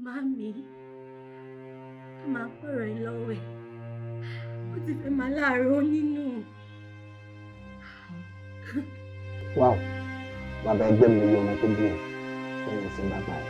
Màámi, a máa pọ̀rọ̀ ẹ lọ́wọ́ ẹ̀. Ó ti fẹ́ máa láàárọ̀ nínú. Wow, bàbá ẹgbẹ́ mi yọ ọmọ tó bí o, lẹ́yìn sí bàbá ẹ̀.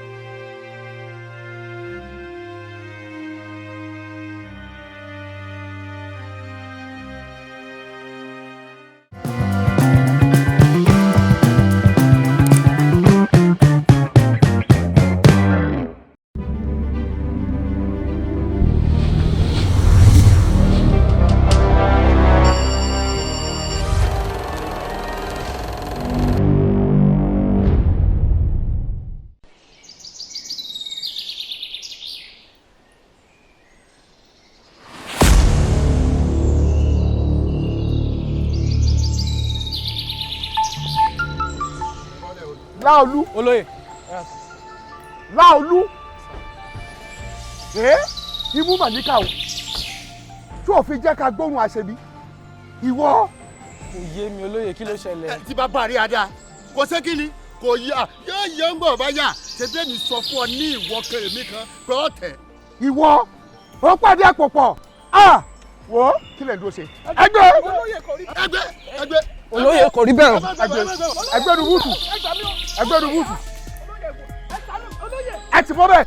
Láolú. Olóyè. Láolú. Ẹ imú màníkà o, tí ò fi jẹ́ ká gbóhùn àṣebí ìwọ. Kò yé mi olóyè, kí ló ṣẹlẹ̀? Tí bàbá rí ada kò sé kí ni kò yá yóò yẹ ń bọ̀ bá yà ṣe bí èmi sọ fún ọ ní ìwọ kan èmi kan pé ọ tẹ̀. Ìwọ ó pàdé àpò pọ̀ a wò ó kí lè dúró ṣe. Ẹgbẹ́. Ẹgbẹ́ ẹgbẹ́. Olóyè, kò rí bẹ́ẹ̀ o. Ẹgbẹ́ ẹgbẹ́ rúbùtù, ẹgbẹ́ rúbùtù, ẹ ti fọ́ bẹ́ẹ̀.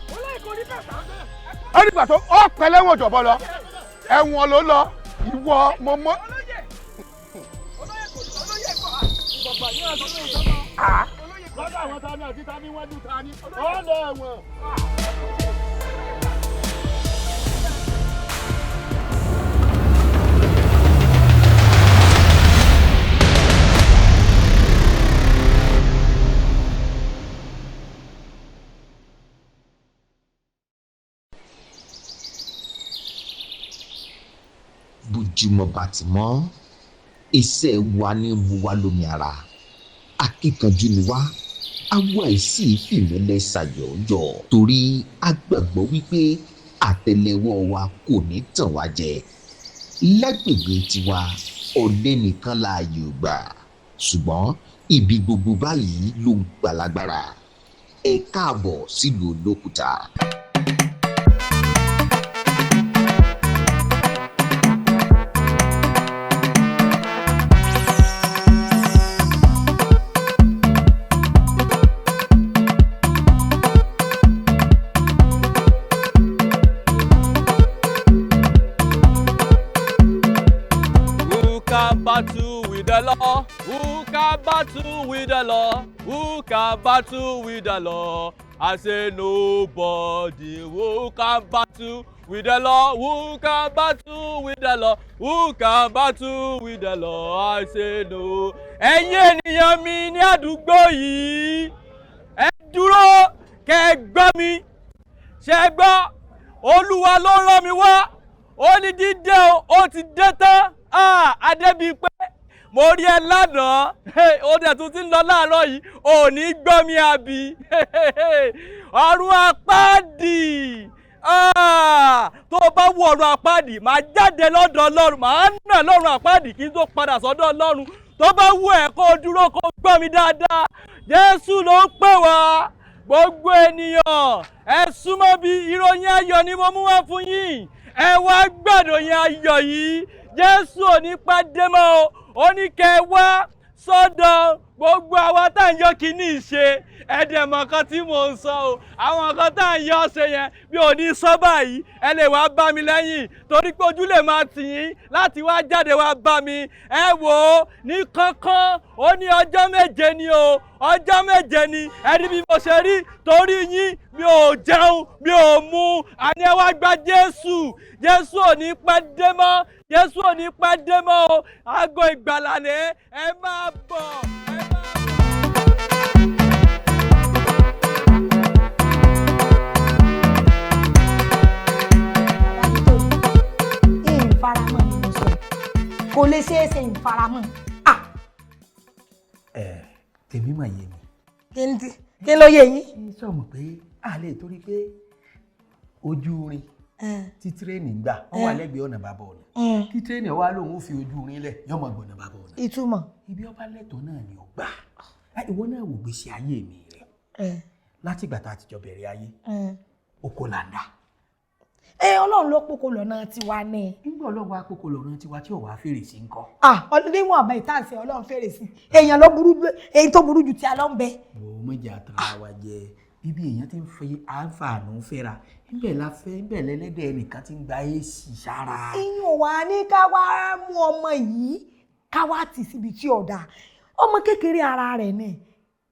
Ẹ nígbà tó ọ pẹ̀lẹ́ wọn jọ̀bọ lọ, ẹ̀wọ̀n ló lọ ìwọ mo mọ. Lọ́dọ̀ àwọn tani àti tani wájú tani ọ̀nà ẹ̀wọ̀n. Bójúmọ́ bá ti mọ́, iṣẹ́ wa ní mú wa lómi ara. Akíkanjú ni wá, awa àìsí fìmẹ́lẹ́ ṣàyọ̀yọ̀ torí a gbàgbọ́ wípé àtẹ́lẹwọ́ wa kò ní tàn wá jẹ. Lágbègbè tiwa, ọ̀lẹ nìkan láàyè ò gbà, ṣùgbọ́n ibi gbogbo báyìí ló ń gbàlágbára. Ẹ káàbọ̀ sílùú Olókùta. Who can battle with the law? Who can battle with the law? Who can battle with the law? I say nobody. Who can battle with the law? Who can battle with the law? Who can battle with the law? I say no. Ẹ̀yin ènìyàn mi ní àdúgbò yìí, ẹ dúró kẹ́ ẹ gbọ́ mi. Ṣé ẹ gbọ́? Olúwa ló rán mi wá. Ó ní dídé o, ó ti dé tán. Ah, Adébímpé, mo rí ẹ lánàá. Hey, ó dẹ̀ tún ti ń lọ láàárọ̀ yìí, ò ní gbọ́ mi àbí? Ọ̀run àpáàdì. Ah, tó o bá wọ ọ̀run àpáàdì, màá jáde lọ́dọ̀ Ọlọ́run, màá nà lọ́run àpáàdì kí n tó padà sọ́dọ̀ Ọlọ́run. Tó bá wù ẹ́ kó o dúró kó o gbọ́ mi dáadáa, Jésù ló ń pè wá. Gbogbo ènìyàn, ẹ súnmọ́ bí, ìròyìn ayọ̀ ni mo mú wá fún yín. Ẹ wá gbàdọ̀ yẹn ayọ̀ yìí. Jésù ò ní pẹ́ dé mọ́ o. Ó ní kẹ́ ẹ wá sọ́dọ̀ gbogbo àwa tá à ń yọ kínní ṣe. Ẹ̀dẹ̀mọ̀ kan tí mò ń sọ o, àwọn kan tá à ń yọ ṣe yẹn bí ò ní sọ báyìí, ẹ lè wá bá mi lẹ́yìn torí pé ojú lè máa tì yín láti wá jáde wá bá mi. Ẹ wò ó ní kánkán, ó ní ọjọ́ 7 ni o, ọjọ́ 7 ni. Ẹ rí bí mo ṣe rí torí yín, mi ò jẹun, mi ò mu. Àní ẹ wá gba Jésù. Jésù ò ní pẹ́ dé mọ́, Jésù ò ní pẹ́ dé mọ́ o. Aago ìgbàlà ni, ẹ máa bọ̀. Ẹ máa bọ̀. Ìfaramọ́ ni mo sọ, kò lè ṣeé ṣe, ìfaramọ́. Ẹ tèmi mà yé mi. Kí n ti kí ló yé yín? Ṣé o mọ̀ pé a lè torí pé ojú irin tí tírẹ́ẹ̀nì ń gbà wọ́n wà lẹ́gbẹ̀ẹ́ ọ̀nà bàbá ọ̀nà, kí tírẹ́ẹ̀nì wa lòun ó fi ojú irin lẹ̀ yọmọ gbọ̀nà bàbá ọ̀nà? Ìtumọ̀. Ibi ọba lẹ́tọ̀ọ́ náà ni ó gbà. Ìwọ náà wò gbèsè ayé mi rẹ̀ látìgbà tá a ti jọ bẹ̀rẹ̀ ayé. Oko là ń dá. Ẹ Ọlọ́run ló poko lọ́nà tiwa ni. Nígbà Ọlọ́run wá poko lọ́nà tiwa tí ò wá fèrè sí ńkọ́. Ah, níwọ̀n àbá ìtànṣe Ọlọ́run fèrè sí. Èèyàn ló burú, èyí tó burú ju ti alọ́ ń bẹ. Wò ó mọ̀jà tara wa jẹ. Bíbí èèyàn ti ń fi àǹfààní fẹ́ra. Ibẹ̀ la fẹ́, ibẹ̀ lẹ́lẹ́dẹ̀ ẹnìkan ti ń gba èsì sára. Iyùn wa ní ká wá mú ọmọ yìí ká wá tì síbi tí ọ̀dà. Ọmọ kékeré ara rẹ̀ ni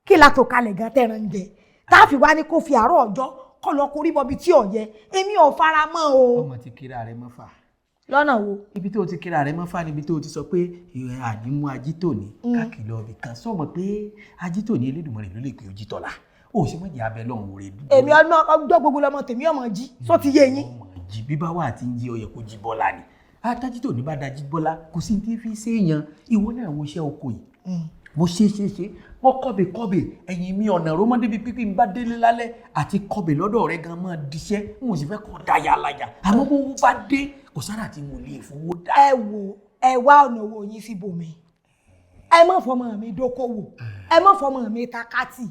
kí la tó kalẹ̀ gan tẹ̀ràn jẹ. Tá a fi wá ní kó fi àárọ̀ ọjọ́ kọ́ lọ korí bọbi tí ò yẹ. Èmi ò fara mọ́ o. Ọmọ ti kíra rẹ mọ́fà. Lọ́nà wo? Ibi tó ti kíra rẹ mọ́fà níbi tó ti sọ pé àní mú ajítòní káàkiri ọbì kan. Sọ̀mọ̀ pé ajítòní Elédùmarè ló lè pè ojítọ́lá. Ó ṣe mọ̀jẹ̀ abẹ lọ́hùn rẹ̀ dúró. Èmi ọjọ́ gbogbo lọmọ tèmi ọmọ jí só ti yé yín. Ọmọ jí bíbá wà àti ń jí ó yẹ kó jí bọ́lá ni. Atájítòní bá dají bọ́lá kò sí ní fi ṣe èèyàn. Ìwọ náà wo iṣẹ́ oko yìí. Mo ṣe ṣe mo kọ́bè kọ́bè ẹ̀yìn mi ọ̀nà rómọdé bíi pípín bá délé lálẹ́ àti kọ́bè lọ́dọ̀ rẹ gan máa diṣẹ́ n ò sì fẹ́ kọ́ da yàlàyà àmọ́ bó wó bá dé kò sára tí mo lè fowó dá. Ẹ wo ẹ wá ọ̀nà owó yín síbòmí. Ẹ má fọmọ mi dókòwò, ẹ má fọmọ mi takátì,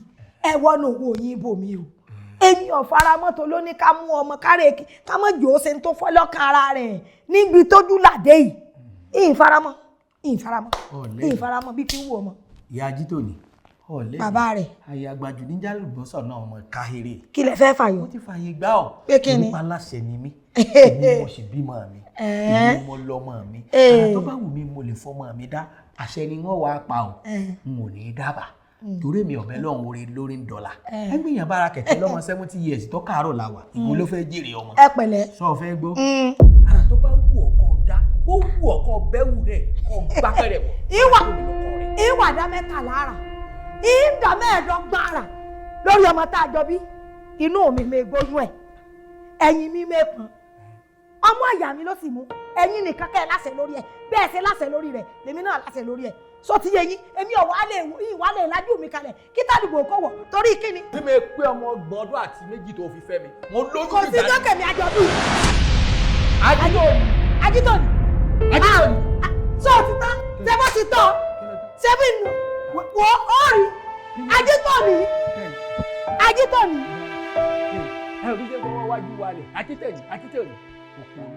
ẹ wọ́nà owó yín bòmí o. Èmi ò faramọ́ tó ló ní ká mú ọmọ kárẹ̀ ká mọ̀ jò ó ṣe ń tó fọ́ lọ́kàn ara rẹ̀ níbi tójú làdé yìí. Ìfaramọ́, ìfaramọ́, ìfaramọ́ bí kí ń wù ọmọ. Ìyá Ajítòní ọ̀lẹ́ bàbá rẹ̀. Àyè àgbàjù níjà lùgbọ́sọ̀ náà ọmọ káhéré. Kí lẹ fẹ́ fàyọ? Ó ti fààyè gbá ọ. Pé kí ni? Nípa aláṣẹ ni mí. Èmi mo sì bímọ mi. Èmi mo lọ́mọ mi. Àrà tó bá wù mí mo lè fọmọ mi dá. Àṣẹ ni wọ́n wàá pa ọ́. N ò ní í dábàá. Torí mi ọ̀bẹ lọ́hùn oore lórí ń dọ́là. Ẹgbẹ́ yẹn bára kẹ̀kẹ́ lọ́mọ 70 years tó káàárọ̀ la wà. Ìwọ ló fẹ́ jèrè ọmọ. Ẹ pẹ̀lẹ́. Sọ fẹ́ gbọ́. Àrà tó bá wù ọkọ dá. Ó wù ọkọ bẹ́wù rẹ̀ kọ́ gbápẹ́rẹ̀ wọ̀. Ìwà dá mẹ́ta lára. Ìdá mẹ́ẹ̀ẹ́dọ́gbọ̀n ara lórí ọmọ tá a jọ bí. Inú mi mi gbóyún ẹ̀, ẹ̀yìn mi mẹ́pọ̀n, ọmọ àyà mi ló sì mú. Ẹ̀yin nìkan kẹ́ ẹ láṣẹ lórí ẹ̀, bẹ́ẹ̀ ṣe láṣẹ lórí rẹ̀ lèmi náà láṣẹ lórí ẹ̀. Sọ ti yé yín, èmi ò wá lè ìwà lè lájú mi kalẹ̀ kí tàdúgbò kò wọ̀ torí kíni. Bí mi pé ọmọ 32 ọdún tó fi fẹ́ mi, mo lóyún Kò sí dókè mi àjọ bí. Ajítòní. Ajítòní. Ajítòní. Sọ ti tán, ṣé bó ti tán, ṣé bí nù wọ ọrí Ajítòní. Ajítòní. Ẹ ò ní ṣe gbọ́wọ́ wájú wa rẹ̀, Ajítòní, Ajítòní.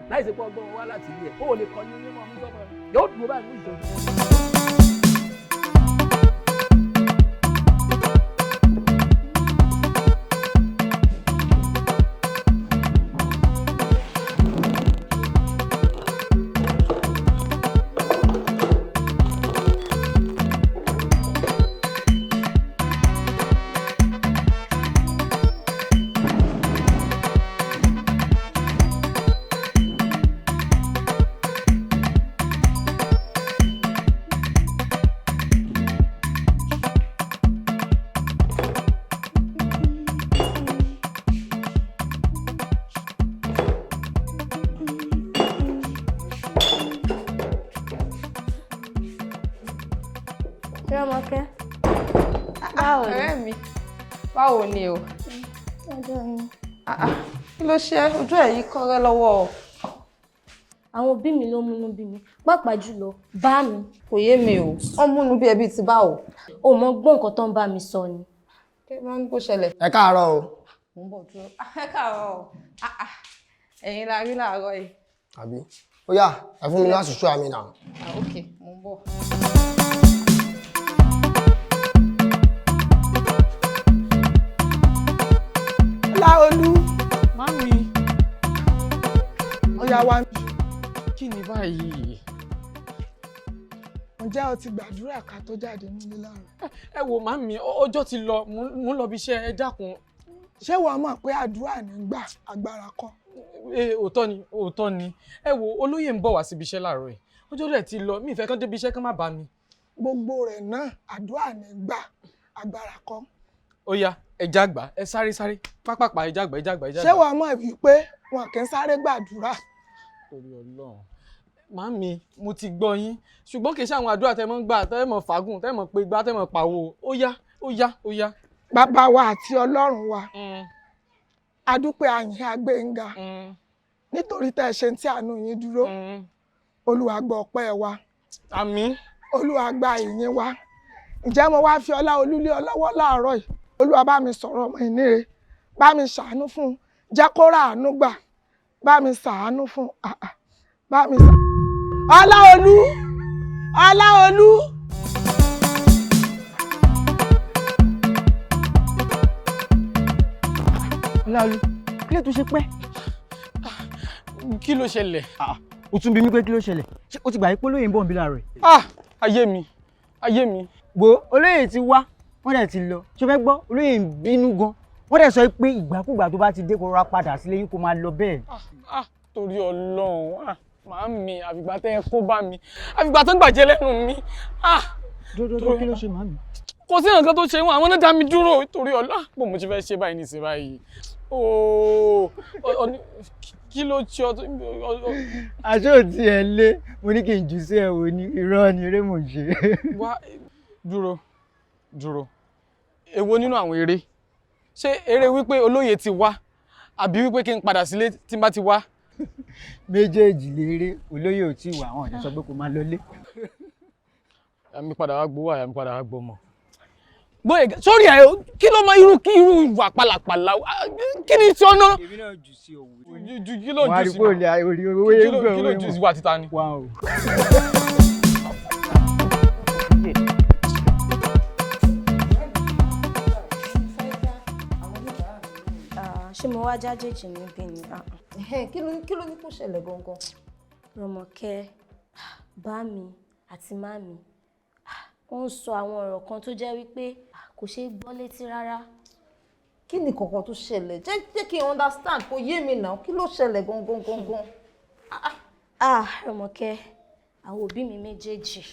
Láì ṣe pé ọgbọ́n wá láti ilé ẹ̀, ó lè kọ́ ní onímọ̀ ọmọ sọ́mọ rẹ̀. Yóò dúró báyìí ní ìṣòro. Rọ́mọkẹ́, báwo ni? Ọ̀rẹ́ mi, báwo ni o? Kí ló ṣe ojú ẹ̀ yìí kọ́rẹ́ lọ́wọ́ o? Àwọn òbí mi ló múnú bí mi, pàápàá jùlọ bá mi. Kò yé mi o, wọ́n múnú bí ẹbí ti báwo. O mọ gbọ́ nǹkan tó ń bá mi sọ ni. Kí ló ń kó ṣẹlẹ̀? Ẹ káàárọ̀ o. Mo ń bọ̀ dúró. Ẹ káàárọ̀ o. Ẹ̀yin la rí láàárọ̀ yìí. Àbí? Ó yá, ẹ fún mi láti ṣọ́ àmì náà. Ok, mo ń bọ̀. Láolú. Mami. Ó yá wá. Kí ni báyìí? Ǹjẹ́ o ti gbàdúrà ká tó jáde nílé láàárọ̀? Ẹ wo màmí, ọjọ́ ti lọ, mò ń lọ bí iṣẹ́, ẹ dákun. Ṣé wàá mọ̀ pé àdúrà ní gbà agbára kọ́? Òótọ́ ni, òótọ́ ni. Ẹ wo olóyè ń bọ̀ wá síbi iṣẹ́ láàárọ̀ yìí. Ọjọ́ rẹ̀ ti lọ, mi ìfẹ́ kán débi iṣẹ́ kán má bá mi. Gbogbo rẹ̀ náà àdúrà ní gbà agbára kọ́. Ó yá, ẹ jágbá, ẹ sáré sáré, pápápá ẹ jágbá, ẹ jágbá, ẹ jágbá. Ṣé wàá mọ̀ wípé wọn kì í sáré gbàdúrà? Torí Ọlọ́run. Màmí, mo ti gbọ́ yín, ṣùgbọ́n kì í ṣe àwọn àdúrà tẹ́ mọ́ ń gbà, tẹ́ mọ́ fàágùn, tẹ́ mọ́ pe gbá, tẹ́ mọ́ pàwọ́. Ó yá, ó yá, ó yá. Bàbá wa àti Ọlọ́run wa, a dúpẹ́ àyìn agbẹ́ngà nítorí tẹ́ ẹ ṣe tí àánú yín dúró. Olúwa gba ọpẹ́ wa. Àmín. Olúwa gba ìyìn wa. Ǹjẹ́ mo wá fi ọlá olúlé ọlọ́wọ́ láàárọ̀ yìí? Olúwa bá mi sọ̀rọ̀ ọmọ ìníre, bá mi ṣàánú fún un, Jẹ́ kó ràánú gbà, bá mi ṣàánú fún, bá mi ṣà. Ọláolú, Ọláolú. Ọláolú, kí ló tún ṣe pẹ́? Kí ló ṣẹlẹ̀? O tún bi mí pé kí ló ṣẹlẹ̀? Ṣé o ti gbà pé olóyè ń bọ̀ ń bí láàárọ̀ yìí? Ah, ayé mi, ayé mi. Wo, olóyè ti wá, wọ́n dẹ̀ ti lọ. Ṣé o fẹ́ gbọ́? Olóyè ń bínú gan. Wọ́n dẹ̀ sọ pé ìgbàkúgbà tó bá ti dé kó rọra padà sílé yín kó máa lọ bẹ́ẹ̀. Ah, torí Ọlọ́run, ah, màámi, àfìgbà tẹ́ ẹ kó bá mi, àfìgbà tó ń gbàjẹ́ lẹ́nu mi. Ah, Dúró, kí ló ṣe màámi? Kò sí nǹkan tó ṣe wọn, àwọn náà dá mi dúró torí Ọlọ́run. Bó mo ti fẹ́ ṣe báyìí nísìnyí báyìí. Ooo, kí ló ṣe ọ? Aṣọ ò tiẹ̀ lé, mo ní kí n jù sí ẹ wò ni, irọ́ ni eré mò ń ṣe. Wá, dúró, dúró. Èwo nínú àwọn eré? Ṣé eré wípé olóyè ti wá àbí wípé kí n padà sílé tí n bá ti wá? Méjèèjì léré, olóyè ò tí ì wá, àwọn ọ̀dọ́ sọ pé kó máa lọlé. Àmì padà wá gbowó, àmì padà wá gbọmọ. Gbóyèga, sórí ẹ, kí ló mọ irú kí irú ìwà pàlàpàlà, kí ni tí ọ̀nà? Èmi náà jù sí òwe. Kí ló jù sí? Wọ́n á rí pé orí owó yẹn gbọ́ Kí ló jù sí wa títa ni? Wá o. Ṣé mo wá jájèjì níbí ni? Kí ló ní kó ṣẹlẹ̀ gangan? Rọ̀mọ̀kẹ́, bá mi àti má mi, ó ń sọ àwọn ọ̀rọ̀ kan tó jẹ́ wípé kò ṣeé gbọ́ létí rárá. Kí ni kankan tó ṣẹlẹ̀? Jẹ́ kí n understand, kò yé mi náà, kí ló ṣẹlẹ̀ gangan gangan? Ah, Rọ̀mọ̀kẹ́, àwọn òbí mi méjèèjì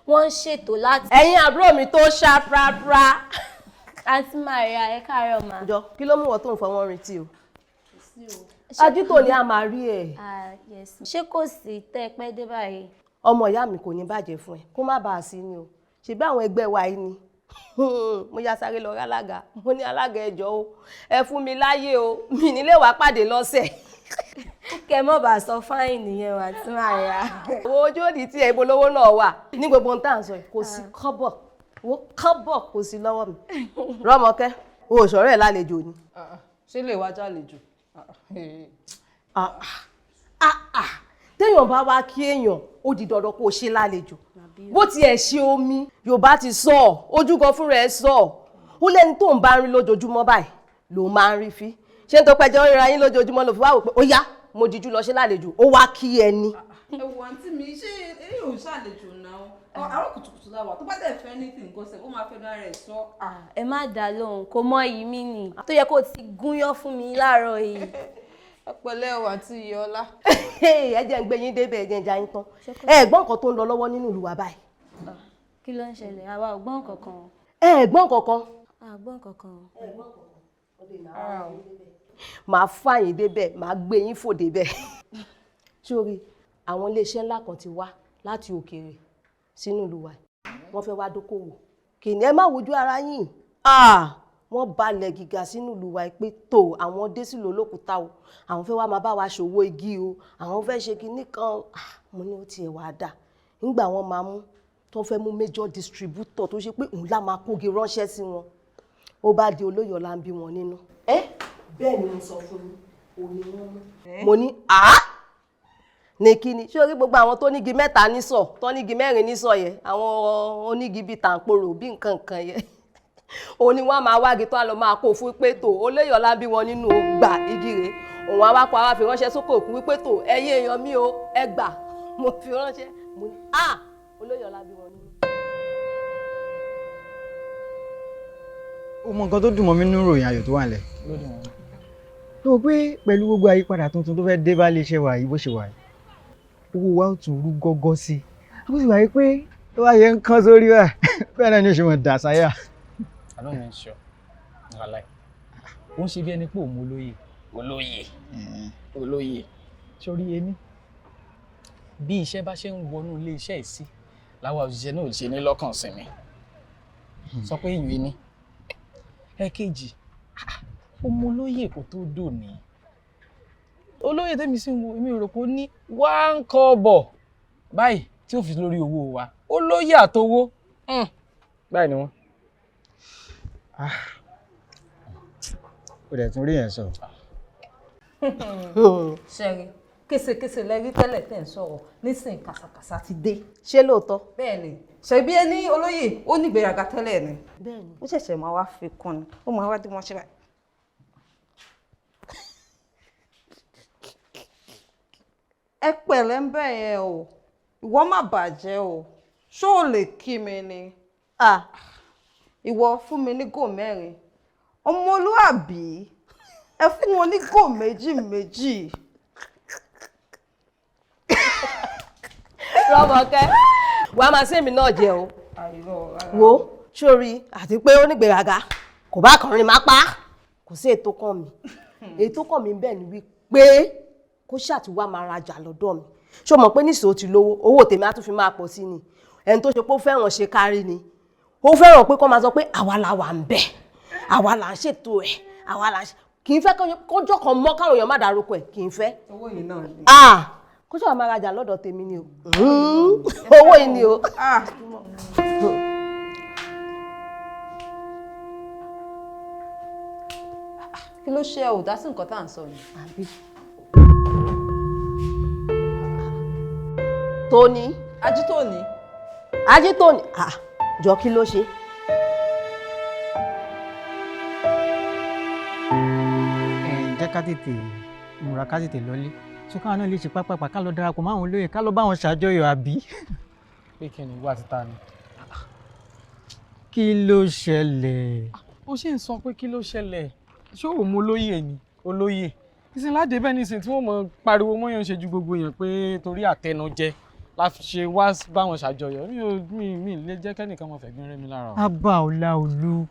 wọ́n ń ṣètò láti. Ẹ̀yin àbúrò mi tó ṣá prapra. Àǹtí Maria, ẹ káàárọ̀ mà. Jọ, kí ló mú wọn tó ń fọwọ́ rin tí o? Ajítò ni a máa rí ẹ. Ṣé kò sí tẹ́ ẹ pẹ́ dé báyìí? Ọmọ ìyá mi kò ní bàjẹ́ fún ẹ, kó má bàa sí ni o. Ṣèbí àwọn ẹgbẹ́ wa yìí ni. Mo ya sáré lọ rí alága, mo ní alága ẹ jọ̀ọ́ o, ẹ fún mi láyé o, mi nílé wàá pàdé lọ́sẹ̀. Kẹ mọ́ bá sọ fáìn nìyẹn o, Àǹtí Maria. Owó ojú òdì tí ẹ ibolówó náà wà. Ní gbogbo ohun tá à ń sọ yìí, kò sí kọ́bọ̀, owó kọ́bọ̀ kò sí lọ́wọ́ mi. Rọ́mọkẹ́, o ò sọ̀rọ̀ ẹ̀ lálejò ni. Ṣé lè wá jálejò? Téèyàn bá wá kí èèyàn, ó di dandan kó o ṣe lálejò. Bó tiẹ̀ ṣe omi, Yorùbá ti sọ ọ́, ojúgan fúnra ẹ̀ sọ ọ́. Ó lẹ́ni tó ń bá ń rí lójoojúmọ́ báyìí ló máa ń rí fí. Ṣé n tó pẹ́jọ́ ń ríra yín lójoojúmọ́ ló fi wá wò pé ó yá, mo dijú lọ ṣe lálejò, ó wá kí ẹni. Ẹ wo àǹtí mi, ṣé eré ò ṣàlejò náà? Àárọ̀ kùtùkùtù la wà, tó bá dẹ̀ fẹ́ anything nǹkan ṣe, ó máa fẹ́ náà rẹ̀ sọ. Ẹ má dá lóhùn, kò mọ iyì mí nì. Tó yẹ kó ti gúnyán fún mi láàárọ̀ yìí. Ẹ pẹ̀lẹ́ o, àǹtí Iyọlá. Ẹ jẹ́ ń gbé yín débẹ̀, ẹ jẹ́ ń ja yín tán. Ẹ gbọ́ nǹkan tó ń lọ lọ́wọ́ nínú ìlú wa báyìí. Kí ló ń ṣẹlẹ̀? Àwa ò gbọ́ nǹkan kan. Ẹ gbọ́ nǹkan kan. A gbọ́ nǹkan kan. Màá fà yín débẹ̀, màá gbé yín fò débẹ̀. Sórí, àwọn iléeṣẹ́ ńlá kan ti wá láti òkèèrè sínú ìlú wa. Wọ́n fẹ́ wá dókòwò. Kìnìún ẹ má wojú ara yín. Wọ́n balẹ̀ gíga sínú ìlú wa pé tó àwọn dé sílùú olókùúta o, àwọn fẹ́ wá máa bá wa ṣòwò igi o, àwọn fẹ́ ṣe kinní kan. Mo ní ó tiẹ̀ wá dà. Nígbà wọ́n máa mú, tó fẹ́ mú major distributor tó ṣe pé òun lá máa kógi ránṣẹ́ sí wọn. Ó bá di olóyè ọlá ń bí wọn nínú. Ẹ bẹ́ẹ̀ ni mo sọ fún yín, òun ni wọ́n mú. Mo ní àá ní kíni ṣé orí gbogbo àwọn tó nígi mẹ́ta nísọ̀, tó nígi mẹ́rin nísọ̀ yẹn, àwọn onígi bíi tàǹporò bí nǹkan nǹkan yẹn. Òun ni wọ́n máa wági tó á lọ máa kó fún pé tó olóyè ọlá ń bí wọn nínú gbà igi rèé. Òun á wá kó àwa fi ránṣẹ́ sókè òkun wípé tó ẹ̀yin èèyàn mi o, ẹ gbà, mo fi ránṣẹ́. Mo ní à olóyè ọlá bí wọn nínú. Ó mọ nǹkan tó dùn mọ́ mi nínú ìròyìn ayọ̀ tó wà nílẹ̀. Tó o pé pẹ̀lú gbogbo àyípadà tuntun tó fẹ́ dé bá iléeṣẹ́ wa yìí bó ṣe wà yìí, owó wa ó tún rú gọ́gọ́ sí i. Ó sì wà yìí pé tó bá yẹ ń kán sórí wa, bẹ́ẹ̀ náà ni ó ṣe mọ̀ dà sáyà. Àná mi ń ṣọ, wàláì. Ó ń ṣe bí ẹni pé òun olóyè. Olóyè. Olóyè. Sórí ení. Bí iṣẹ́ bá ṣe ń wọnú ilé iṣẹ́ yìí sí, làwa òṣìṣẹ́ náà ò ṣe ní lọ́kàn sinmi. Sọ pé ìyún ni. Ẹ̀kejì, ó mọ olóyè kó tó dòní. Olóyè tẹ́mi sì ń wo, èmi ò rò pé ó ní 1 kọ́bọ̀ báyìí tí ó fi lórí owó wa. Olóyè àtowó. Báyìí ni wọ́n. Ó dẹ̀ tún rí yẹn sọ. Ṣẹ́rí késekése lẹ́rí tẹ́lẹ̀ tẹ̀ ń sọ̀rọ̀ nísìnyí, kàsàkàsà ti dé. Ṣé lóòótọ́? Bẹ́ẹ̀ni, ṣebí ẹ ní olóyè ó ní ìgbéraga tẹ́lẹ̀ ni. Bẹ́ẹ̀ni. Ó ṣẹ̀ṣẹ̀ máa wá fi kún ni, ó máa wá dé wọn ṣe báyìí. Ẹ pẹ̀lẹ́ ń bẹ̀ yẹn o, ìwọ má bàjẹ́ o, ṣó o lè kí mi ni? Ìwọ fún mi ní gò 4, ọmọlúàbí ẹ fún wọn ní gò méjì méjì. Rọ́mọkẹ́, wàá máa sẹ́mi náà jẹ o. Wo sórí àti pé ó nígbéraga kò bá kọrin má pa, kò sí ètò kan mi, ètò kan mi bẹ́ẹ̀ ni wípé kó ṣàtiwá máa rajà lọ́dọ̀ mi. Ṣó mọ̀ pé níṣẹ́ ó ti lówó, owó tèmi á tún fi máa pọ̀ sí ni. Ẹni tó ṣe pé ó fẹ́ràn ṣe kárí ni, ó fẹ́ràn pé kó máa sọ pé àwa la wà ń bẹ̀, àwa là ń ṣètò ẹ̀, àwa là ń ṣe. Kì í fẹ́ kọjọ́ kan mọ́ káwọn èèyàn má dárúkọ ẹ̀, kì í fẹ́. Owó yìí náà ni. Kó ṣàwọn máa rajà lọ́dọ̀ tèmi ni o, owó yìí ni o. Kí ló ṣe ò dá sí nǹkan tá à ń sọ ni? Tóní. Ajítóní. Ajítóní, jọ kí ló ṣe? Ẹ jẹ́ ká tètè múra, ká tètè lọlé, so káwọn náà lè ṣe pápápá ká lọ darapọ̀ mọ́ àwọn olóyè, ká lọ bá wọn ṣàjọyọ̀ àbí. Pé kí ni ìwà títa ni? Kí ló ṣẹlẹ̀? Ó ṣì ń sọ pé kí ló ṣẹlẹ̀? Ṣé òun mú olóyè ni? Olóyè ìsìn láde bẹ́ẹ̀ nísìn tí wọ́n mọ pariwo mọ́yàn ṣe ju gbogbo èèyàn pé torí àtẹnujẹ la fi ṣe wá báwọn ṣàjọyọ̀. Mi ò mi lè jẹ́ kẹ́nìkan mọ̀ fẹ̀gbín rẹ́ mi lára o. Abba Ọláolú,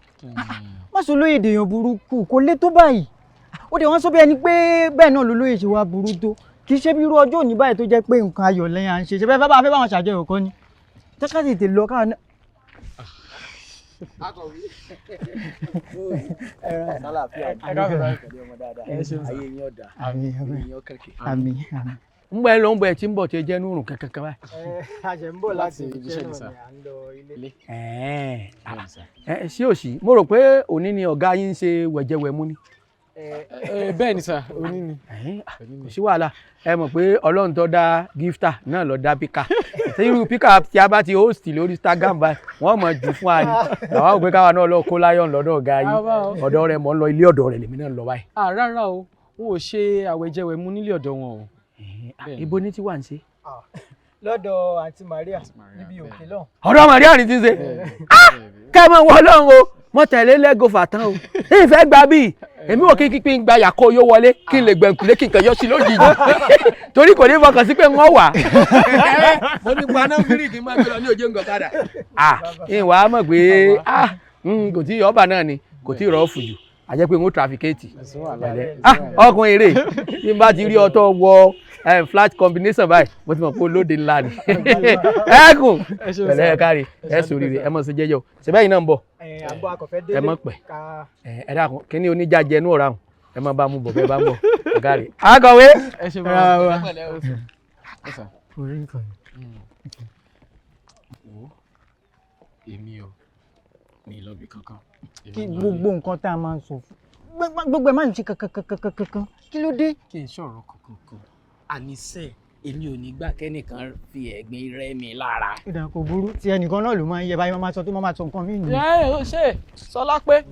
má sọ olóyè dèèyàn burúkú, kò lè tó báyìí. Ó dẹ̀ wọ́n sọ bí ẹni pé bẹ́ẹ̀ náà lolóyè ṣe wá burú tó. Kì í ṣe bí irú ọjọ́ òní báyìí tó jẹ́ pé nǹkan ayọ̀ lẹ́yìn à ń ṣe, ṣe fẹ́ bá fẹ́ báwọn ṣàjọyọ̀ kọ́ ni. Jẹ́ ká tètè lọ káwọn náà. Akọ̀wé. Ń bọ̀ ẹ lọ, ń bọ̀ ẹ tí ń bọ̀ tí ẹ jẹ́ nùrùn kankan kan báyìí. A ṣe ń bọ̀ láti ibi iṣẹ́ náà ni, à ń lọ ilé. Ẹ ṣé òsì, mo rò pé òní ni ọ̀gá yín ń ṣe wẹ̀jẹwẹ̀mu ni. Bẹ́ẹ̀ ni sà, òní ni. Kò sí wàhálà, ẹ mọ̀ pé Ọlọ́run tó dá gíftà náà ló dá píkà. Tí irú píkà tí a bá ti host lórí Instagram báyìí, wọ́n mọ̀ jù fún wa ni. Àwa ò pé káwa náà lọ kó láyọ̀n lọ́dọ̀ ọ̀gá yín, ọ̀dọ̀ rẹ̀ mọ̀ ń lọ, ilé ọ̀dọ̀ rẹ̀ lèmi náà ń lọ báyìí. Rárá o, wọn ò ṣe àwẹ̀jẹwẹ̀mu nílé ọ̀dọ̀ wọn o. Ibo ní tí wà ń ṣe? Lọ́dọ̀ àǹtí Maria níbi òkè lọ́hùn. Ọ̀dọ̀ Maria ni ti ń ṣe. Kẹ́ ẹ mọ̀ wọ́n lọ́hùn o, mo tẹ̀lé lẹ́gọ̀fà tán o, ìfẹ́ gba bíi èmi wò kí n pín gba yàkó yóò wọlé kí n lè gbẹ̀ǹkùlé kí n kàn yọ sí lójijì, torí kò ní fọkàn sí pé ń wà. Mo ní gbaná fírì kí n máa gbé lọ ní òjé nǹkan kadà. Ìwà á mọ̀ pé kò tí ọba náà ni kò tí rọ́ọ̀fù jù, àjẹ́ pé n ó trafikéètì. Ọkùnrin eré bí n bá ti rí ọtọ wọ flat combination báyìí, mo ti mọ̀ pé olóde ńlá ni. Ẹkùn pẹ̀lẹ́, ẹ káre, ẹ sòrìrì, ẹ mọ̀ sí jẹ́jọ́ ṣẹbẹ́ yìí náà ń bọ̀, ẹ mọ̀ pẹ́, ẹ dákun kí ni oníjàjẹ inú ọ̀rá hùn, ẹ mọ̀ bá mú bọ̀ bẹ́ẹ̀ bá ń bọ̀, ẹ káre. Akọ̀wé. Èmi ò ní lọ́bì kankan. Kí gbogbo nǹkan tá a máa ń sọ fún gbogbo ẹ máa ń ṣe kankankankankan, kí ló dé? Kí n sọ̀rọ̀ kankankan, àníṣe èmi ò ní gbà kẹ́nìkan fi ẹ̀gbin rẹ́ mi lára. Ìdà kò burú, tí ẹnìkan náà ló máa ń yẹ báyìí, máa sọ tó máa sọ nǹkan míì nìyẹn. Ẹ ẹ ṣe sọlá pé.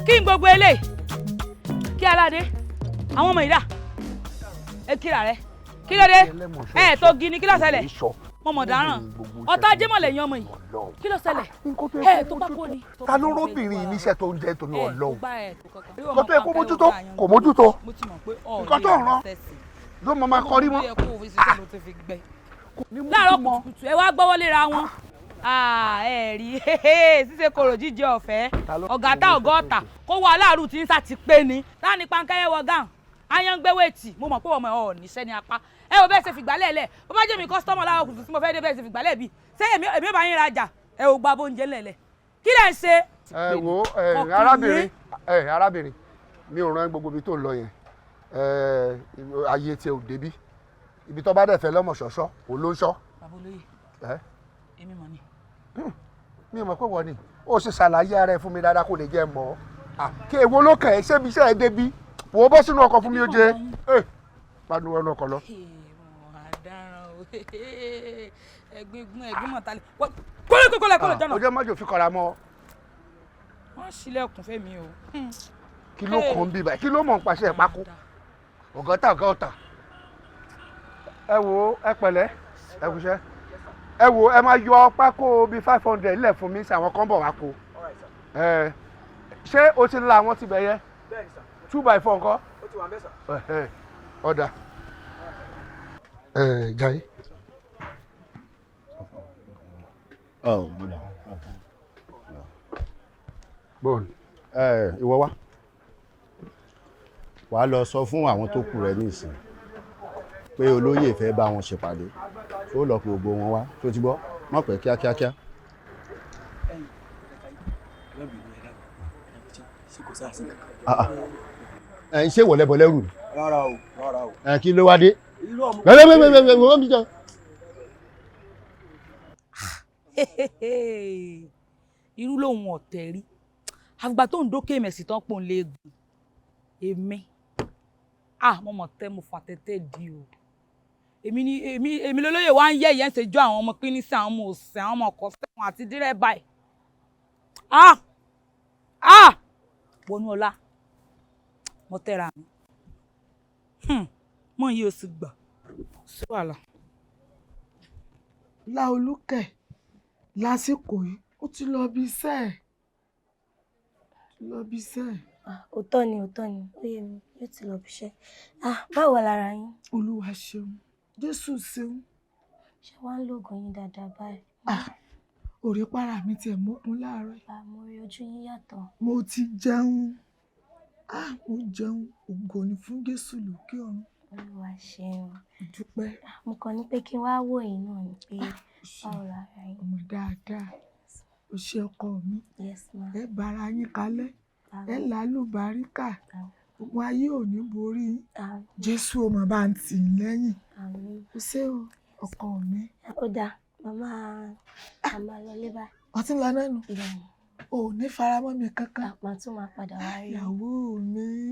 Kí n gbogbo eléyìí kí aládé àwọn ọmọ ìdá ẹ kíra rẹ, kí ló dé ẹ tó gini, kí ló ṣẹlẹ̀? Mo mọ̀ dáràn ọ̀tá jẹ́mọ̀ lẹ́yìn ọmọ yìí, kí ló ṣẹlẹ̀? Ẹ tó bá kó ni. Ta ló róbìnrin níṣẹ́ tó ń jẹ́ torí Ọlọ́run? Nǹkan tó yẹ kó mójútó kò mójútó, nǹkan tó ń rán ló mọ máa kọrí mọ́. Láàárọ̀ kùtùkùtù ẹ wá gbọ́wọ́ léra wọn. Ẹ rí ṣíṣe koro jíjẹ ọ̀fẹ́ ọ̀gá tá ọ̀gá ọ̀tà kó wọ aláàrú tí ń sá ti pé ni láàrin pankẹ́rẹ́ wọ gáàn ayangbéwètì mo mọ̀ pé ọmọ ọ̀ níṣẹ́ ní apá ẹ wo bẹ́ẹ̀ ṣe fìgbálẹ̀ lẹ̀ bó bá jẹ́ mi kọ́sítọ́mọ̀ láwọn kùtù tí mo fẹ́ dé bẹ́ẹ̀ ṣe fìgbálẹ̀ bí ṣé èmi ò bá yín rajà ẹ ò gba bóúnjẹ lẹ̀lẹ̀ kí lẹ̀ ń ṣe. Ẹ wo arábìnrin, ẹ arábìnrin, mi ò rán gbogbo ibi tó ń lọ yẹn, ayé tiẹ̀ ò débí, ibi tó bá dẹ̀ fẹ́ lọ́mọ ṣọ̀ṣọ́ òun ló ń ṣọ́. Bàbá olóyè, èmi mọ̀ ni. Mi ò mọ̀ pé wọ́n ni ó ṣe ṣàlàyé ara ẹ fún mi dáadáa kó lè jẹ́ mọ́ ọ kí èwo ló kàn ẹ́ ṣébi iṣẹ́ ẹ débi wò ó bọ́ sínú ọkọ̀ fún mi ó jẹ ẹ panu ọ̀nà ọkọ̀ lọ. Ẹgbẹ́gun ẹgbẹ́ mọ̀tálẹ̀ kólé kólé kólé jọ̀nà. Ó jẹ́ mọ́jọ́ fi kọ́ra mọ́. Wọ́n ṣílẹ̀kùn fẹ́mi o. Kí ló kàn ń bí báyìí, kí ló mọ̀ ń paṣẹ ìpákó ọ̀gọ́ta ọ̀gá ọ̀tà. Ẹ wo, ẹ pẹ̀lẹ́, ẹ kúṣẹ́, ẹ wo, ẹ máa yọ pákó bíi 500 lẹ̀ fún mi sí àwọn kan bọ̀ wá kó. Ẹ ṣé o ti la àwọn tibẹ̀ yẹn? 2x4 nǹkan. Ọ̀dà ẹ Jaiye. Bọ́ọ̀lù. Ìwọ wá wàá lọ sọ fún àwọn tó kù rẹ nísìn pé olóyè fẹ́ bá wọn ṣèpàdé, ó lọ pé gbogbo wọn wá, tó ti gbọ́ mọ̀ pé kíákíákíá. Ẹ ń ṣe wọlébọlẹ́rù ni. Rárá o, rárá o. Ẹ kí ló wá dé? Irú lòun ọ̀tẹ̀ rí àfìgbà tó ń dókè mẹ̀sì tán pò ń léegun èmi mo mọ̀ tẹ́ mo fà tẹ́tẹ́ di o èmi ni èmi èmi lólóyè wa ń yẹ ìyẹn ṣe jọ àwọn ọmọ pínísì àwọn ọmọ òsì àwọn ọmọ ọkọ sẹ́wọ̀n àti dírẹ́bà ẹ̀ wọnú ọlá mo tẹ́ra mi mọ̀ yìí ó sì gbà sí wàhálà. Láolúkẹ̀ lásìkò yìí ó ti lọ bí iṣẹ́ ẹ̀ lọ bí iṣẹ́ ẹ̀. Òótọ́ ni, òótọ́ ni, ó yé mi, yóò ti lọ bí iṣẹ́. Báwo lára yín? Olúwa ṣeun, Jésù ṣeun. Ṣé wàá ń lògùn yín dáadáa báyìí? Òrè para mi tiẹ̀ mọ́kun láàárọ̀ yìí. Mo rí ojú yín yàtọ̀. Mo ti jẹun, mo jẹun, ògo ni fún Jésù lókè ọ̀run. Olúwa ṣeun. Dúpẹ́. Mo kàn ní pé kí n wá wò yín náà ni pé báwo lára yín. Ọmọ dáadáa, o ṣe ọkọ mi. Yes ma. Ẹ bára yín kalẹ̀, ẹ lálùbáríkà, gbogbo ayé ò ní borí yín. Jésù ó máa bá ń tì í lẹ́yìn. O ṣé o, ọkọ mi. Ó dáa, màmá lọ lé báyìí. Ọtí ń lọ náà nù. O ò ní faramọ́ mi kankan. Màá tún máa padà wá rí. Ìyàwó mi,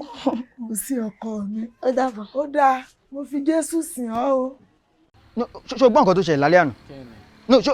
o sí ọkọ mi. Ó dàbọ̀. Ó dáa, mo fi Jésù sìn ọ́ o. Ṣé o gbọ́ nǹkan tó ṣẹlẹ̀ lálẹ́ àná? No, ṣé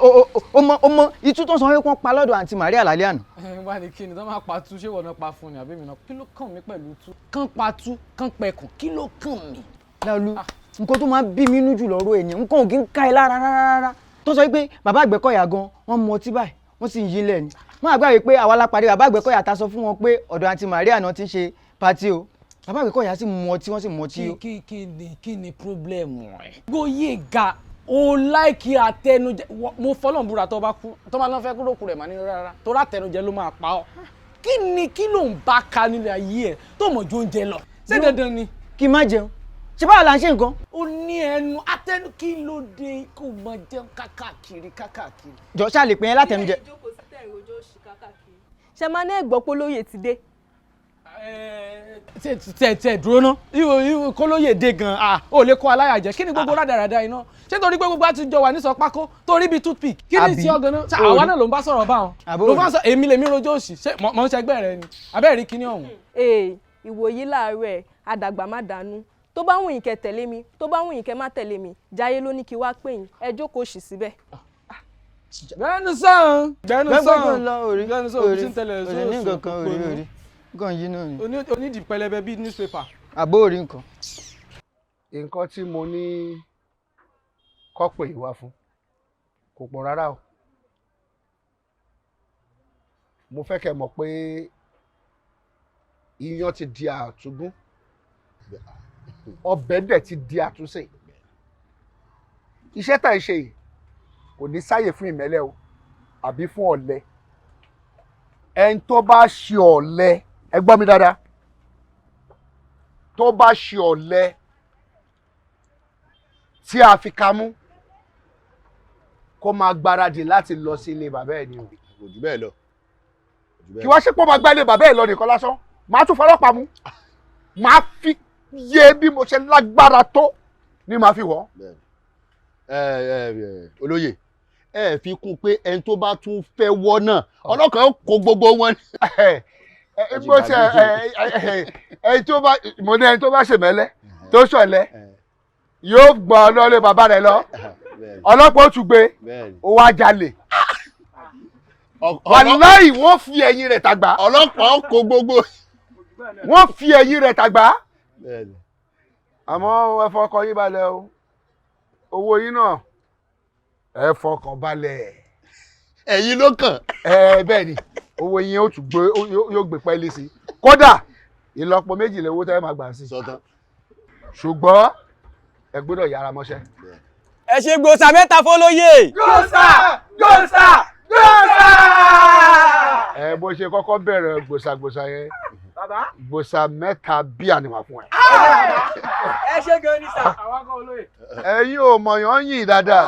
o mọ itú tó ń sọ wípé wọ́n pa lọ́dọ̀ àǹtí Maria lálẹ́ àná. Wá ní kí ni tó máa pa tú, ṣé ìwọ náà pa fún ni àbí mi náà? Kí ló kàn mí pẹ̀lú tú? Kán pa tú, kán pẹkùn, kí ló kàn mí? Láolú, nǹkan tó máa ń bí mi nú jù lọ́rọ̀ ènìyàn, nǹkan ò kí ń ká ẹ lára rárá. Tó sọ wípé bàbá Àgbẹ̀kọ̀yà gan, wọ́n mu ọtí báyìí, wọ́n sì ń yí lẹ̀ ni. Má gbàgbé pé àwa la pàdé bàbá Àgbẹ̀kọ̀yà ta sọ fún wọn pé ọ̀dọ̀ àǹtí Maria náà ti ń ṣe patí o. Bàbá Àgbẹ̀kọ̀yà sì mu ọtí, wọ́n sì mu ọtí o. Kí ni pírọ́blẹ̀mù ẹ̀? Gbóyèga o láìkí àtẹnujẹ, mo fọlọ́n búra tó bá kú tó bá lọ́n fẹ́ kúrò kúrẹ̀ mà ní rárá tó rátẹnujẹ ló máa pa ọ́. Kí ni kí ló ń bá ka nílé ayé ẹ̀ tó mọ̀ ju oúnjẹ lọ? Ṣé dandan ni? Kí n má jẹun, ṣé báwo la ń ṣe nǹkan? Ó ní ẹnu àtẹnu, kí ló dé kó mọ jẹun kákàkiri kákàkiri. Jọ ṣáà lè pè é látẹnujẹ. Ṣe máa ní ẹ̀gbọ́n pólóyè ti dé. Tẹ dúró ná, ìwò kólóyè dé gan, ó lè kó aláyàjẹ, kí ni gbogbo rádaràda iná? Ṣé torí pé gbogbo àtijọ́ wà ní sọ pákó torí bíi toothpick, kí ni tí ọ gan-an? Ṣé àwa náà ló ń bá sọ̀rọ̀ báwọn? Ló bá sọ èmi lèmi rojọ́ òsì, ṣé mọ̀ ń ṣẹgbẹ́ rẹ ni? Abẹ́rẹ́ kíní ọ̀hún. Ee, ìwòyí láàárọ̀ ẹ̀, àdàgbà má dànù. Tó bá wù yín kẹ́ tẹ̀lé mi, tó bá wù yín kẹ́ má tẹ̀lé mi, Jaiye ló ní kí wá pè yín, ẹ jókòó òṣì síbẹ̀. Gbẹ́nu sàn, gbẹ́nu sàn, gbẹ́nu sàn, orí orí ní nǹkan kan, orí orí nǹkan yìí náà ni. Onídìí pẹlẹbẹ bíi newspaper. Àbó orí nǹkan. Nǹkan tí mo ní kọ́pẹ̀ ìwà fún kò pọ̀ rárá o. Mo fẹ́ kẹ́ mọ̀ pé iyán ti di àtúgún, ọbẹ̀ dẹ̀ ti di àtúnṣe. Iṣẹ́ tá à ń ṣe yìí kò ní sáyè fún ìmẹ́lẹ́ o. àbí fún ọ̀lẹ. Ẹni tó bá ṣe ọ̀lẹ, ẹ gbọ́ mi dáadáa, tó bá ṣe ọ̀lẹ tí a fi ka mú, kó máa gbáradì láti lọ sí ilé bàbá ẹ̀ ni o. Kò jù bẹ́ẹ̀ lọ. Kí wá ṣe pé ó máa gbá ilé bàbá ẹ̀ lọ nìkan lásán, màá tún fọlọ́pàá mú, màá fi yé bí mo ṣe lágbára tó ní màá fi wọ́. Olóyè, ẹ fi kún pé ẹni tó bá tún fẹ́ wọ́ náà ọlọ́kàn kó gbogbo wọn. Bó ṣe ẹni tó bá mo ní ẹni tó bá ṣèmẹ́lẹ́ tó ṣọ̀lẹ yóò gbọ́ lọ́lé bàbá rẹ̀ lọ, ọlọ́pàá ó tún gbé, ó wá jalè. Wàláì wọ́n fi ẹ̀yìn rẹ̀ tàgbà. Ọlọ́pàá kó gbogbo. Wọ́n fi ẹ̀yìn rẹ̀ tàgbà. Àmọ́ ẹ fọkàn yín balẹ̀ o, owó yín náà ẹ fọkàn balẹ̀. Ẹ̀yin ló kàn. Ẹ bẹ́ẹ̀ ni, owó yín ó tún gbé, yóò gbé pẹ́ẹ́lí sí i, kódà ìlọ́po méjì lówó tẹ́ ẹ máa gbà sí. Ṣùgbọ́n ẹ gbọ́dọ̀ yára mọ́ṣẹ́. Ẹ ṣe gbòòsà mẹ́ta fọlọ́yè. Gbòòsà gbòòsà gbòòsà. Ẹ bó ṣe kọ́kọ́ bẹ̀rẹ̀ gbòòsàgbòòsà yẹn, gbòòsà mẹ́ta bí àníwá fún ẹ. Ẹ ṣe gan ni sà. Ẹ̀yin ò mọ̀yán yìn dáadáa,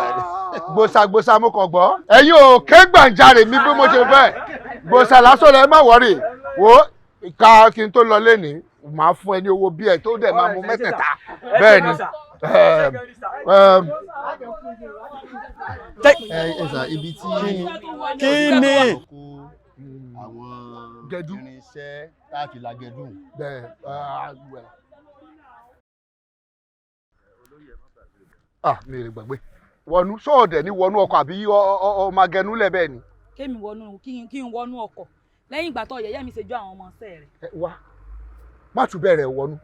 gbòòsàgbòòsà mo kàn gbọ́. Ẹ̀yin ò ké gbàǹjarè mi bí mo ṣe fẹ́. Gbòòsà lásán lẹ má wọ́rì. Wo ká kí n tó lọ lénìí, màá fún ẹ ní owó bí ẹ tó dẹ̀ máa mú mẹ́tẹ̀ẹ̀ta. Bẹ́ẹ̀ ni. Ẹ sà, ibi tí. Kí ni. Àwọn irinṣẹ́ tá a fi la gẹdú. Ah, mi ò lè gbàgbé. Wọnú sọ́ọ̀dẹ̀ ní wọnú ọkọ̀ àbí ọmọ agẹnú lẹ̀ bẹ́ẹ̀ ni. Kémi wọnú, kí n wọnú ọkọ̀ lẹ́yìn ìgbà tó yẹ̀yẹ́ mi ṣe jó àwọn ọmọ ọ̀sẹ̀ rẹ̀. Wá, má tún bẹ̀rẹ̀ wọnú,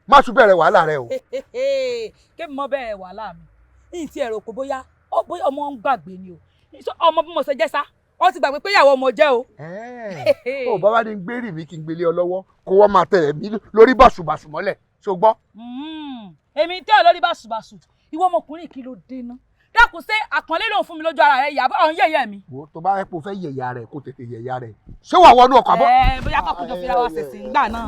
má tún bẹ̀rẹ̀ wàhálà rẹ o. Kémi mọ bẹ̀rẹ̀ wàhálà mi, ní ti ẹ̀rọ kò bóyá ọmọ ń gbàgbé ni o, ọmọ bí mo ṣe jẹ́ sá, ó ti gbàgbé pé ìyàwó ọmọ jẹ́ o. Ó bá wá ní gbérì mi kí n gbélé ọ lọ́wọ́ kó wọ́n máa tẹ̀lé mi lórí bàṣubàṣu mọ́lẹ̀, ṣó gbọ́. Èmi tẹ́ ọ lórí bàṣubàṣu, ìwọ ọmọkùnrin kí ló dé ná? Dákun, ṣé àpọ́nlé lòun fún mi lójú ara rẹ yàbọ̀ ọ̀hún yẹ̀yẹ́ mi. Wo tó bá rẹ pé o fẹ́ yẹ̀yà rẹ̀ kó tètè yẹ̀yà rẹ̀, ṣé wàá wọnú ọkọ̀ àbọ̀. Ẹ bóyá kọkùnjọ fira wa ṣẹ̀sìn ńgbà náà,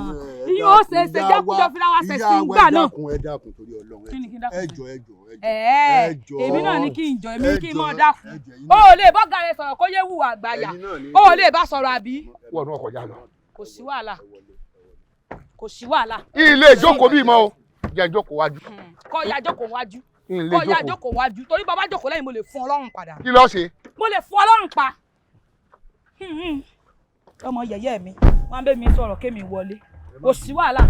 ìyẹn ó ṣe é ṣe jẹ́kùnjọ fira wa ṣẹ̀sìn ńgbà náà. Ẹ dákun torí Ọlọ́run, ẹ jọ̀ọ́ ẹ jọ̀ọ́ ẹ jọ̀ọ́. Èmi náà ní kí n jọ, èmi kí n mọ dákun. O ò lè bọ́gà rẹ sọ̀rọ̀ kó yé wùwà àgbàyà, o ò lè bá sọ̀rọ̀ àbí. Wọnú ọkọ̀ já lọ. Kò sí wàhálà, kò sí wàhálà. Ilé ìjókòó bímọ o, jẹ́ ìjókòó wájú. Kọ́ ya jókòó wájú, kọ́ ya jókòó wájú, torí bàbá jókòó lẹ́yìn mo lè fún Ọlọ́run padà. Kí ló ṣe? Mo lè fún Ọlọ́run pa. Ọmọ yẹ̀yẹ́ mi wọ́n bẹ́ mi sọ̀rọ̀ kémi wọlé, kò sí wàhálà.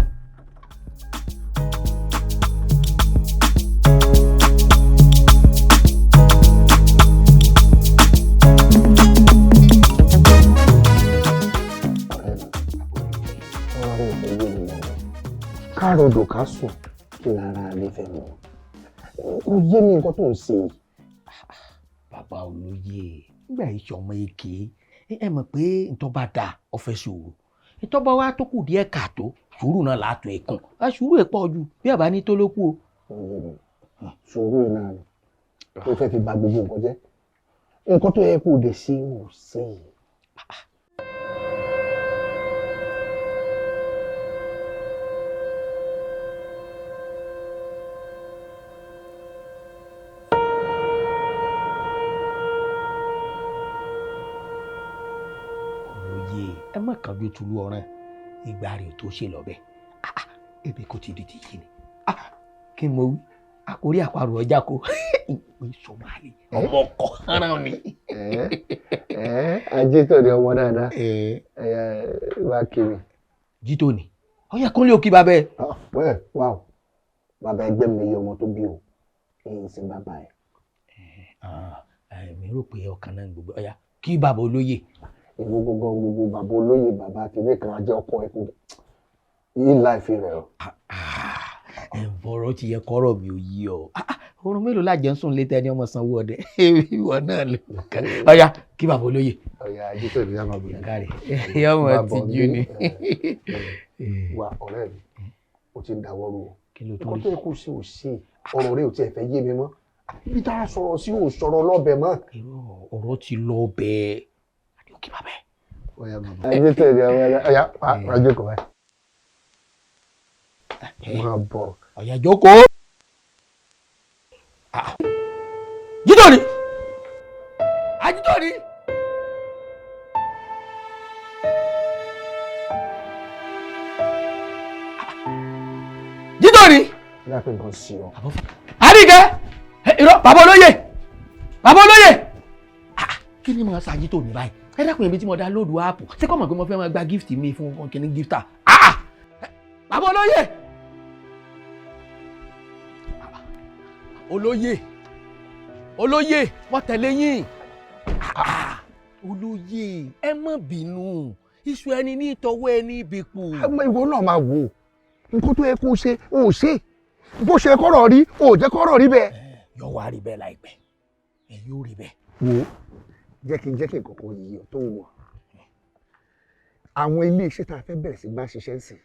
Ọ̀rẹ́ mi, ọ̀rẹ́ ìfẹ́ yé mi lọ́wọ́. Károdò ká sùn kí lára lè fẹ́ mọ̀. Kò yé mi nǹkan tó ń ṣe yìí. Bàbá olóyè, nígbà yìí ṣe ọmọ èké, ẹ mọ̀ pé ntọ́ bá da ọ̀fẹ́ sòrò, ntọ́ bá wá tó kù díẹ̀ káàtó sùúrù náà látò ẹ̀kún, sùúrù ẹ̀ pọ̀ ju bí àbá ní tó ló kú o. Sùúrù náà ni tó fẹ́ fi ba gbogbo nǹkan jẹ́, nǹkan tó yẹ kó o dé sí ò sí. Ẹ má kánjú tulu ọ̀ràn, ìgbà rẹ̀ tó ṣe lọ bẹ́ẹ̀, ebi kò ti di ti yìí ni kí n mọ wí àkórí àparò ọjà kó ìpè sọmáàlì ọmọ ọkọ hánà ni. Ajé tó ní ọmọ dáadáa wá kiri. Jíto ni ọyà kúnlé òkè bàbá ẹ. Wẹ́ẹ̀ wá o, bàbá ẹgbẹ́ mi yẹ ọmọ tó bí o, èyí sì bàbá ẹ. Èmi rò pé ọkàn náà gbogbo ọyà kí bàbá olóyè. Ìwọ gbogbo gbogbo bàbá olóyè bàbá kìnìún kan ajẹ́ ọkọ ẹ̀kú yìí láìfi rẹ̀ o. Ẹ ń bọ̀rọ̀ ti yẹ kọ́rọ̀ mi ò yí ọ. Oorun mélòó lájẹ ń sùn létí ẹni ọmọ sanwó ọdẹ, ìwọ náà lè kàn. Ọ̀yà kí bàbá olóyè. Ọ̀yà ajé tó ìdíyà máa bọ̀ ní. Kárí yọmọ ti jú ni. Wà ọ̀rẹ́ mi, o ti ń dáwọ́ rú o. Kí ló tó Nǹkan rí? tó yẹ kó ṣe ò ṣe, ọ̀rọ̀ rẹ ò tiẹ̀ fẹ́ yé mi mọ́. Ibi tá a sọ̀rọ̀ sí ò sọ̀rọ̀ lọ́bẹ̀ mọ́. Ọ̀rọ̀ ti lọ bẹ́ẹ̀. Àdéhùn bàbá ẹ̀. Ẹ jẹ́ tẹ̀lé ọmọ ẹ ọ̀yà wàá jókòó báyìí. Máa bọ̀. Ọ̀yà jókòó. Jídòrí. Ajídòrí. Jídòrí. Lápẹ́ nǹkan sí ọ. Àríkẹ́ irọ́ bàbá olóyè bàbá olóyè kí ni mo ṣàjì tó ní báyìí? Ẹ dákun, èmi tí mo dá lóòdù áàpù ṣé kọ́ mọ̀ pé mo fẹ́ máa gba gift mi fún kìnní gifta? Bàbá olóyè, olóyè, olóyè, wọ́n tẹ̀lé yín. Olóyè, ẹ má bínú, iṣu ẹni ní ìtọ́wọ́ ẹni ibìkù. Ìwọ náà máa wò nǹkan tó yẹ kó ṣe ò ṣe bó ṣe kọ́rọ̀ rí ò jẹ́ kọ́rọ̀ rí bẹ́ẹ̀. Yóò wá rí bẹ́ẹ̀ láìpẹ́, ẹ yóò rí bẹ́ẹ̀. Wo, jẹ́ kí n jẹ́ kí nǹkan kan yí ọ tó wọ̀. Àwọn ilé iṣẹ́ tá a fẹ́ bẹ̀rẹ̀ sí bá ṣiṣẹ́ ń sìn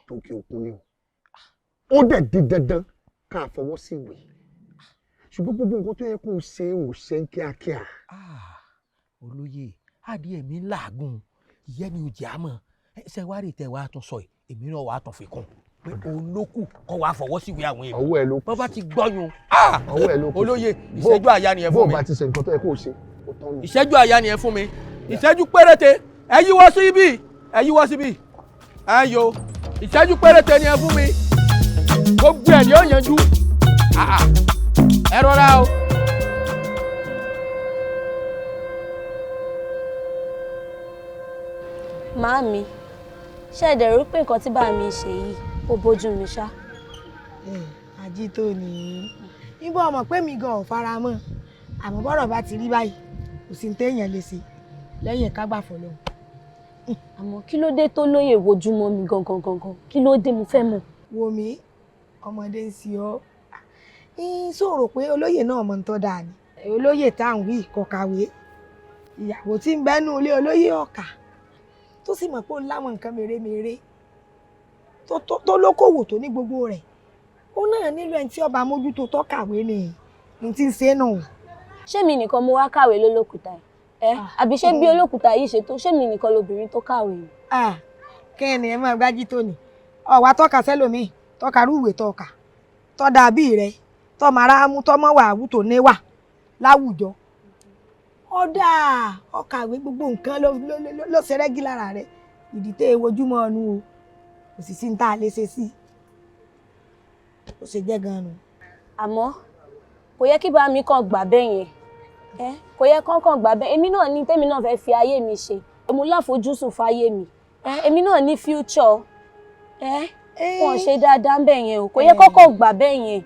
tòkè òkun ni o. Ó dẹ̀ di dandan ká fọwọ́ sí ìwé, ṣùgbọ́n gbogbo nǹkan tó yẹ kó o ṣe ò ṣe ń kíákíá. Olóyè, adìẹ mi ń làágùn ìyẹn ni òjì àmọ́ ṣe wá rí tẹ wàá tún sọ yìí, èmi náà wàá tún fi kún pé òun ló kù kọ́ wàá fọwọ́ síwèé àwọn èèyàn. Ọwọ́ ẹ ló kù. Bọ́ bá ti gbọ́yún. Ọwọ́ ẹ ló kù. Olóyè, ìṣẹ́jú àyà ni ẹ fún mi. Bó o bá ti ṣe nǹkan tó yẹ kó o ṣe, ó tán nù. Ìṣẹ́jú àyà ni ẹ fún mi, ìṣẹ́jú péréte. Ẹ yíwọ́ sí ibí, ẹ yíwọ́ síbí, ẹ yo, ìṣẹ́jú péréte ni ẹ fún mi, gbogbo ẹ̀ ni ó yanjú. Ẹ rọra o. Màámi, ṣé ẹ dẹ̀ rò pé nǹkan tí bá mi ṣe yìí ó bójú mi ṣá? Àjító ni nígbà ọmọ pé mi gan ò fara mọ́, àmọ́ bọ́rọ̀ bá ti rí báyìí, kò sí ní téèyàn lè ṣe lẹ́yìn ká gbà fọlọ́hun. Àmọ́ kí ló dé tó lóye wojú mọ́ mi gangan gangan? Kí ló dé? Mo fẹ́ mọ̀. Wo mi, ọmọdé ń ṣe ọ́ ń sọ̀rọ̀ pé olóyè náà mọ̀ ń tọ́ da ni. Olóyè tá à ń wí kò kàwé, ìyàwó tí ń bẹ́nu ilé olóyè ọ̀kà tó sì mọ̀ pé ó ń láwọn nǹkan mèremère tó lókòwò tó ní gbogbo rẹ̀, ó náà nílò ẹni tí ọba mójútó tó kàwé ni ní ti ń ṣe nù. Ṣé mi nìkan mo wá kàwé lólókùúta ẹ àbí ṣé bí olókùúta yìí ṣe tó, ṣé mi nìkan lobìnrin tó kàwé ni? Kí ni ẹ máa gbájí tó ni ọ̀wá tọ́ka sẹ́lòmíì tọ́ka rúwèé tọ́ka tọ́ dàbí rẹ tọ́ mara mú tọ́ mọ́ wàhù tó níwà láwùjọ. Ọ̀dà ọkàwé gbogbo nǹkan ló ṣe rẹ́gí lára rẹ, ìdí tẹ́ ewojúmọ́ ọ̀nù o, kò sì sí ní tá a lè ṣe sí i, ó ṣe jẹ́ gan-an nù. Àmọ́ kò yẹ kí bá mi kàn gbà bẹ́ẹ̀ yẹn, kò yẹ kán kàn gbà bẹ́ẹ̀. Èmi náà ní tèmi náà fẹ́ fi ayé mi ṣe, mo láfojúsùn fáyé mi, èmi náà ní future, wọn ṣe dáadáa ń bẹ̀ yẹn o, kò yẹ kọ́kọ́ gbà bẹ́ẹ̀ yẹn.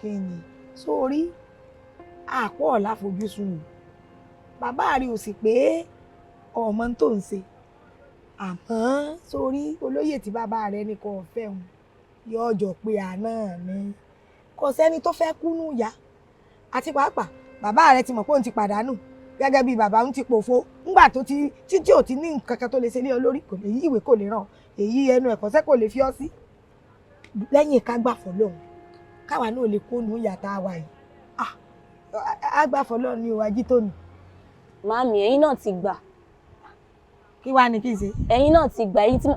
Kí ni sórí àpò ọ̀làfojúsùn o, bàbá rẹ ò sì pé ọmọ tó ń ṣe, àmọ́ sórí olóyè tí bàbá rẹ ní kò fẹ́ òun yóò jọ pé àná ni kò sẹ́ni tó fẹ́ kúnú ya, àti pàápàá bàbá rẹ ti mọ̀ pé òun ti pàdánù gẹ́gẹ́ bí bàbá òun ti pòfo ńgbà tó ti títí ò ti ní nǹkan kan tó lè ṣe lé olórí, kò lè yí ìwé, kò lè ràn èyí ẹnu ẹ̀kọ́ṣẹ́ kò lè fi ọ́ sí lẹ́yìn ká gbà fọlọ́hún káwa náà lè kónú ìyá tá a wà yìí, á gbà fọlọ́hún ni o, Ajítóni. Màámi, ẹ̀yin náà ti gbà. Kí wàá ní kí n ṣe. Ẹ̀yin náà ti gbà, ẹ̀yin tí.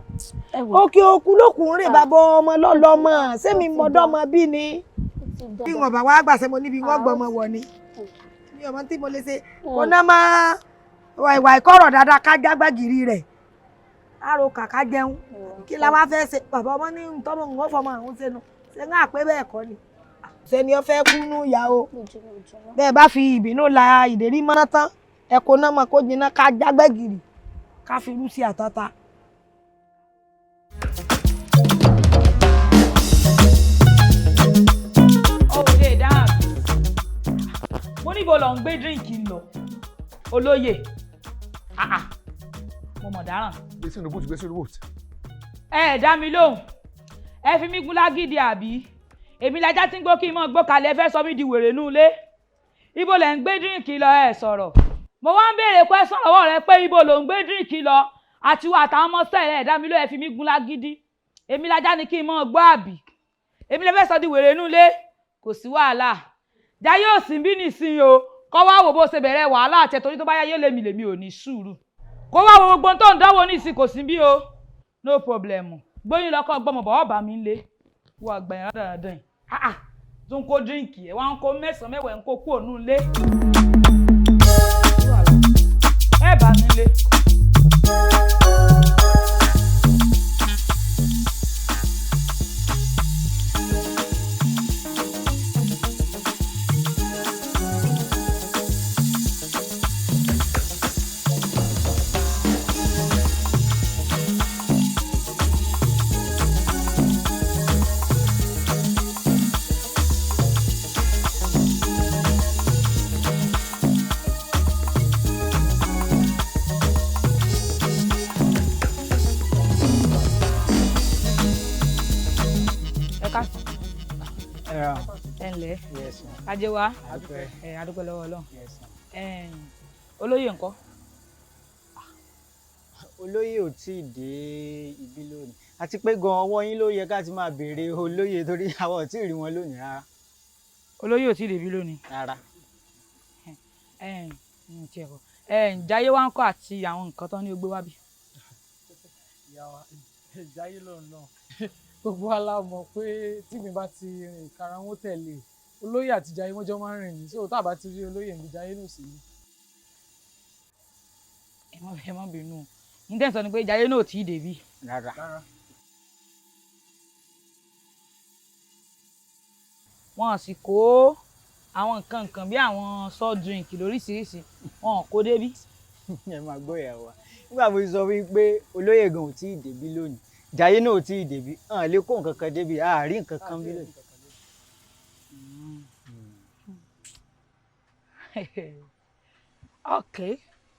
Òkè òkú lókùn rè bàbá ọmọ lọ́lọ́mọ sẹ́mi mọ́dọ́mọ bí ni bí wọn bá wá gbàṣẹ mo níbi wọn gbọmọ wọ ni mi ò mọ tí mo lè ṣe kò ná máa ìwà ìkọ̀rọ̀ dáadáa ká jágbágìrì rẹ̀ àrò kàkà jẹun kí la wá fẹ́ ṣe bàbá ọmọ ní tọ́mọ ń fọmọ àwọn sẹ́nu ṣe ń àpé bẹ́ẹ̀ kọ́ ni sẹ́ni ọ fẹ́ kúnú ìyá o bẹ́ẹ̀ bá fi ìbínú la ìdérí mọ́ná tán ẹ kò ná mọ́ kó jiná ká jágbẹ́gìrì ká fi irú sí àtàtà. Ó lè dáhùn. Mo níbo lọ ń gbé díríǹkì lọ olóyè, mo mọ̀ dáràn. Gbé sínú bóòtù, gbé sínú bóòtù. Ẹ dá mi lóhùn, ẹ fi mí gún lágídí àbí èmi lajá tí ń gbó kí n mọ̀ gbó kalẹ̀, ẹ fẹ́ sọ mí di wèrè nú ilé. Ibo lẹ̀ ń gbé díríǹkì lọ? Ẹ sọ̀rọ̀. Mo wá ń béèrè question lọ́wọ́ rẹ pé ibo ló ń gbé díríǹkì lọ àti wà àtàwọn ọmọ sẹ́ẹ̀. Ẹ dá mi lóhùn, ẹ fi mí gún lágídí. Èmi lajá ni kí n mọ̀ gbó àbí èmi lè fẹ́ sọ di wèrè nú ilé? Kò sí wàhálà, Jayé ò sí bí nísìnyí o. Kọ́ wá wò bó ṣe bẹ̀rẹ̀ wàhálà àti torí tó bá yáyé lèmi lèmi ò ní sùúrù. Kó wá wo gbogbo tó ń dánwò nísìnyí kò sí bí o. No problem. Gbóyún lọ́kọ́ gbọ́mọ bọ̀ ọ̀bà mi ń lé. Wọ́n àgbà yẹn rádaràdàn yìí. Ah ah, tó ń kó díríǹkì ẹ̀ wá ń kó mẹ́sàn-án mẹ́wàá ń kó kú òun lé. Ẹ bá mi lé. Ẹ ká ẹ ǹlẹ́ ajé wa ẹ adúpẹ́ lọ́wọ́ Ọlọ́run. Olóyè ńkọ́? Olóyè ò tí ì dé ibi lónìí, àti pé gan ọwọ́ yín ló yẹ ká ti máa béèrè olóyè torí àwọn ò tí ì rí wọn lónìí rárá. Olóyè ò tí ì débi lónìí. Rárá. Jayé wa ńkọ́ àti àwọn nǹkan tán ní ó gbé wá bí. Ìyá wa, Jayé lòun náà. Gbogbo wa la mọ̀ pé tí mi bá ti rìn kára wọn tẹ̀lé olóyè àti Jayé wọ́n jọ máa ń rìn ní, so tá a bá ti rí olóyè níbi Jayé náà sí. Ẹ má bínú o, ní tẹ́ ń sọ ni pé Jayé náà ò tí ì débí. Rárá. Wọn sì kó àwọn nǹkan nǹkan bí àwọn soft drink lóríṣiríṣi, wọn ò kó débí. Ẹ máa gbọ́ ìyá wa, nígbà mo sọ wípé olóyè gan ò tí ì débí lónìí, Jayé náà ò tí ì débí, hàn lè kó nǹkan kan débi, àárín nǹkan kan bí lónìí. Ok,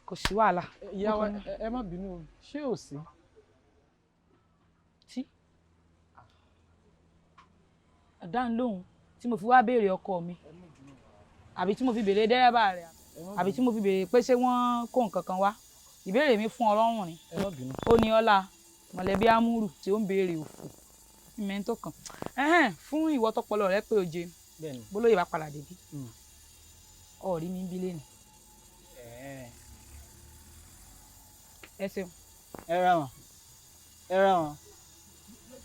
kò sí wàhálà. Ìyá wa, ẹ má bínú o, ṣé ò sí? Tí ọ̀dà ń lóhùn tí mo fi wá béèrè ọkọ mi, àbí tí mo fi béèrè dẹ́rẹ́bà rẹ̀, àbí tí mo fi béèrè pé ṣé wọ́n kó nǹkan kan wá, ìbéèrè mi fún ọlọ́run ni. Ó ní ọlá mọ̀lẹ́bí amúrù tí ó ń béèrè òfò ìmẹ̀ tó kàn fún ìwọ tọpọlọ rẹ pé oje bólóyè bá padà débi ọ̀rí mi ń bí lẹ́nu. Ẹ ṣeun. Ẹ ra wọn, ẹ ra wọn.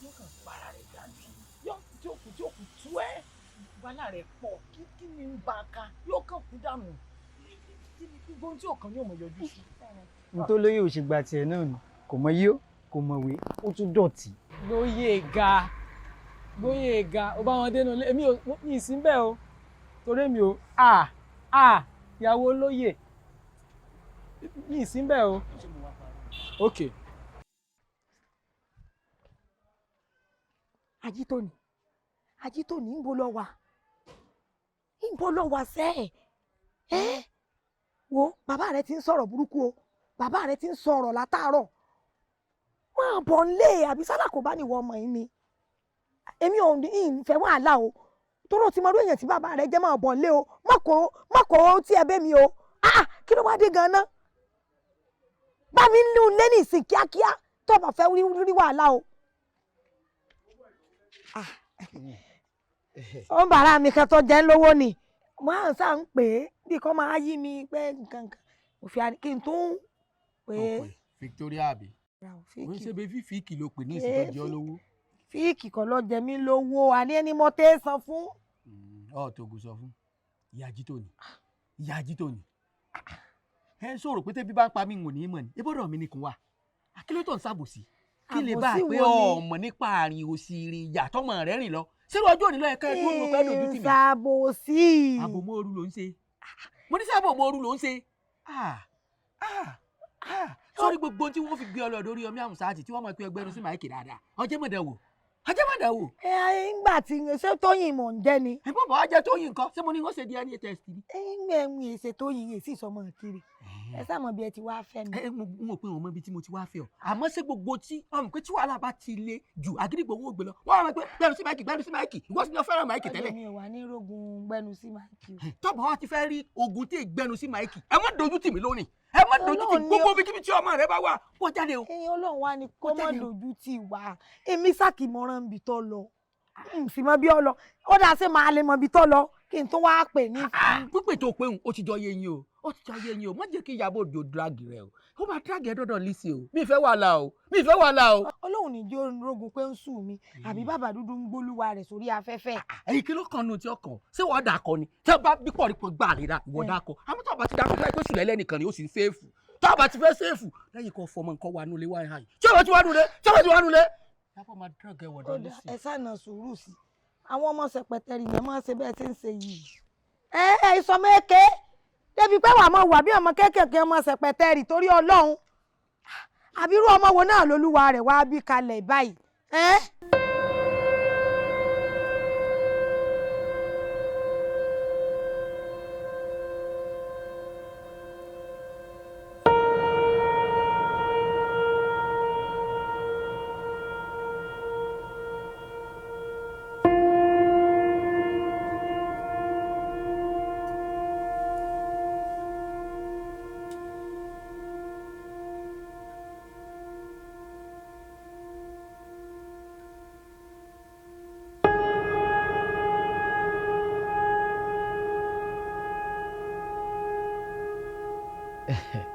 Yóò kàn para rẹ̀ dànù, yóò jókòó jókòó tú ẹ, wàhálà rẹ̀ pọ̀, kí ni ń bá a ká, yóò kàn kú dànù, kí ni gbogbo ohun tí ọkàn yóò mọ̀ yọjú sí. N tó lóye ò ṣe gba tiẹ̀ náà nù, kò mọ yíyó, kò mọ̀wé, ó tún dọ̀tí. Lóyè ga, lóyè ga, ó bá wọn dénú ilé, èmi ò ní ìsín bẹ́ẹ̀ o, torí mi ò à à ìyàwó olóyè ní ìsín bẹ́ẹ̀ o. Ok. Ajítóní, Ajítóní, ń bo lọ wà, ń bo lọ wà sẹ́ ẹ̀ wo bàbá rẹ ti ń sọ̀rọ̀ burúkú o, bàbá rẹ ti ń sọ̀rọ̀ látàárọ̀, máa bọ̀ nílé àbí sálà kò bá níwọ ọmọ yìí ni. Èmi ò ní ìfẹ́ wàhálà o, tóró ti mọ irú èèyàn tí bàbá rẹ jẹ́, máa bọ̀ nílé o, má kó tí ẹ bẹ́ mi o. Ah, kí ló wá dé gan-an? Bá mi ń lé ní ìsìn kíákíá tó bá fẹ́ rí wàhálà o. Ó ń bàrà mi kan tó jẹ́ ń lówó ni mo á sá ń pè é bí kò máa yí mi pé nǹkan kan òfin kí n tún pè é. Victoria àbí ó ń ṣe bí fífíìkì ló pè ní ìsìn tó jẹ ọ́ lówó. Fíìkì kan ló jẹ mí lówó, àní ẹni mo tẹ́ san fún. Ọ tógun sọ fún ìyá Ajítóní, ìyá Ajítóní, ẹ ń sọ̀rọ̀ pé tẹ́bí bá ń pa mí ń wò ní mọ̀ ní ibodò mi nìkan wà, kí ló tó ń ṣàbòsí, kí lè bá a pé ọmọ nípa àrìn òsì ìrìn ìyá tọmọ rẹ rìn lọ sírò ọjọ́ òní lọ́yẹ̀ká ẹ̀ tó ń lò pẹ́ lójú tì mí. Ṣàbòsí. Àbòmọ́oru ló ń ṣe, mo ní sábòmọ́oru ló ń ṣe. Sórí gbogbo tí wọ́n fi gbé ọ lọ lórí Ọmí Àmùsáàtì tí wọ́n máa pe ẹgbẹ́nu sí máìkì dáadáa, ọjọ́ mọ̀dà wò, ọjọ́ mọ̀dà wò. Ẹ ńgbà tí ṣé Tóyìn mò ń jẹ́ ni. Ẹ bọ́ bọ́ ajẹ́ Tóyìn nǹkan, ṣé mo ní wọ́n ṣe DNA test ni. Ẹ ń gbẹ ń ṣe Tóyìn èsì ìsọmọ kiri, ẹ sáàmọ bí ẹ ti wá fẹ́ mi. Ẹ n ò pé wọn mọ ibi tí mo ti wá fẹ́ ọ, àmọ́ ṣé gbogbo tí ọmọ pé tí wàhálà bá ti le jù àgídìgbò owó gbé lọ wọ́n á máa pé gbẹnu sí máìkì, gbẹnu sí máìkì, ìwọ sì ni ó fẹ́ràn máìkì tẹ́lẹ̀. Ọjọ́ mi ò wà ní rogun gbẹnu sí máìkì o. Tọ́bọ̀ wa ti fẹ́ rí ogun tí gbẹnu sí máìkì, ẹ má dojú tì mí lónìí, ẹ má dojú tì gbogbo ibikíbi tí ọmọ rẹ bá wà kó jáde o. Ẹyin Ọlọ́run wa ni kó má dojú tì wá, èmi sákì mọ́ràn ibi tó lọ, n sì mọ bí ọ lọ, ó dáa ṣe máa lè mọ ibi tó lọ, Kí n tún wá pè ní. Pípè tó pé òun, ó ti jọ yé yín o, ó ti jọ yé yín o. Má jẹ́ kí Ìyábọ̀ Òjó drag rẹ o, ó máa drag ẹ dọ́dọ̀ Lizzy o. Mi ì fẹ́ wàhálà o, mi ì fẹ́ wàhálà o. Ọlọ́run ní jó rogun pé ń sùn mi àbí bàbá dúdú ń gbólúwa rẹ̀ sórí afẹ́fẹ́. Ẹyin kí ló kàn nù tí ó kàn ṣé wọ́n dà kọ ni? Tí wọ́n bá bí pọ̀ nípa gbà lè ra ìwọ dà kọ, àmọ́ tó o bá ti dà kọ pé sùlẹ̀ lẹ́nìkan ni ó sì ń séèfù. Tó o bá ti fẹ́ séèfù lẹ́yìn kan fọmọ nǹkan wà nulẹ̀ wá hàn yìí, tí o bá ti wà nulẹ̀, tí o bá ti wà nulẹ̀. Ìyábọ̀ máa drag ẹ wọ̀dọ̀ Lizzy. Ẹ sànà sùúrù sí àwọn ọmọ sẹpẹtẹrì yẹn máa ń ṣe bẹ́ẹ̀ ṣe ń ṣe yìí. Ẹ ẹ ìsọmọ èké débi pé wàá máa wà bí ọmọ kéékèèké, ọmọ sẹpẹtẹrì, torí Ọlọ́run. Àbírú ọmọ wo náà lolúwa rẹ̀ wá bí kalẹ̀ báyìí? Ẹ́.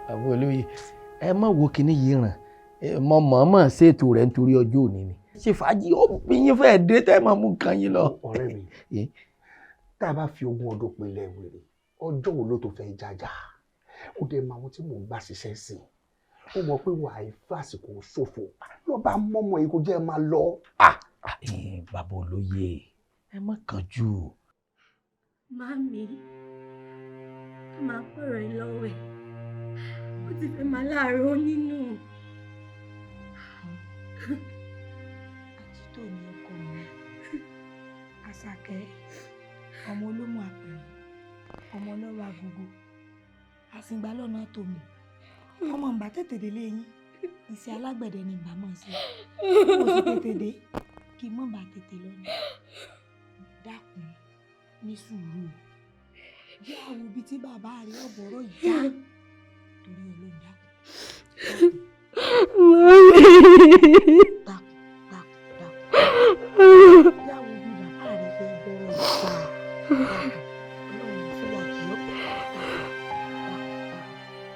Bàbá olóye, ẹ má wo kinní yìí ràn mọ mọ̀ọ́mọ̀ ṣètò rẹ̀ nítorí ọjọ́ òní ni. Ṣe fàájì ó bí yín fẹ́ẹ́ dé tẹ́ ẹ máa mú nǹkan yín lọ. Ọ̀rẹ́ mi, tá a bá fi 20 ọdún pinlẹ̀ wèrè, ọjọ́ wo ló tó fẹ́ jájà? Ó dẹ̀ mọ àwọn tí mò ń bá ṣiṣẹ́ sí i, ó mọ̀ pé wàá fàsìkò ṣòfò ló bá mọ́mọ́ yìí kó jẹ́ ẹ máa lọ. Bàbá olóye, ẹ má kánjú. Màmí, a máa pọ̀rọ̀ ẹ lọ́wọ́ ẹ̀. Ó ti fẹ́ máa láàárọ̀ nínú. Àtúntò ní ọkọ mi, Àṣàkẹ́, ọmọ olómù àpẹẹrẹ, ọmọ ọlọ́rọ̀ agogo, àsìngbà lọ́nà tòmù. Ọmọ ǹbá tètè délé yín, iṣẹ́ alágbẹ̀dẹ ni ǹbá mọ̀ sí. Mo sì tètè dé kí n mọ̀ bá tètè lọ ni. Dákun, ní sùúrù o. Bí àwọn ibi tí bàbá rẹ̀ ọ̀bọ̀rọ̀ yá, torí Ọlọ́run, dákun. Dákun, dákun, dákun. Bí àwọn ibi bàbá rẹ̀ fẹ́ bọ̀rọ̀ yá, dákun. Ọlọ́run fìyà jẹ ọ́.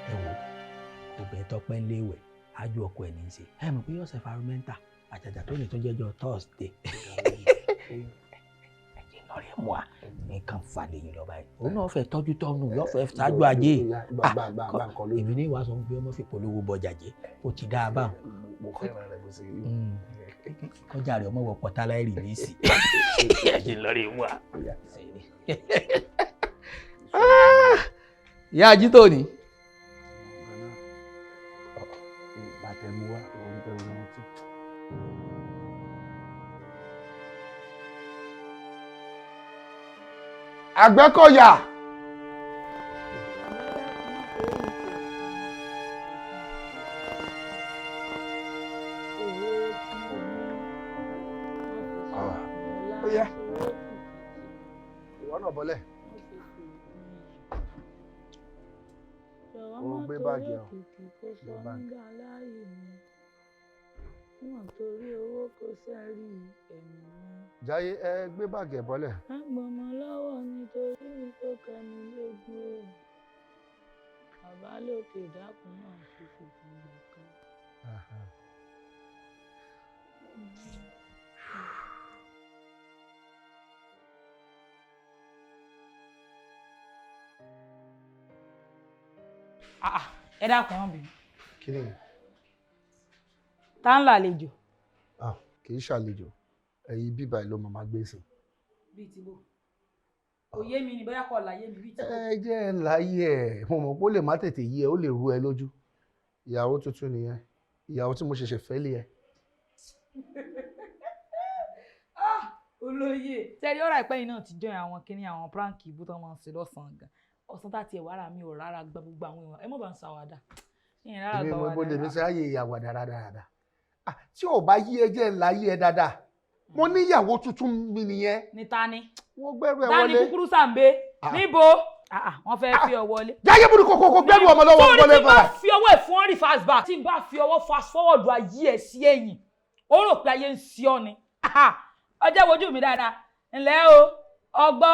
Ẹ wo obìnrin tọpẹ́ ń léwẹ̀ ájú ọkọ ẹ̀ ní í ṣe, ẹ mọ̀ pé yóò ṣe environmental àjàjà tó lè tó jẹ́jọ́ Thursday. Ẹ̀jẹ̀ lọ́rẹ̀ mú wa nǹkan falẹ̀ yìí lọ báyìí, òun náà fẹ́ tọ́jú tọ́nu, yóò fẹ́ ṣáájú ajé. Èmi ní ìwà sọ pé ọmọ fi polówó bọjà jẹ́, ó ti dáa báwọn. Mo fẹ́ràn rẹ̀ bó ṣe rí. Kọjá rẹ̀ ọmọ wọ pọ̀tá láì rìlíìsì. Ẹ̀jẹ̀ lọ́rẹ̀ mú wa. Ìyá ajítò ni. Bàtẹ̀mú wa, òun bẹ̀rù wọn tí. Àgbẹ̀kọ̀yà. Ó yá, ìwọ náà bọ́lẹ̀. Ó gbé báàgì ẹ̀, gbé báàgì. Wọ́n torí owó kò sẹ́rí ẹ̀mí mi. Jaiye, ẹ gbé báàgì ẹ̀ bọ́lẹ̀. Má gbọ́mọ lọ́wọ́ mi torí mi tó kẹnu lógún o. Bàbá lókè dákun náà fi fòfin gbà kan. Ẹ dákun, ẹ má bínú. Kí ni? Tá ń làlejò? Ah, kì í ṣàlejò, ẹ̀yin bíbá ẹ̀ ló máa gbé sí. Bíi ti bò? Kò yé mi ni, bóyá kò láyé mi, bíi ti bò. Ẹ jẹ́ ẹ láyé ẹ̀, mo mọ̀ pé ó lè má tètè yé ẹ, ó lè rú ẹ lójú. Ìyàwó tuntun nìyẹn, ìyàwó tí mo ṣẹ̀ṣẹ̀ fẹ́ lé ẹ. Ah, olóyè tẹ́lẹ̀ ọ̀rọ̀ àìpẹ́ yìí náà ti join àwọn kinní àwọn prank ibú tó máa ń ṣe lọ́sàn-án gan. Ọ̀sán tá tiẹ̀ wàrà mi ò rárá gba gbogbo àwọn èèyàn, ẹ mọ̀ bá ń ṣàwàdà. Ìyẹn rárá Èmi gba mo wàdà. bó lèmi ṣe ààyè ìyàwó dáadáa. Tí ò bá yí ẹ, jẹ́ ńlá yí ẹ dáadáa. Mo níyàwó tuntun mi nìyẹn. Ní ta ni? Wọ́n gbẹ́rù ẹ Ta ni? wọlé. Kúkúrú sàǹbé níbo? Wọ́n fẹ́ fi ọ wọlé. Jáyé burúkú kókó gbẹ́rù ọmọ lọ́wọ́ Sórí wọlé tí n bá fara. fi ọwọ́ ẹ̀ fún ọ́rì fast back, tí n bá fi ọwọ́ fast forward ayé ẹ̀ sí ẹ̀yìn, ó rò pé ayé ń sí ọ ni. Ọjọ́ wojú mi dáadáa. Ǹlẹ́ o, ọgbọ́,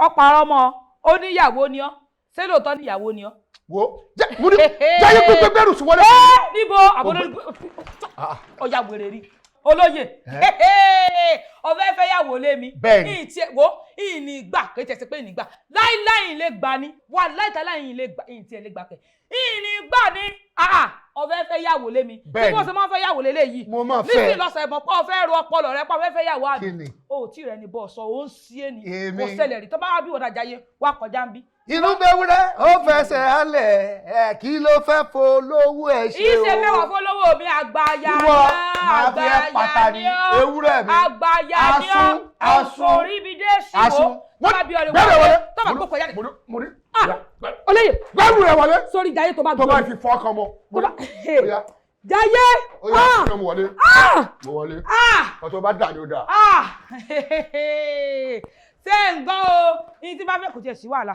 Ọ̀pàrọ̀ ọmọ ó níyàwó ni ọ́, ṣé lóòótọ́ níyàwó ni ọ́? Wo jẹ mo ní jẹyẹ gbégbé gbẹrù sí wọlé. Níbo àbọ̀lórí ọjà wèrè rí olóyè ọ̀fẹ́ fẹ́ yàwó lé mi. Bẹ́ẹ̀ni. Ìyìn tiẹ̀ wo ìyìn ní gbà kì í tẹ̀sí pé ìyìn gbà láíláí lè gbà ni wà láìta láìyìn lè gbà ìyìn tiẹ̀ lè gbà kẹ̀ ìyìn ní gbà ni ọ̀fẹ́ fẹ́ yàwó lé mi. Bẹ́ẹ̀ni. Bí wọ́n ṣe máa ń fẹ́ yàwó lé léyìí. Mo máa fẹ́. Nísìnyí lọ́sẹ̀ mọ̀ pé ọ̀fẹ́ ru ọpọlọ rẹ pé ọ̀fẹ́ fẹ́ yàwó àbí. Kí ni? O ò tí rẹ ni bọ́ sọ ò ń sí ènì. Èmi. Kò ṣẹlẹ̀ rí tó bá wà bí wọ́n dájà yé wà kọjá ń bí. Inú gbẹwúrẹ́ ó fẹsẹ̀ halẹ̀ ẹ̀ kí ló fẹ́ folówó ẹ̀ ṣe o. Ìṣe mẹ́wàá fọlọ́wọ́ mi àgbàyà Ìwọ máa fi ẹ́ pata ni ewúrẹ́ mi. Àgbàyà ni ọ́ Asun asun orí mi dé ṣìwọ́. Asun. Tó bá bí ọ̀rẹ́ Gbẹ́rù ẹ̀ wọlé wọlé. tó bá gbókò jáde. Mo ní. Olóyè. Gbẹ́rù ẹ̀ wọlé. Sórí Jayé tó bá Tó bá fi fọ́ ọkàn mọ́. Jayé. Ó yá mo wọlé. Mo wọlé. Ọ̀tọ̀ bá dà ní ó dà. Ṣé ń gbọ́ o? Ní tí bá fẹ́ kò tiẹ̀ sí wàhálà.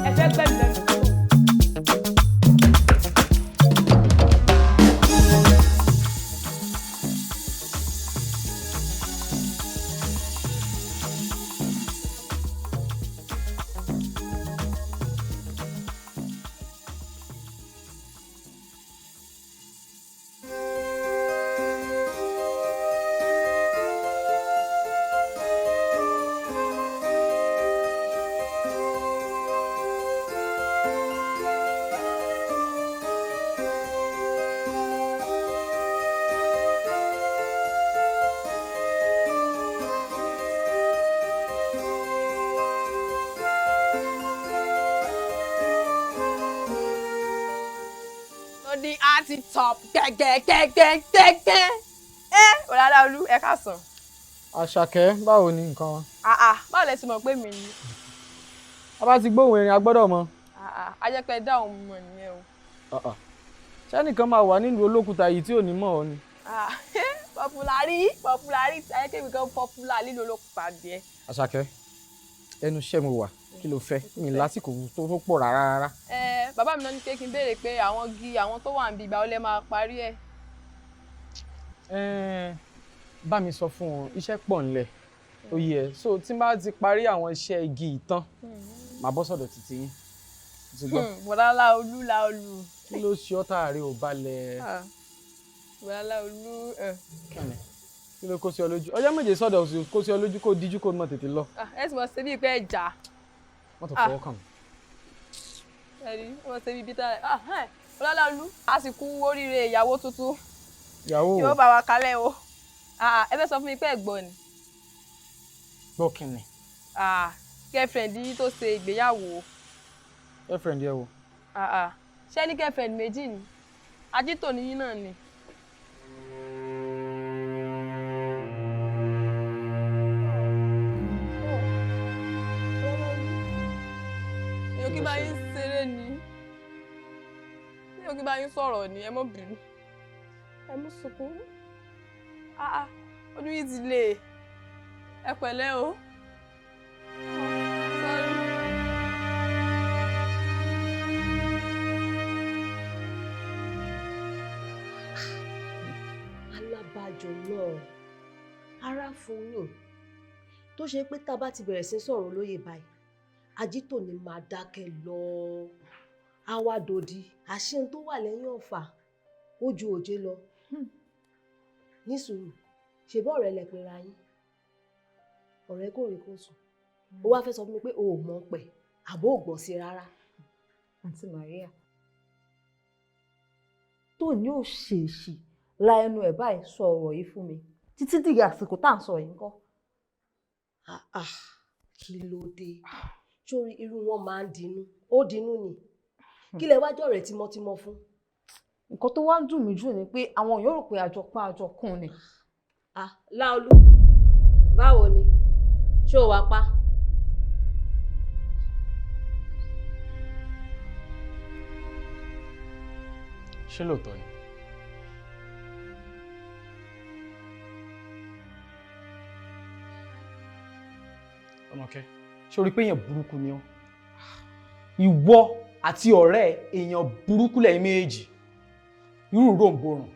Ẹ fẹ́ gbẹ́mí lẹ́nu. Ní a ti top gẹ́gẹ́gẹ́gẹ́gẹ́. Ẹ Ọláolú, ẹ káàsán. Àṣàkẹ́, báwo ni nǹkan wa? Àà, báwo lẹ ti mọ̀ pé mi ni? A bá ti gbóhùn erin a gbọ́dọ̀ mọ̀. Àà, a jẹ́ pé ẹ dá òun mọ̀ nìyẹn o. Ṣẹ́nìkan máa wà nílùú olókùúta yìí tí ò ní mọ̀ ọ́ ni. Àà, pọpulari pọpulari ayẹ́kẹ́mi kan pọpula lílo olókùúta díẹ̀. Àṣàkẹ́, ẹnu iṣẹ́ mo wà, kí ló fẹ́? Mi lásìkò tó pọ̀ rárá rárá. Ẹ bàbá mi náà ní pé kí n béèrè pé àwọn igi àwọn tó wà níbi ìgbà ó lẹ máa parí ẹ̀. Ẹ bá mi sọ fún wọn, iṣẹ́ pọ̀ ńlẹ̀ ó yẹ, so tí n bá ti parí àwọn iṣẹ́ igi ìtàn màá bọ́ sọ̀dọ̀ títí yín. Ti gbọ́. Bọ̀dá Láolú Láolú. Kí ló ṣe ọ́ táàrí ò balẹ̀? Bọ̀dá Láolú. Kẹ́ni kí ló kó sí ọ lójú? Ọjọ́ méje sọ̀dọ̀ kó sí ọ lójú kó díjú kó mọ̀ tètè lọ. Ẹ sì mọ̀ ṣe bíi pé ẹ jà. Wọ́n tó fọwọ́ kàn mí. Ẹ̀rí wọ́n ṣe bíi bíta rẹ̀. Bọ̀dá Láolú, a sì kú oríire ìyàwó tuntun. Ìyàwó o. Yóò bá wa kalẹ̀ o. Ẹ fẹ́ sọ fún mi pé ẹ gbọ́ ni. Gbọ́ kí ni? Girlfriend yìí tó ṣe ìgbéyàwó. Girlfriend yẹ wo? Ṣé ní girlfriend méjì ni? Ajítò ní yín náà ni. Mi ò kí bá yín ṣeré ni. Mi ò kí bá yín sọ̀rọ̀ ni, ẹ má bínú. Ẹ mú sunkún. Ojú yìí ti le. Ẹ pẹ̀lẹ́ o. Sorry. Alábàjọ náà ara fún mi tó ṣe pé tá a bá ti bẹ̀rẹ̀ sí sọ̀rọ̀ olóyè báyìí, Ajítò ni máa dákẹ́ lọ. Àwa dòdì àṣẹ tó wà lẹ́yìn ọ̀fà ó ju òjé lọ. Ní sùúrù, ṣe bọ́ ọ̀rẹ́ lẹ pera yín, ọ̀rẹ́ kò rí kò sùn, ó wá fẹ́ sọ fún mi pé o ò mọ̀ pẹ̀ àbó ò gbọ́ sí rárá. Àǹtí Maria, tó ní ò ṣèèṣì la ẹnu ẹ̀ báyìí sọ ọ̀rọ̀ yìí fún mi títí di àsìkò tá à ń sọ yìí ńkọ́. Kí ló dé? Sórí irú wọn máa ń dinú, ó dinú ni. Kí lẹ wájọ rẹ tímọ́tímọ́ fún? Nǹkan tó wá ń dùn mí jù ni pé àwọn yóò rò pé àjọpá àjọkùn ni. Láolú, báwo ni? Ṣé o wá pa? Ṣé lóòótọ́ ni? Ọmọkẹ́, ṣé o rí pé èèyàn burúkú ni ọ́? Ìwọ àti ọ̀rẹ́ èèyàn burúkú lẹ́yìn méjì. Irú ròǹbòrùn.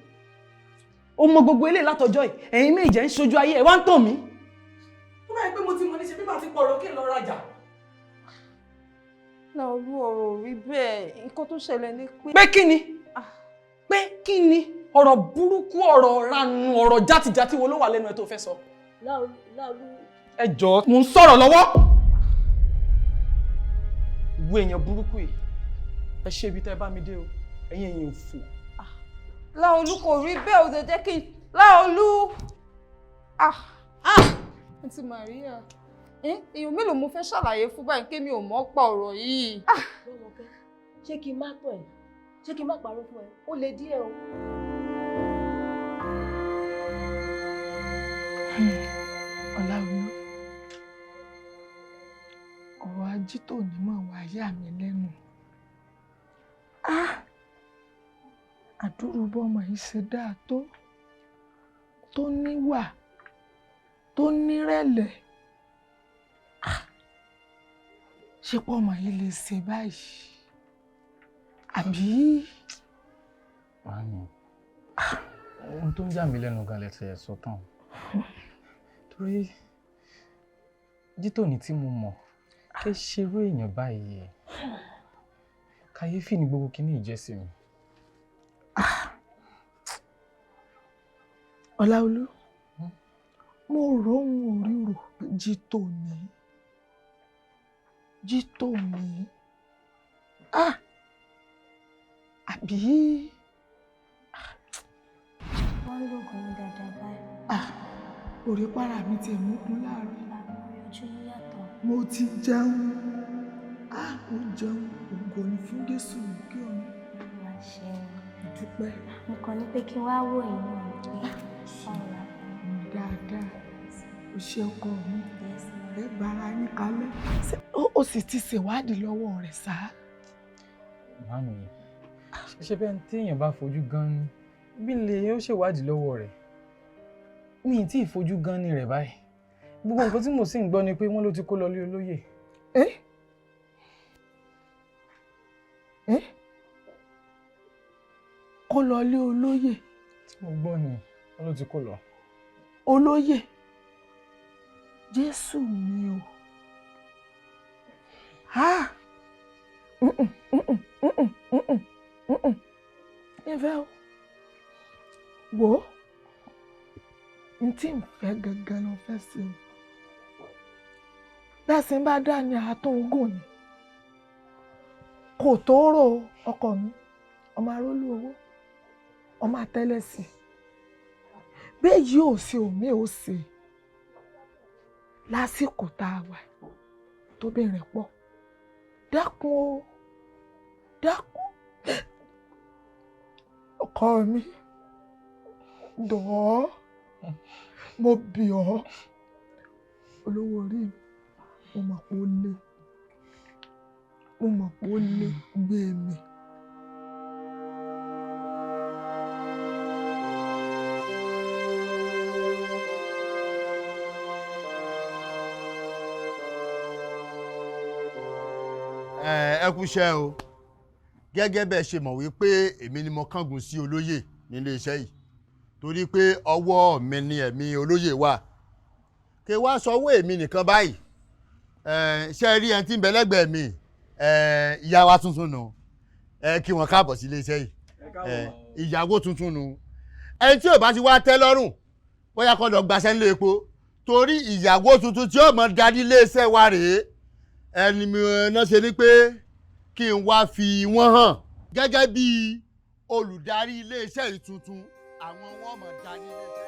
Ó mọ gbogbo eléyìí látọjọ́ yìí, ẹ̀yin méjì ẹ̀ ń ṣojú ayé ẹ̀ wá ń tàn mí. Tó bá yẹ pé mo ti mọ ní ṣe bí màá ti pọ̀ ọ̀rọ̀ kí n lọ rajà. Láolú, ọ̀rọ̀ ò rí bẹ́ẹ̀. Nǹkan tó ṣẹlẹ̀ ni pé. Pé kí ni? Pé kí ni? Ọ̀rọ̀ burúkú, ọ̀rọ̀ ranu, ọ̀rọ̀ játijàti wo ló wà lẹ́nu ẹ tó fẹ́ sọ? Láolú, Láolú. Ẹ jọ̀ọ́, mo ń sọ̀rọ̀ lọ́wọ́. Ìwé èèyàn burúkú yìí, ẹ ṣe ibi tẹ́ ẹ bá mi dé o, ẹ̀yin èèyàn òfò. Láolú, kò rí bẹ́ẹ̀, ò lè jẹ́ kí n. Láolú. Ah! Ah! Àǹtí Maria, èèyàn mélòó mo fẹ́ ṣàlàyé fún báyìí pé mi ò mọ̀ pa ọ̀rọ̀ yìí? Ah! Rọ́mọkẹ́, ṣé kí n má tọ̀ ẹ́? Ṣé kí n má parọ́ fún ẹ? Ó le díẹ̀ o. Ọláolú, ọ̀rọ̀ ajítòní mọ̀ wá yà mí lẹ́nu. Ah! Àdúrú bọ́mọ yìí ṣe dáa tó, tó níwà, tó nírẹ̀lẹ̀. Ah! Ṣé pọ́mọ yìí lè ṣe báyìí? Àbí? Màámi, ohun tó ń yà mí lẹ́nu gan lẹ ti ẹ̀ sọ tán. Torí Jítòní tí mo mọ̀ kí ṣerú èèyàn báyìí. Kàyéfì ni gbogbo kíní ìjẹ́sí mi. Ọláolú, mo rò ó ń oríro Jítòní. Jítòní. Ah! Àbí? Wọ́n ń lògùn yín dáadáa báyìí. Ah! Orí para mi ti mú kún láàárọ̀. Ojú yín yàtọ̀. Mo ti jẹun. Ah! Mo jẹun. Ògo ni fún Jésù lókè ọ̀run. Olúwa ṣeun. Mo dúpẹ́. Mo kàn ní pé kí n wá wò yín náà ní pé báwo la Dáadáa. O ṣe ọkọ mi. Ẹ bára yín kalẹ̀. Ó sì ti ṣèwádìí lọ́wọ́ rẹ̀ sá. Màámi, ṣe bẹ́ẹ̀ ní téèyàn bá fojú gan ni bí lè ó ṣèwádìí lọ́wọ́ rẹ̀. Mi ì tí ì fojú gan ni rẹ̀ báyìí. Gbogbo nǹkan tí mo sì ń gbọ́ ni pé wọ́n ló ti kó lọ lé olóyè. Kó lọ lé olóyè. Tí mo gbọ́ ni wọ́n ló ti kó lọ. Olóyè. Jésù mi o. Ah! Ìfẹ́ o. Wò ó. N tí ń fẹ́ gangan ló fẹ́ sí o. Bẹ́ẹ̀ sì ń bá dá ní àtúngùn ni. Kò tó rò ọkọ mi, ọmọ arólú owó, ọmọ àtẹ́lẹsì. Bẹ́ẹ̀ yìí ò ṣe òmí ò ṣe. Lásìkò tá a wà tóbìnrin pọ̀. Dákun o, dákun. Ọkọ mi, dọ̀ọ́, mo bì ọ́. Olówó orí mi, mo mọ̀ pé ó le. Mo mọ̀ pé ó le gbé mi. Ẹ kú iṣẹ́ o. Gẹ́gẹ́ bẹ́ẹ̀ ṣe mọ̀ wípé èmi ni mo kángun sí olóyè nílé iṣẹ́ yìí, torí pé ọwọ́ mi ni ẹ̀mí olóyè wà. Kí wá sọwọ́ èmi nìkan báyìí. Ṣé ẹ rí ẹni tí ń bẹ lẹ́gbẹ̀ẹ́ mi? Ìyá wa tuntun nù. Ẹ kí wọn káàbọ̀ sí ilé iṣẹ́ yìí. Ìyàwó tuntun nù. Ẹni tí ò bá ti wá tẹ́ lọ́rùn, bóyá kó lọ gbaṣẹ́ nílé epo, torí ìyàwó tuntun tí ó mọ̀ darí ilé iṣẹ́ wa rèé. Ẹni mi náà ṣe ni pé kí n wá fi wọ́n hàn gẹ́gẹ́ bí olùdarí iléeṣẹ́ yìí tuntun, àwọn wọn mọ̀ darí iléeṣẹ́.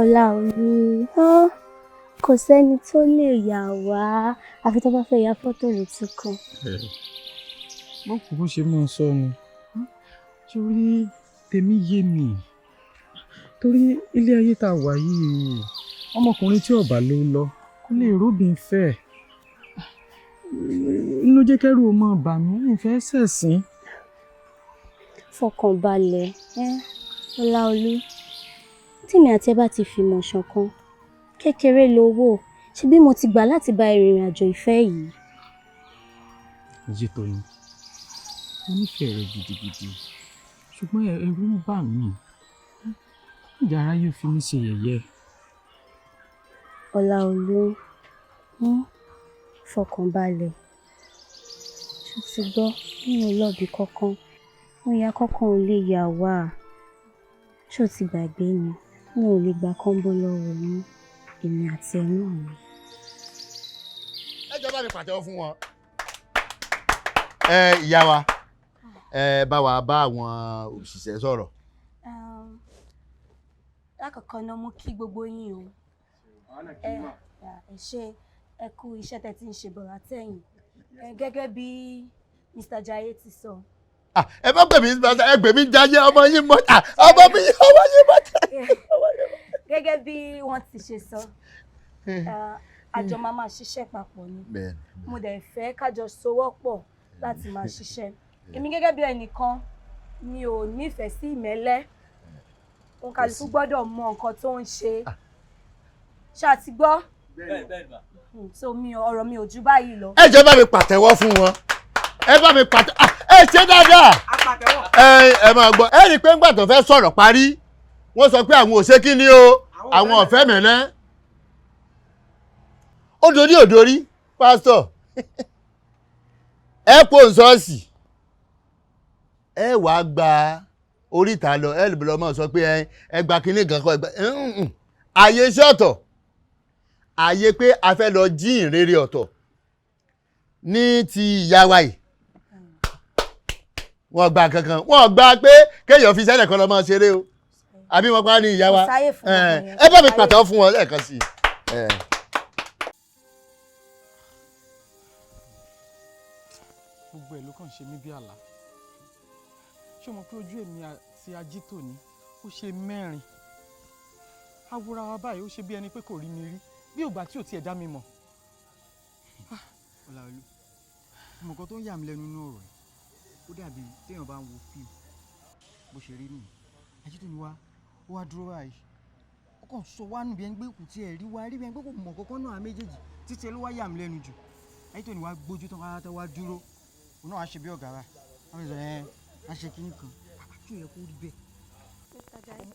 Ọláolú, kò sẹ́ni tó lè yà wá àfi tó bá fẹ́ ya fọ́tò létí kan. Bó kúkú ṣe mú un sọ ni, torí tèmi yé mi, torí ilé ayé tá a wà yìí, ọmọkùnrin tí ọba ló lọ kó lè róbìn fẹ́. Ló jẹ́ kẹ́rù ó máa bà mí, ìfẹ́ ṣẹ̀sín. Fọkànbalẹ̀, Ọláolú, tèmi àti ẹ bá ti fìmọ̀ ṣọ̀kan, kékeré lowó, ṣe bí mo ti gbà láti bá ìrìn àjò ìfẹ́ yìí. Jítòní, Mo nífẹ̀ẹ́ rẹ gidigidi, ṣùgbọ́n ẹ̀rù ń bà mí. Ìjà ara yóò fi mí ṣe yẹ̀yẹ́. Ọláolú, fọkànbalẹ̀. Ṣó ti gbọ́? Mi ò lọ́bi kankan. Mo ya kankan ò lè yà wá. Ṣó ti gbàgbé ni? N ò lè gba kọ́ńbó lọ́wọ́ yín. Èmi àti ẹ náà ni. Ẹ jọ̀ọ́, bá mi pàtẹ́wọ́ fún wọn. Ẹ ìyá wa, ẹ bá wa bá àwọn òṣìṣẹ́ sọ̀rọ̀. Lákọ̀ọ́kọ́ náà, mo kí gbogbo yín o. Ẹ ẹ ṣé, ẹ kú iṣẹ́ tẹ́ ti ń ṣe bọ̀ látẹ̀yìn. Gẹ́gẹ́ bí Mr. Jaiye ti sọ. Ẹ bá pè mí, ẹ pè mí Jaiye, ọmọ yín mọ́, ọmọ mi, ọmọ yín mọ́. Gẹ́gẹ́ bí wọ́n ti ṣe sọ, àjọ máa máa ṣiṣẹ́ papọ̀ ni. Mo dẹ̀ fẹ́ kájọ sowọ́pọ̀ láti máa ṣiṣẹ́. Èmi gẹ́gẹ́ bí ẹnìkan, mi ò nífẹ̀ẹ́ sí ìmẹ́lẹ́. Òǹkàlùkù gbọ́dọ̀ mọ nǹkan tó ń ṣe. Ṣáà ti gbọ́? So mi ọ̀rọ̀ mi ò ju báyìí lọ. Ẹ jọ̀ọ́, bá mi pàtẹ́wọ́ fún wọn. Ẹ bá mi pàtẹ́, ẹ ṣe dáadáa. Ẹ máa gbọ́, ẹ rí i pé ńgbà tó fẹ́ sọ̀rọ̀ parí, wọ́n sọ pé àwọn ò ṣe kí ni o, àwọn ò fẹ́ mẹ́lẹ́. Ó dorí òdorí, pásítọ̀. Ẹ kó ṣọ́ọ̀ṣì, ẹ wàá gba oríta lọ, ẹ lè lọ mọ̀ sọ pé ẹ gba kinní kan kọ́, ẹ gba àyè iṣẹ́ ọ̀tọ̀, àyè pé a fẹ́ lọ jí ìrere ọ̀tọ̀ ní ti ìyá wa yìí. Wọ́n gba kankan, wọ́n gba pé kéèyàn fi sẹ́lẹ̀ kan lọ máa ṣeré o, àbí wọ́n pa ní ìyá wa? Ẹ bá mi pàtàkì fún wọn lẹ́ẹ̀kan sí i. Gbogbo ẹ̀ ló kàn ṣe mí bí àlá. Ṣé o mọ̀ pé ojú èmi àti Ajítòní ó ṣe mẹ́rin? Awúra wa báyìí, ó ṣe bí ẹni pé kò rí mi rí, bí ògbà tí ò tiẹ̀ dá mi mọ̀. Ọláolú, mo nǹkan tó ń yà mí lẹ́nu nínú ọ̀rọ̀ yìí, ó dàbí téèyàn bá ń wo fíìmù bó ṣe rí nìyí. Ajítòní wa, ó wá dúró báyìí, ó kàn sọ wá nù bí ẹni pé kò tiẹ̀ rí wa rí, bí ẹni pé kò mọ̀ kankan náà méjèèjì títí ẹ ló wá yà mí lẹ́nu jù. Ajítòní wa gbójú tán pátá, wá dúró, òun náà wá ṣe bí ọ̀gá báyìí, wọ́n fi sọ ẹ́ á ṣe kinní kan tí ò yẹ kó rí bẹ́ẹ̀. Mr. Jaiye,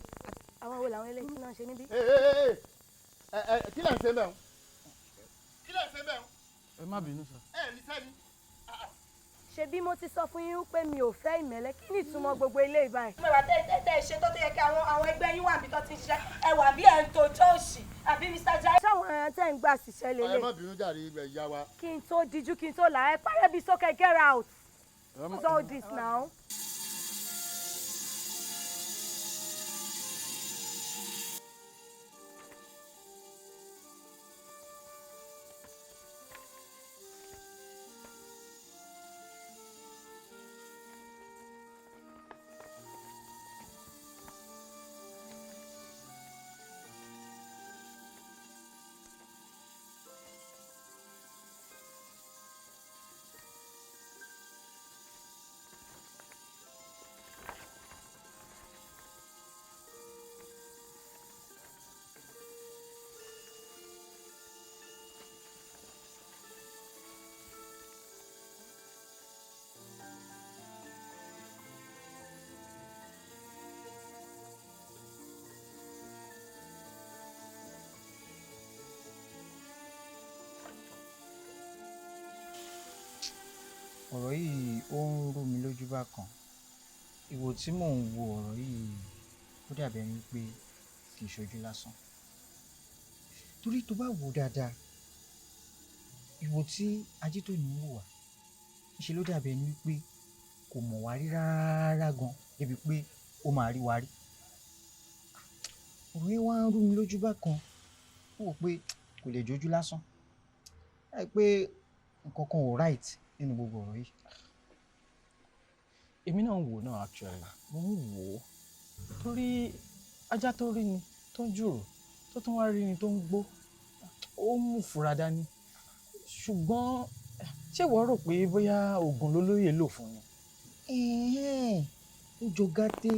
àwọn wo làwọn eléyìí náà ṣe níbí? Kí lẹ̀ ń ṣe bẹ́ẹ̀ o? Kí lẹ̀ ń ṣe bẹ́ẹ̀ o? Ẹ má bínú sir. Ẹ ní sẹ́ni. Ṣebí mo ti sọ fún yín pé mi ò fẹ́ ìmẹ́lẹ́. Kí ni ìtumọ̀ gbogbo eléyìí báyìí? Mo wà tẹ́ ṣe tó yẹ kí àwọn ẹgbẹ́ yín wà bí tó ti ń ṣiṣẹ́, ẹ wà bí ẹ̀ ń tojọ́ òṣì, àbí Mr. Jaiye? Ṣáwọn ẹran tẹ́ ń gbà ṣiṣẹ́ lélẹ̀? Ẹ má bínú jàre, ibẹ̀ ìyá wa. Kí n tó dijú, kí n tó là, ẹ parẹ́ bí sókè, get out. What's all this now? Ọ̀rọ̀ yìí, ó ń rú mi lójú bákan. Ìwò tí mò ń wo ọ̀rọ̀ yìí, ó dàbí ẹni pé kì í ṣojú lásán, torí tó bá wò ó dáadáa, ìwò tí Ajítòní ń wò wá, ńṣe ló dàbí ẹni pé kò mọ̀ wá rí rárá gan, débi pé ó máa rí wa rí. Ọ̀rọ̀ yẹn wá ń rú mi lójú bákan. Ó wò pé kò lè jójú lásán láì pé nǹkan kan ò right nínú gbogbo ọ̀rọ̀ yìí. Èmi náà ń wò náà, actually mo ń wò ó, torí ajá tó rí ni tó ń jùrù, tó tún wá rí ni tó ń gbó, ó mú fura dání. Ṣùgbọ́n ṣé ìwọ rò pé bóyá oògùn lólóyè lò fún ni? Ẹ̀hẹ́n, ó jọ gàtè,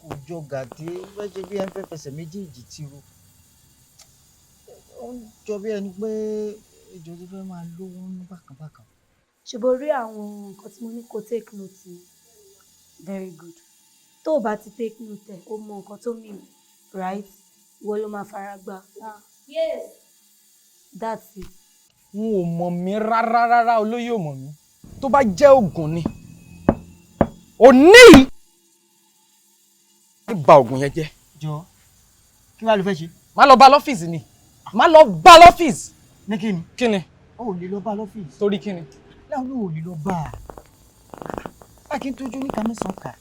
kò jọ gàtè, ó fẹ́ ṣe bí ẹni fẹ́ fẹsẹ̀ méjèèjì tiro. Ó ń jọ bí ẹni pé ejò tó fẹ́ máa lówó ń bákan bákan. Ṣe bó rí àwọn nǹkan tí mo ní kó take note ni? Very good. Tó o bá ti take note ẹ̀, o mọ nǹkan tó mean, right? Ìwọ ló máa fara gbá. Yes, that's it. N ò mọ̀ mí rárá rárá, olóyè ò mọ̀ mí. Tó bá jẹ́ oògùn ni òní yìí ba oògùn yẹn jẹ́. Jọ, kí wàá ló fẹ́ ṣe. Má lọ bá lọ́fíìsì ni, má lọ bá lọ́fíìsì. Ní kíni. Kíni. O ò lè lọ bá lọ́fíìsì. Torí kíni. Láwọn ò lè lọ bá a. A kì í tójú ní ká mẹ́sàn-án kà,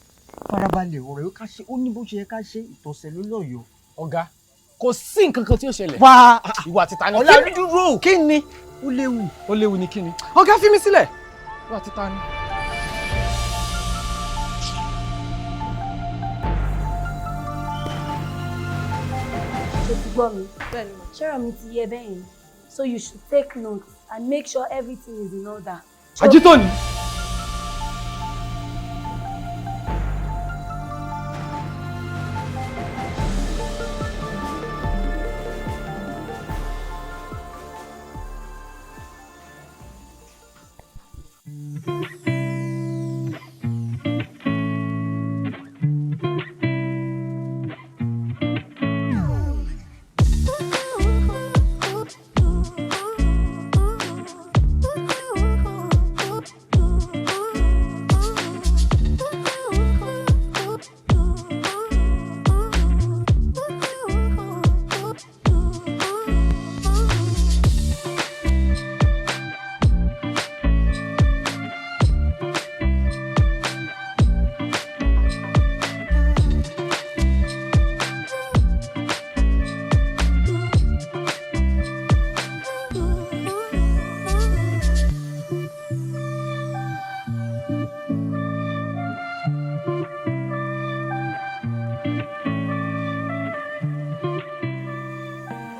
farabalẹ̀ ọ̀rọ̀ yóò ká ṣe ó ní bó ṣe yẹ ká ṣe ìtọ̀sẹ̀ ló lọ́yọ̀ọ́. Ọ̀gá, kò sí nǹkan kan tí ó ṣẹlẹ̀. Wá ìwà títa ni. Ọ̀la dúró. Kí ni. Ó léwu. Ó léwu ni kíni. Ọ̀gá, fi mí sílẹ̀, ìwà títa ni. Ṣé ti gbọ́ mi? Ṣọ́rọ̀ mi ti yé bẹ́ẹ̀ yẹn? So you should take note and make sure everything is in order. Ajítòní.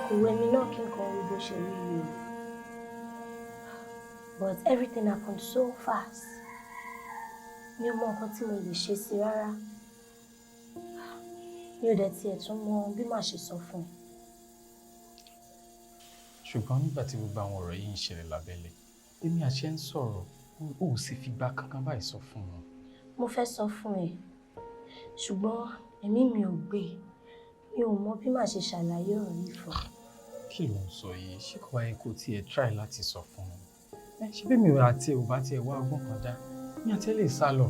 Kò wù èmi náà kí nǹkan rí bó ṣe rí yìí o. But everything happened so fast. Mi ò mọ nǹkan tí mo lè ṣe sí rárá. Mi ò dẹ̀ tiẹ̀ tún mọ bí màá ṣe sọ fún un. Ṣùgbọ́n nígbà tí gbogbo àwọn ọ̀rọ̀ yìí ń ṣẹlẹ̀ lábẹ́lẹ̀, èmi àti ẹ̀ ń sọ̀rọ̀, o ò sì fìgbà kankan báyìí sọ fún mi. Mo fẹ́ sọ fún ẹ, ṣùgbọ́n ẹ̀mí mi ò gbé. Mi ò mọ bí màá ṣe ṣàlàyé ọ̀rọ̀ yìí fún ẹ. Kí ló ń sọ yìí? Ṣé kò wáyé kó tiẹ̀ try láti sọ fún mi? Ẹ ṣé bí mi ò àti ẹ̀ ò bá tiẹ̀ wá ọgbọ́n kan dá, mi àti ẹ̀ lè sá lọ.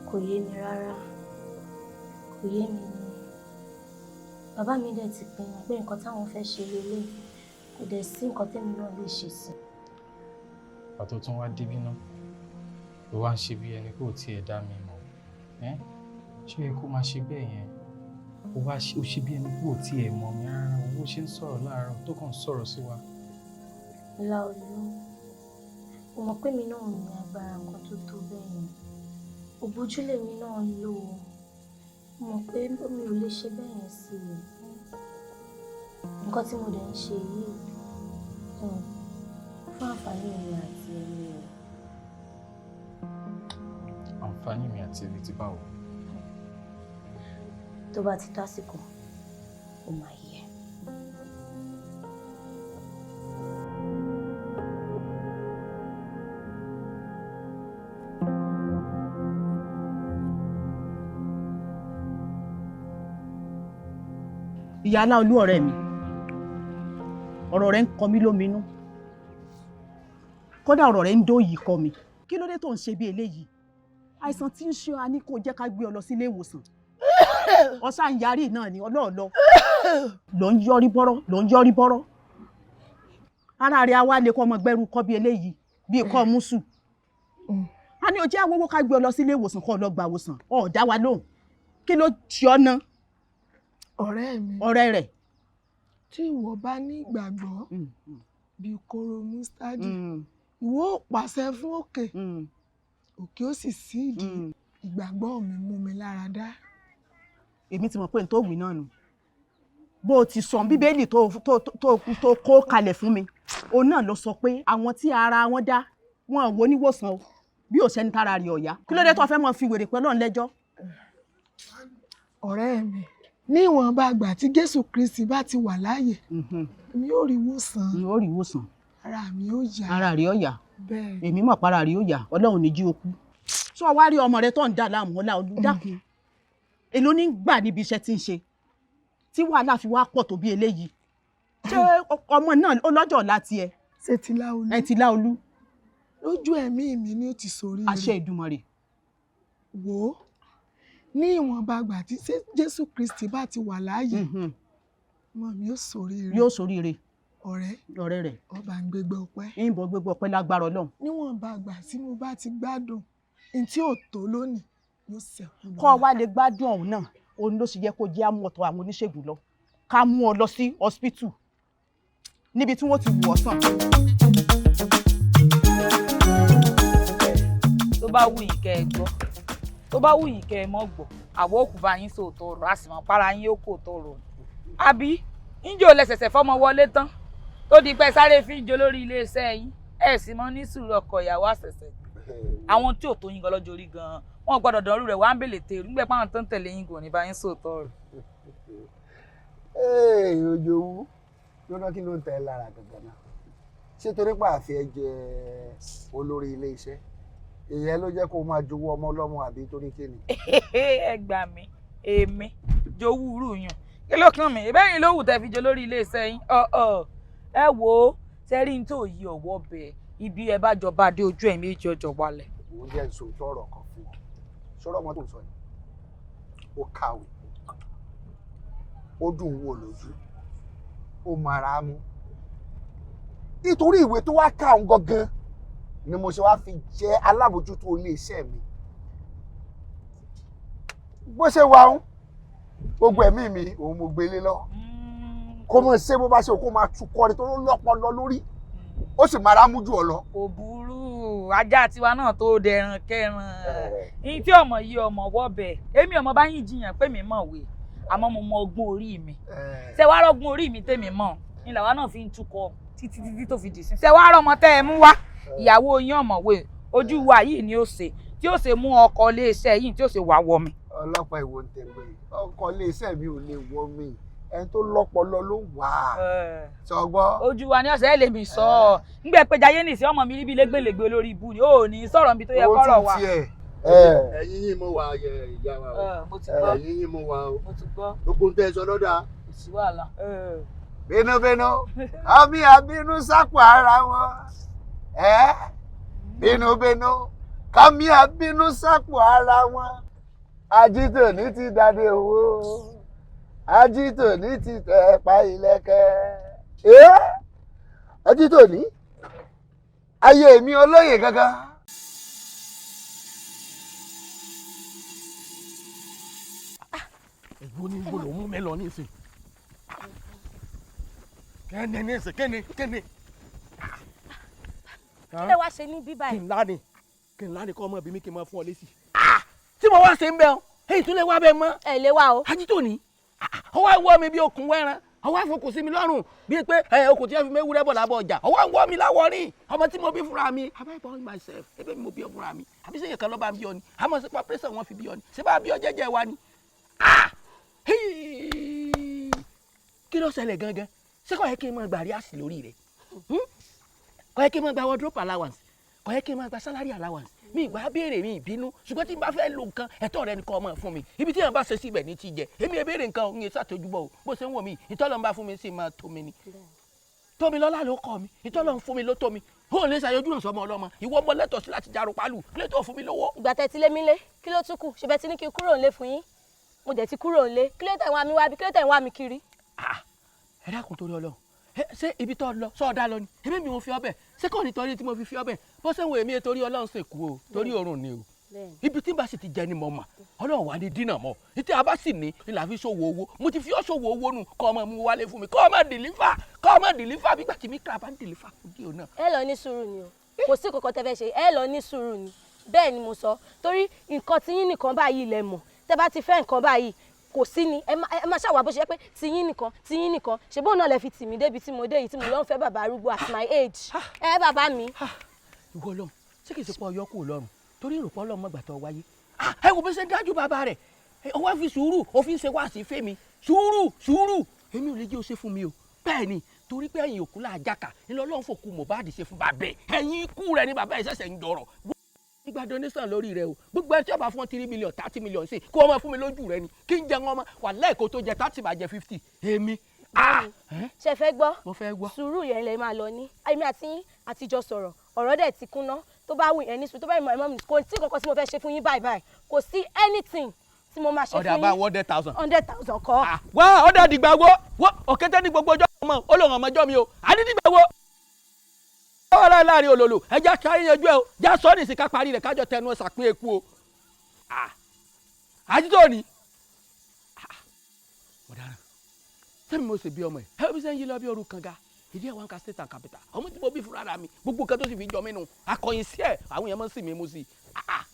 Kò yé mi rárá, kò yé mi ni. Bàbá mi dẹ̀ ti pinnu pé nǹkan táwọn fẹ́ ṣe lélẹ̀, kò dẹ̀ sí nǹkan tẹ́mi náà lè ṣe sí. Pàtó tún wá débí náà, ló wá ń ṣe bí ẹni pé ò tiẹ̀ dá mi mọ̀. Ẹ́, ṣé ó yẹ kó máa ṣe bẹ́ẹ̀ yẹn? Ó wá ó ṣe bí ẹni pé ò tiẹ̀ mọ̀ mi rárá, bó ṣe ń sọ̀rọ̀ láàárọ̀ tó kàn ń sọ̀rọ̀ sí wa. Láolú, o mọ̀ pé mi náà ò ní agbára nǹkan tó tó bẹ́ẹ̀ yẹn. Òbójú lèmi náà ń lò ó. Mo mọ̀ pé mi ò lè ṣe bẹ́ẹ̀ yẹn sí i. Nǹkan tí mo dẹ̀ ń ṣe yìí, fún àǹfààní mi àti ẹni o. Àǹfààní mi àti ẹbí ti báwo? Tó bá ti tásìkò, ó máa yẹ. Ìyá Aláolú, ọ̀rẹ́ mi, ọ̀rọ̀ rẹ ń kọ mí lóminú, kódà ọ̀rọ̀ rẹ ń dóyìí kọ mi. Kí ló dé tó ń ṣe bí eléyìí? Àìsàn tí ń ṣe ọ, a ní kó jẹ́ ká gbé ọ lọ sí ilé ìwòsàn, ọ̀sán yarí náà ni ọlọ́ọ̀lọ́ ló ń yọrí bọ́rọ́, ló ń yọrí bọ́rọ́. Ara rẹ̀ á wá lè kọ́ ọmọ gbẹ́rú kọ́ bí eléyìí, bí kọ́ mùsù. A ní o jẹ́ àwòwò ká gbé ọ lọ sí ilé ìwòsàn, kọ́ ọ lọ gbà wòsàn, ọ̀ dá wa lóhùn. Kí ló ṣe ọ ná? Ọ̀rẹ́ mi. Ọ̀rẹ́ rẹ̀. Tí ìwọ bá ní ìgbàgbọ́ bíi kóró mustadi, ìwọ ò pàṣẹ fún òkè, òkè ó sì sí ìdí. Ìgbàgbọ́ mi mú mi lára dá. Èmi ti mọ̀ pé n tó wí náà nù. Bó o ti sọ Bíbélì tó kó kalẹ̀ fún mi, òun náà ló sọ pé àwọn tí ara wọn dá wọn ò wo níwòsàn o, bí ò sẹ́ni tára rẹ̀ ọ̀yá. Kí ló dé tó fẹ́ mọ fi wèrè pẹ́ lọ́n lẹ́jọ́? Ọ̀rẹ́ mi, ní ìwọ̀nba àgbà tí Jésù Kristi bá ti wà láàyè, mi ò rí ìwòsàn. Ó rí ìwòsàn. Ara mi ó yá. Ara rẹ̀ ó yá. Bẹ́ẹ̀. Èmi mọ̀ para rí ó yá, Ọlọ́run ní jí o kú. Sọ wá rí ọmọ rẹ tó ń dà láàmú, Ọláolú, dákun, èló ní gbà níbi iṣẹ́ tí ń ṣe tí wàhálà fi wá pọ̀ tó bí eléyìí? Ṣé ọmọ náà ó lọ́jọ́ ọ̀la tiẹ̀? Ṣé ti Láolú? Ẹ ti Láolú. Lójú ẹ̀mí mi ni ó ti sórí rẹ̀. Àṣẹ Ìdùmarè. Wò ó, ní ìwọ̀nba àgbà tí Jésù Kristi bá ti wà láàyè, ọmọ mi ó sóríire. Yóò sóríire. Ọ̀rẹ́. Ọ̀rẹ́ rẹ̀. Ọba ń gbégbé ọpẹ́. Ń bọ̀ gbégbé ọpẹ́ lágbára Ọlọ́run. Níwọ̀nba àgbà tí mo bá ti gbádùn n tí ò tó lónìí yóò ṣẹ́kù lọ́la. Kọ́ ọ wá lè gbádùn ọ̀hún náà, òun ló sì yẹ kó jẹ́ àmú ọ̀tọ̀ àwọn oníṣègùn lọ, ká mú ọ lọ sí hospital níbi tí wọ́n ti wù ọ́ sàn. Tó bá wù yín kẹ́ ẹ gbọ́, tó bá wù yín kẹ́ ẹ mọ́ gbọ́, àwọ̀ òkú bá yín sòótọ́ ọ̀rọ̀, a sì mọ̀ para yín ó kò tọrọ. Àbí ńjẹ́ ò lẹ́sẹ̀sẹ̀ fọmọ wọlé tán tó di pé sáré fi ń jó lórí iléeṣẹ́ yín, ẹ̀ sì mọ́ ní sùúrù ọkọ ìyàwó àṣẹ̀ṣẹ̀. Àwọn tí ò tó yín gan lọ́jọ́ orí gan, wọn gbọ́dọ̀ dánrú rẹ̀ wá ń bèlè tèrú nígbà pé àwọn tó ń tẹ̀lé yín kò ní bá yín sòótọ́ ọ̀rọ̀. Ee, Òjòwú, lọ́nà kí ló ń tẹ ẹ lára gangan náà? Ṣé torí pé àfi ẹ jẹ olórí ilé iṣẹ́ ìyẹn ló jẹ́ kó máa jowó ọmọ ọlọ́mọ, àbí torí kí ni? Ẹ gbà mí, èmi jowú rú yàn, kí ló kàn mí? Ìbẹ́yìn ló wù tẹ́ fi jẹ lórí ilé iṣẹ́ yín. Ẹ wò ó, sẹ́rí ní tó yí ọ̀wọ́ bẹ̀ ibi ẹ bá jọba dé ojú ẹ̀ méjì ọjọ́ wálẹ̀. Òun jẹ́ ìṣòótọ́ ọ̀rọ̀ kan fún ọ. Sọ̀rọ̀ ọmọ tó ń sọ yìí, ó kàwé, ó dùn wò lójú, ó mara mú. Nítorí ìwé tó wá kà ń gangan ni mo ṣe wá fi jẹ́ alábòjútó ilé iṣẹ́ mi. Bó ṣe wà ń gbogbo ẹ̀mí mi, òun mo gbélé lọ. Kó mọ̀ ṣe bó bá ṣe, kó máa tukọ̀ ni, tó lọ́pọlọ lórí, ó sì mara mú jù ọ lọ. Kò burú, ajá tiwa náà tó dẹran kẹran ní tí ọmọ yìí ọmọ wọbẹ. Èmi ọmọ bá yín jiyàn pé mi mọ̀ wé, àmọ́ mo mọ ọgbọ́n orí mi. Ṣé wàá rọgbọ́n orí mi tèmi mọ̀ ni làwa náà fi ń tukọ̀ títí títí tó fi dì sí. Ṣé wàá rọmọ tẹ́ ẹ mú wá, ìyàwó yín ọ̀mọ̀wé, ojú wa yìí ni ó ṣe tí ó ṣe mú ọkọ iléeṣẹ́ yìí tí ó ṣe wà wọ mi. Ọlọ́pàá ìwọ ń tẹ̀wé, ọkọ iléeṣẹ́ mi ò lè wọ mi, ẹni tó lọ́pọlọ ló wà á sọgbọ́. Ojú wa ni ọ̀sẹ̀ lè mi sọ ọ́ ngbẹ pé jayé nìsín ọmọ mi ríbi lẹ́gbẹ̀lẹ́gbẹ̀ olórí ibu ni ó ní sọ̀rọ̀ mi tó yẹ kọ́rọ̀ wa. Ẹ̀yin yín mo wà, ìyá wa o, ẹ̀yin yín mo wà o, gbogbo ń tẹ́ ẹ sọ lọ́dà. Kò sí wàhálà. Bínúbínú ọmí àbínú sápò ara wọn, bínúbínú kọ́mí àbínú sápò ara wọn. Ajítòní ti dàdé owó, Ajítòní ti tẹ̀ pa ìlẹ̀kẹ̀. Ajítòní, ayé mi olóyè gangan. Ègbó ní gbọ́dọ̀ mú mi lọ nísìn. Kẹ́ni nísìn, kẹ́ni kẹ́ni. Kí lẹ wá ṣe ní bíbá Kí yìí? n láni, kí n láni kọ́ ọmọ bí mi kí n máa fún ọ lésì. Tí mo wá ṣe ń bẹ ọ, èyí tún lè wá bẹ mọ́. Ẹ lè wá o. Ajítòní, ọwọ́ àwọ̀ mi bí okùn wẹ́ran, ọwọ́ àfọkùn sí mi lọ́rùn bíi pé okùn tí wọ́n fi méwúrẹ́ bọ̀ lábọ̀ ọjà, ọwọ́ àwọ̀ mi láwọ̀ rìn. Ọmọ tí mo bí fúnra mi, have I born myself? Ebe mi mo bí ọ fúnra mi, àbí sẹ́yìn kan ló bá ń bí ọ ni? Àmọ́ sípa pẹ́sẹ̀ wọn fi bí ọ ni, ṣé bá bí ọ jẹ́jẹ́ wa ni? Kí ló ṣẹlẹ̀ gangan? Ṣé kò yẹ kí n máa gba àríyàsí lórí rẹ̀? Kò yẹ kí n máa gba wardrobe allowance? Kò yẹ kí n máa gba salary allowance? Mi ìgbà béèrè, mi ìbínú, ṣùgbọ́n tí n bá fẹ́ lo nǹkan, ẹ̀tọ́ rẹ ni kó máa fún mi. Ibi tí èèyàn bá ṣe sí ibẹ̀ ní ti jẹ. Èmi ẹ béèrè nǹkan, òun yẹn ṣàtọ́júbọ̀ o. Bó ṣe ń wọ̀ mí, ìtọ́lọ́ ń bá fún mi sì máa tó mi ni. Tómilọ́lá ló kọ́ mi, ìtọ́lọ́ ń fún mi ló tó mi. Ó lè ṣàyọjú náà sọmọ ọlọ́mọ, ìwọ ọmọ lẹ́tọ̀ọ́ sí láti jarun pálù, kí ló tó fún mi lówó. Ìgbà tẹ́ ti lé mi lé, kí ló tún kù? Ṣe bẹ́ẹ̀ ti ní kí n kúrò nílé fún yín, mo dẹ̀ ti kúrò nílé. Kí ló tẹ̀ ń wá mi wá bí? Kí ló tẹ̀ ń wá mi kiri? Ẹ dákun torí Ọlọ́run, ṣé ibi tó lọ sọ ọdá lọ ni? Èmi mi ò fi ọbẹ̀ ṣé kò ní torí tí mo fi fi ọbẹ̀ bó ṣe ń wo èmi torí Ọlọ́run ṣe kú o, torí oorun ni o. Ibi tí n bá sì ti jẹ ni mo mà, Ọlọ́run wà ní dínà mọ́. Ìtẹ́ a bá sì ní ni là fi ṣòwò owó. Mo ti fi ọ́ ṣòwò owó nù, kọ́ ọmọ mu wálé fún mi, kọ́ ọmọ dìlífà, kọ́ ọmọ dìlífà bí gbàtí mi kíra bá ń dìlífà kú díò náà. Ẹ lọ ní sùúrù ni o, kò sí kankan tẹ́ fẹ́ ṣe, ẹ lọ ní sùúrù ni. Bẹ́ẹ̀ ni mo sọ, torí nǹkan tí yín nìkan báyìí lẹ mọ̀. Tẹ́ bá ti fẹ́ nǹkan báyìí, kò sí ni ẹ má ṣàwà bó ṣe jẹ́ pé tiyín nìkan, tiyín nìkan. Ṣe bóun náà lẹ fi tì mí débi tí mo dé yìí, tí mo lọ ń fẹ́ bàbá arúgbó at my age. Ẹ bàbá mi. Ìwọ Ọlọ́run, ṣé kìí ṣe pé ọyọ kù lọ́rùn torí ìròpọ̀ Ọlọ́run mọ̀gbà tó wáyé? Ẹ wò bí ṣe dájú bàbá rẹ̀, ó wá fi sùúrù, ó fi ń ṣe wáàsí fẹ́mi. Sùúrù sùúrù, èmi ò lè jẹ́ o ṣe fún mi o. Bẹ́ẹ̀ ni Torí pé ẹ̀yìn òkú là jáka ńlọ Ọlọ́run fòkú Mohbad ṣe fún bàbá ẹ̀, ẹ̀yìn ikú rẹ̀ ni bàbá ẹ̀ ṣẹ̀ṣẹ̀ ń jọrọ̀. Nígbà donation lórí rẹ o, gbogbo ẹ tí ó bá fún ọ 3 million 30 million sí kó o máa fún mi lójú rẹ ni kí n jẹ wọn mọ wà lẹ́ẹ̀kọ́ tó jẹ 30 máa jẹ 50 èmi. Ṣe fẹ́ gbọ́? Mo fẹ́ gbọ́. Sùúrù yẹn lè máa lọ ní. Èmi àti yín àtijọ́ sọ̀rọ̀, ọ̀rọ̀ dẹ̀ ti kúnná. Tó bá wù yẹn ní sùúrù, tó bá yẹn mọ̀ mi kò sí kankan tí mo fẹ́ ṣe fún yín báyìí báyìí, kò sí anything tí mo máa ṣe fún yín. Ọ̀dà bá 100,000. 100,000 kọ́. Wá ọ̀dà dìgbà wo òkété ní gbogbo ọjọ́ ọmọ olóhùn ọmọjọ́ mi o àdídìgbà wo. Ọ̀rọ̀ láàrin olòlò ẹja kárí yanjú ẹ o já sọ ní ìsìnká parí rẹ̀ kájọ tẹnu ṣàpín eku o. Àtijọ́ ni ọ̀daràn sẹ́mi mo sì bí ọmọ ẹ̀ ẹ bí sẹ́yìn lọ bí ọrùn kànga ìdí ẹ̀ wá ń ka state and capital ọmọ tí mo bí fúnra mi gbogbo nǹkan tó sì fi jọ mí nu akọ̀yìn sí ẹ̀ àwọn èèyàn máa ń sì mí mú sí i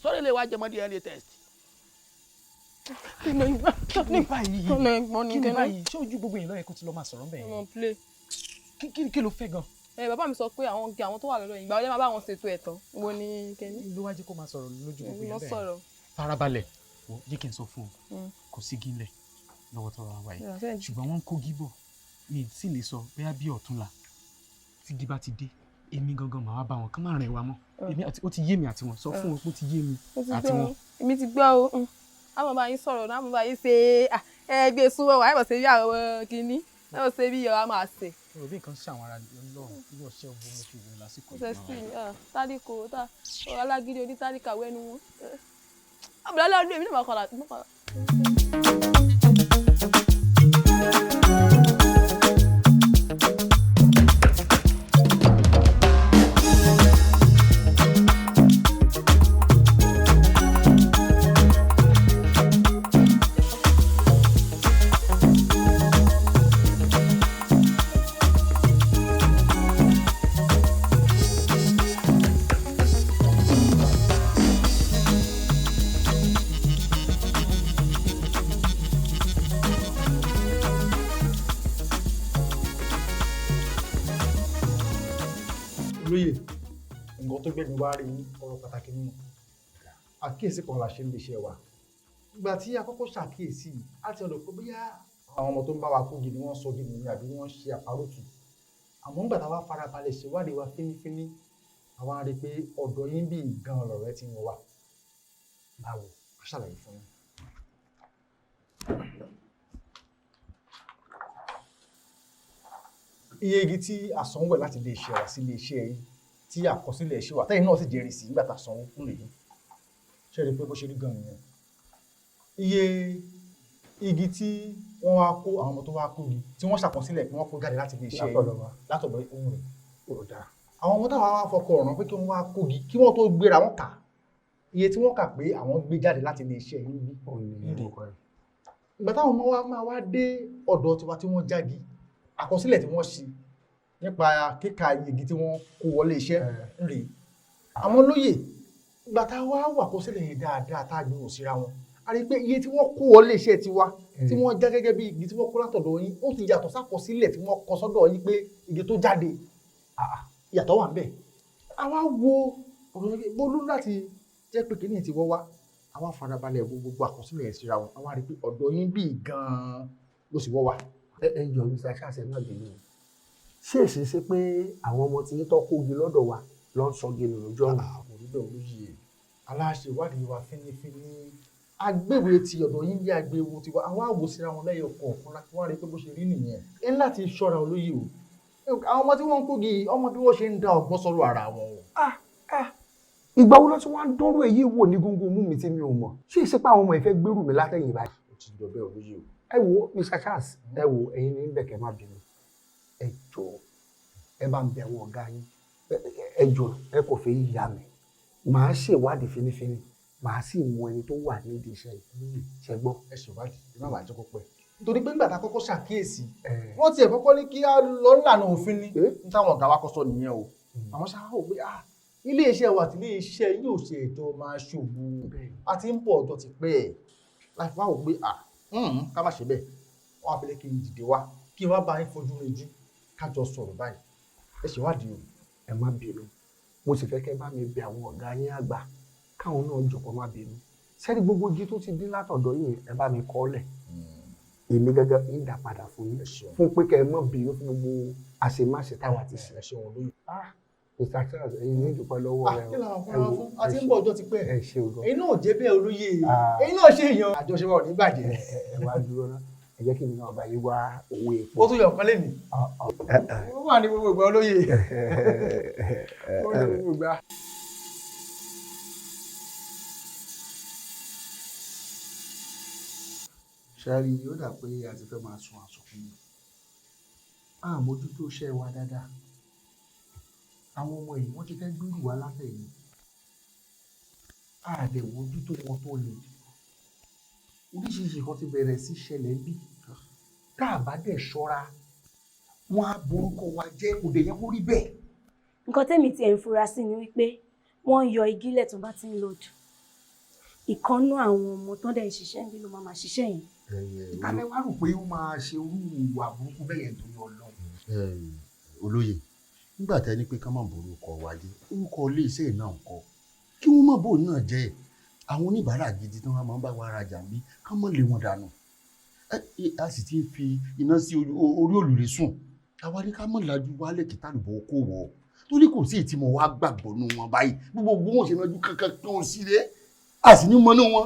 sọ́dọ̀ lè wá jẹmọ́ DNA test. Kí ni báyìí kí ni báyìí ṣé ojú gbogbo èèyàn ló yẹ kó ti lọ máa sọ̀rọ̀ bẹ́ẹ̀ yẹn kí ló fẹ́ gan. Bàbá mi sọ pé àwọn igi àwọn tó wà lọ́dọ̀ ìgbà ọjọ́ máa bá wọn ṣètò ẹ̀tọ́ wo ni kẹ́ni. Ló wá jẹ́ kó máa sọ̀rọ̀ lójú gbogbo èèyàn bẹ́ẹ̀. Sọ̀rọ̀. Farabalẹ̀ wo jẹ́ kí n sọ fún ọ kò sí gílẹ̀ lọ́wọ́ tọrọ àwa yìí ṣùgbọ́n wọ́n ń kó gíbọ̀ mi sì lè sọ bóyá bí ọ̀túnla tí gí bá ti dé èmi gangan màá wá bá wọn kán má rìn wa mọ́ èmi àti ó ti yé mi àti wọn sọ fún wọn pé ó ti yé mi àti wọn. Èmi ti gbọ́ o, àwọn bá yín sọ̀rọ̀ náà àwọn bá yín ṣe ẹgbẹ́ súnmọ́ wa ẹ̀mọ̀ ṣe bí àwọn kìíní ẹ̀mọ̀ ṣe bí ọ̀rọ̀ máa ṣe. Rò bí nǹkan ṣe àwọn ará Ọlọ́run irú ọṣẹ wo mo fi wò lásìkò yìí. Ṣe sí tálíkò tá alágídí onítálíkà wẹ́nu wọn. Àbúrò aláàánú èmi náà máa kọ́ra. Olóyè, nǹkan tó gbẹ̀mí wá rí ọ̀rọ̀ pàtàkì nínú àkíyèsí kan la ṣe ń léṣe wa. Ìgbà tí a kọ́kọ́ ṣàkíyèsí a ti rò pé bóyá àwọn ọmọ tó ń bá wa kó gidi wọ́n sọ gidi ni àbí wọ́n ṣe àparòtù. Àmọ́ nígbà tá a wá farabalẹ̀ ṣèwádìí wa fínífíní, àwa rí i pé ọ̀dọ̀ yín bí gan lọ̀rẹ́ ti ń wá. Báwo? A ṣàlàyé fún yín. Iye igi tí a sanwó ẹ̀ láti ilé iṣẹ́ wa sí ilé iṣẹ́ yìí tí àkọsílẹ̀ ṣe wà tẹ́yìn náà sì jẹ́rìí sí nígbà tá a sanwó fún rèé. Ṣé rí i pé bó ṣe rí gan nìyẹn. Iye igi tí wọ́n wá kó àwọn ọmọ tó wá kó igi tí wọ́n ṣàkọsílẹ̀ pé wọ́n kó jáde láti ilé iṣẹ́ yìí látọ̀dọ̀ ohun rẹ̀. Àwọn ọmọ táwa wá fọkọ̀ ọ̀ràn pé kí wọ́n wá kó igi kí wọ́n tó gbéra wọn kà iye tí wọ́n kà pé àwọn gbé jáde láti ilé iṣẹ́ yìí bí. Ìgbà táwọn ọmọ wa máa wá dé ọ̀dọ̀ tiwa tí wọ́n jági àkọsílẹ̀ tí wọ́n ṣe nípa kíka igi tí wọ́n kó wọlé iṣẹ́ rèé. Àwọn olóyè ìgbà tá a wá wà àkọsílẹ̀ yẹn dáadáa tá a gbé wò síra wọn a rí i pé iye tí wọ́n kó wọlé iṣẹ́ tiwa tí wọ́n já gẹ́gẹ́ bí igi tí wọ́n kó látọ̀dọ̀ yín ó ti yàtọ̀ sákọsílẹ̀ tí wọ́n kọ sọ́dọ̀ yín pé igi tó jáde ìyàtọ̀ wà ńbẹ̀. A wá wo ọ̀rọ̀ bólú láti jẹ́ pé kíní ti wọ́ wá a wá farabalẹ̀ wo gbogbo àkọsílẹ̀ yẹn síra wọn a wá rí i pé ọ̀dọ̀ yín bíi gan-an ló sì wọ́ wá. Ẹ jọ Mr. Charles ẹ má bínú, ṣé èsì ṣe pé àwọn ọmọ tí yín tó kógi lọ́dọ̀ wa ló ń sọ ginu lójú ọ̀nà? Àbòrúbẹ̀ olóyè aláṣẹ ìwádìí wa fínífíní agbèwé ti ọ̀dọ̀ yín bí agbèwò tiwa àwọn àwò síra wọn lẹ́yọ kọ̀ọ̀kan láti wá rí pé bó ṣe rí nìyẹn. Ẹ ní láti ṣọ́ra olóyè o, àwọn ọmọ tí wọ́n ń kógi ọmọ bí wọ́n ṣe ń da ọgbọ́n sọ̀rọ̀ ara wọn o. Ìgbà wo ló ti wá ń dánrú èyí wò ní góńgó mú mi tí mi ò mọ̀? Ṣé ìṣe pé àwọn ọmọ ìfẹ́ gbèrú mi látẹ̀yìn báyìí? Ó ti jọ bẹ́ẹ̀ olóyè o. Ẹ wo Mr. Charles, ẹ wo ẹ̀yin ní bẹ̀kẹ́ má bínú, ẹ jọ̀ọ́ ẹ bá ń bẹ̀ àwọn ọ̀gá yín, ẹ jọ̀ọ́ ẹ kò fẹ́ yíya mi, màá ṣèwádìí fínífíní, màá sì mú ẹni tó wà nídìí iṣẹ́ yìí, ṣe gbọ́. Ẹ ṣèwádìí, ẹ má bàa jẹ́ kó pẹ́. Nítorí pé nígbà tá a kọ́kọ́ ṣàkíyèsí wọ́n tiẹ̀ kọ́kọ́ ní kí á lọ nílànà òfin ni ní táwọn ọ̀gá wa kọ́ sọ nìyẹn o. Àmọ́ ṣáà wò pé ilé iṣẹ́ wa àti ilé iṣẹ́ yóò ṣe ètò máa ṣòwò a ti ń bọ̀ ọ̀dọ̀ ti pẹ́ ẹ̀ láti wá wò pé ká má ṣe bẹ́ẹ̀ wọ́n á fi lé kí n dìde wá kí n wá bá yín fojú rinjú ká jọ sọ̀rọ̀ báyìí. Ẹ ṣèwádìí o. Ẹ má bínú, mo sì fẹ́ kẹ́ bá mi bẹ̀ àwọn ọ̀gá yín àgbà káwọn náà jọ̀kọ́ má bínú. Sẹ́ni gbogbo igi tó ti dín látọ̀dọ̀ yìí ẹ bá mi kọ́ lẹ̀. Èmi gángan ń dá padà fún yín fún pé kẹ́ ẹ mọ̀ bínú fún gbogbo àṣemáṣe táwa ti ṣe. Mr. Charles, ẹ̀yin ní ìdúpẹ́ lọ́wọ́ rẹ o. Kí làwọn fúnra fún a ti ń bọ̀ ọjọ́ ti pẹ́. Ẹ ṣe o gan. Ẹ̀yin náà jẹ́ bẹ́ẹ̀ olóyè, ẹ̀yin náà ṣe èèyàn. Àjọṣe wa ò ní bàjẹ́. Ẹ wá dúró ná, ẹ jẹ́ kí mi náà bá yín wá owó epo. Ó tún yọ ọ̀kan lẹ́nu. Ó wà ní gbogbo ìgbà olóyè. Ó wà ní gbogbo ìgbà. Ṣáàrí, ó dà pé a ti fẹ́ máa sun àsùnkún mi. Àmójútó iṣẹ́ wa dáadáa. Àwọn ọmọ yìí wọ́n ti fẹ́ gbúrú wa látẹ̀yìn. A dẹ̀ wojútó wọn tó le. Oríṣiríṣi nǹkan ti bẹ̀rẹ̀ sí ṣẹlẹ̀ bí. Tá a bá dẹ̀ ṣọ́ra, wọ́n á borúkọ wa jẹ́, kò dẹ̀ yẹ kó rí bẹ́ẹ̀. Nǹkan tẹ́mi tiẹ̀ ń fura sí ni wípé wọ́n ń yọ igi lẹ̀ tó bá ti ń lòdù. Ìkànnú àwọn ọmọ tó dẹ̀ ń ṣiṣẹ́ ń bí ló máa máa ṣiṣẹ́ yẹn. Ìkàlẹ̀ wá rò pé ó máa ṣe irú ìwà burúkú bẹ́ẹ̀ yẹn torí Ọlọ́run. Olóyè, nígbà tẹ́ ní pé ká má borúkọ wa jẹ́, orúkọ iléeṣẹ́ náà ń kọ́ kí wọ́n má bò náà jẹ́. Àwọn oníbàárà gidi tí wọ́n máa ń bá wa rajà ń bí ká má lé wọn dànù. A sì ti ń fi iná sí orí òrùlé sùn. Àwa ní ká má lajú wálẹ̀ kí tálùbọ̀ kó wọ̀, torí kò sí ìtì mọ̀ wá gbàgbọ́ nù wọn báyìí. Gbogbo wọn ṣe nájú kankan tó ń sílé, a sì ní mọ́nú wọn.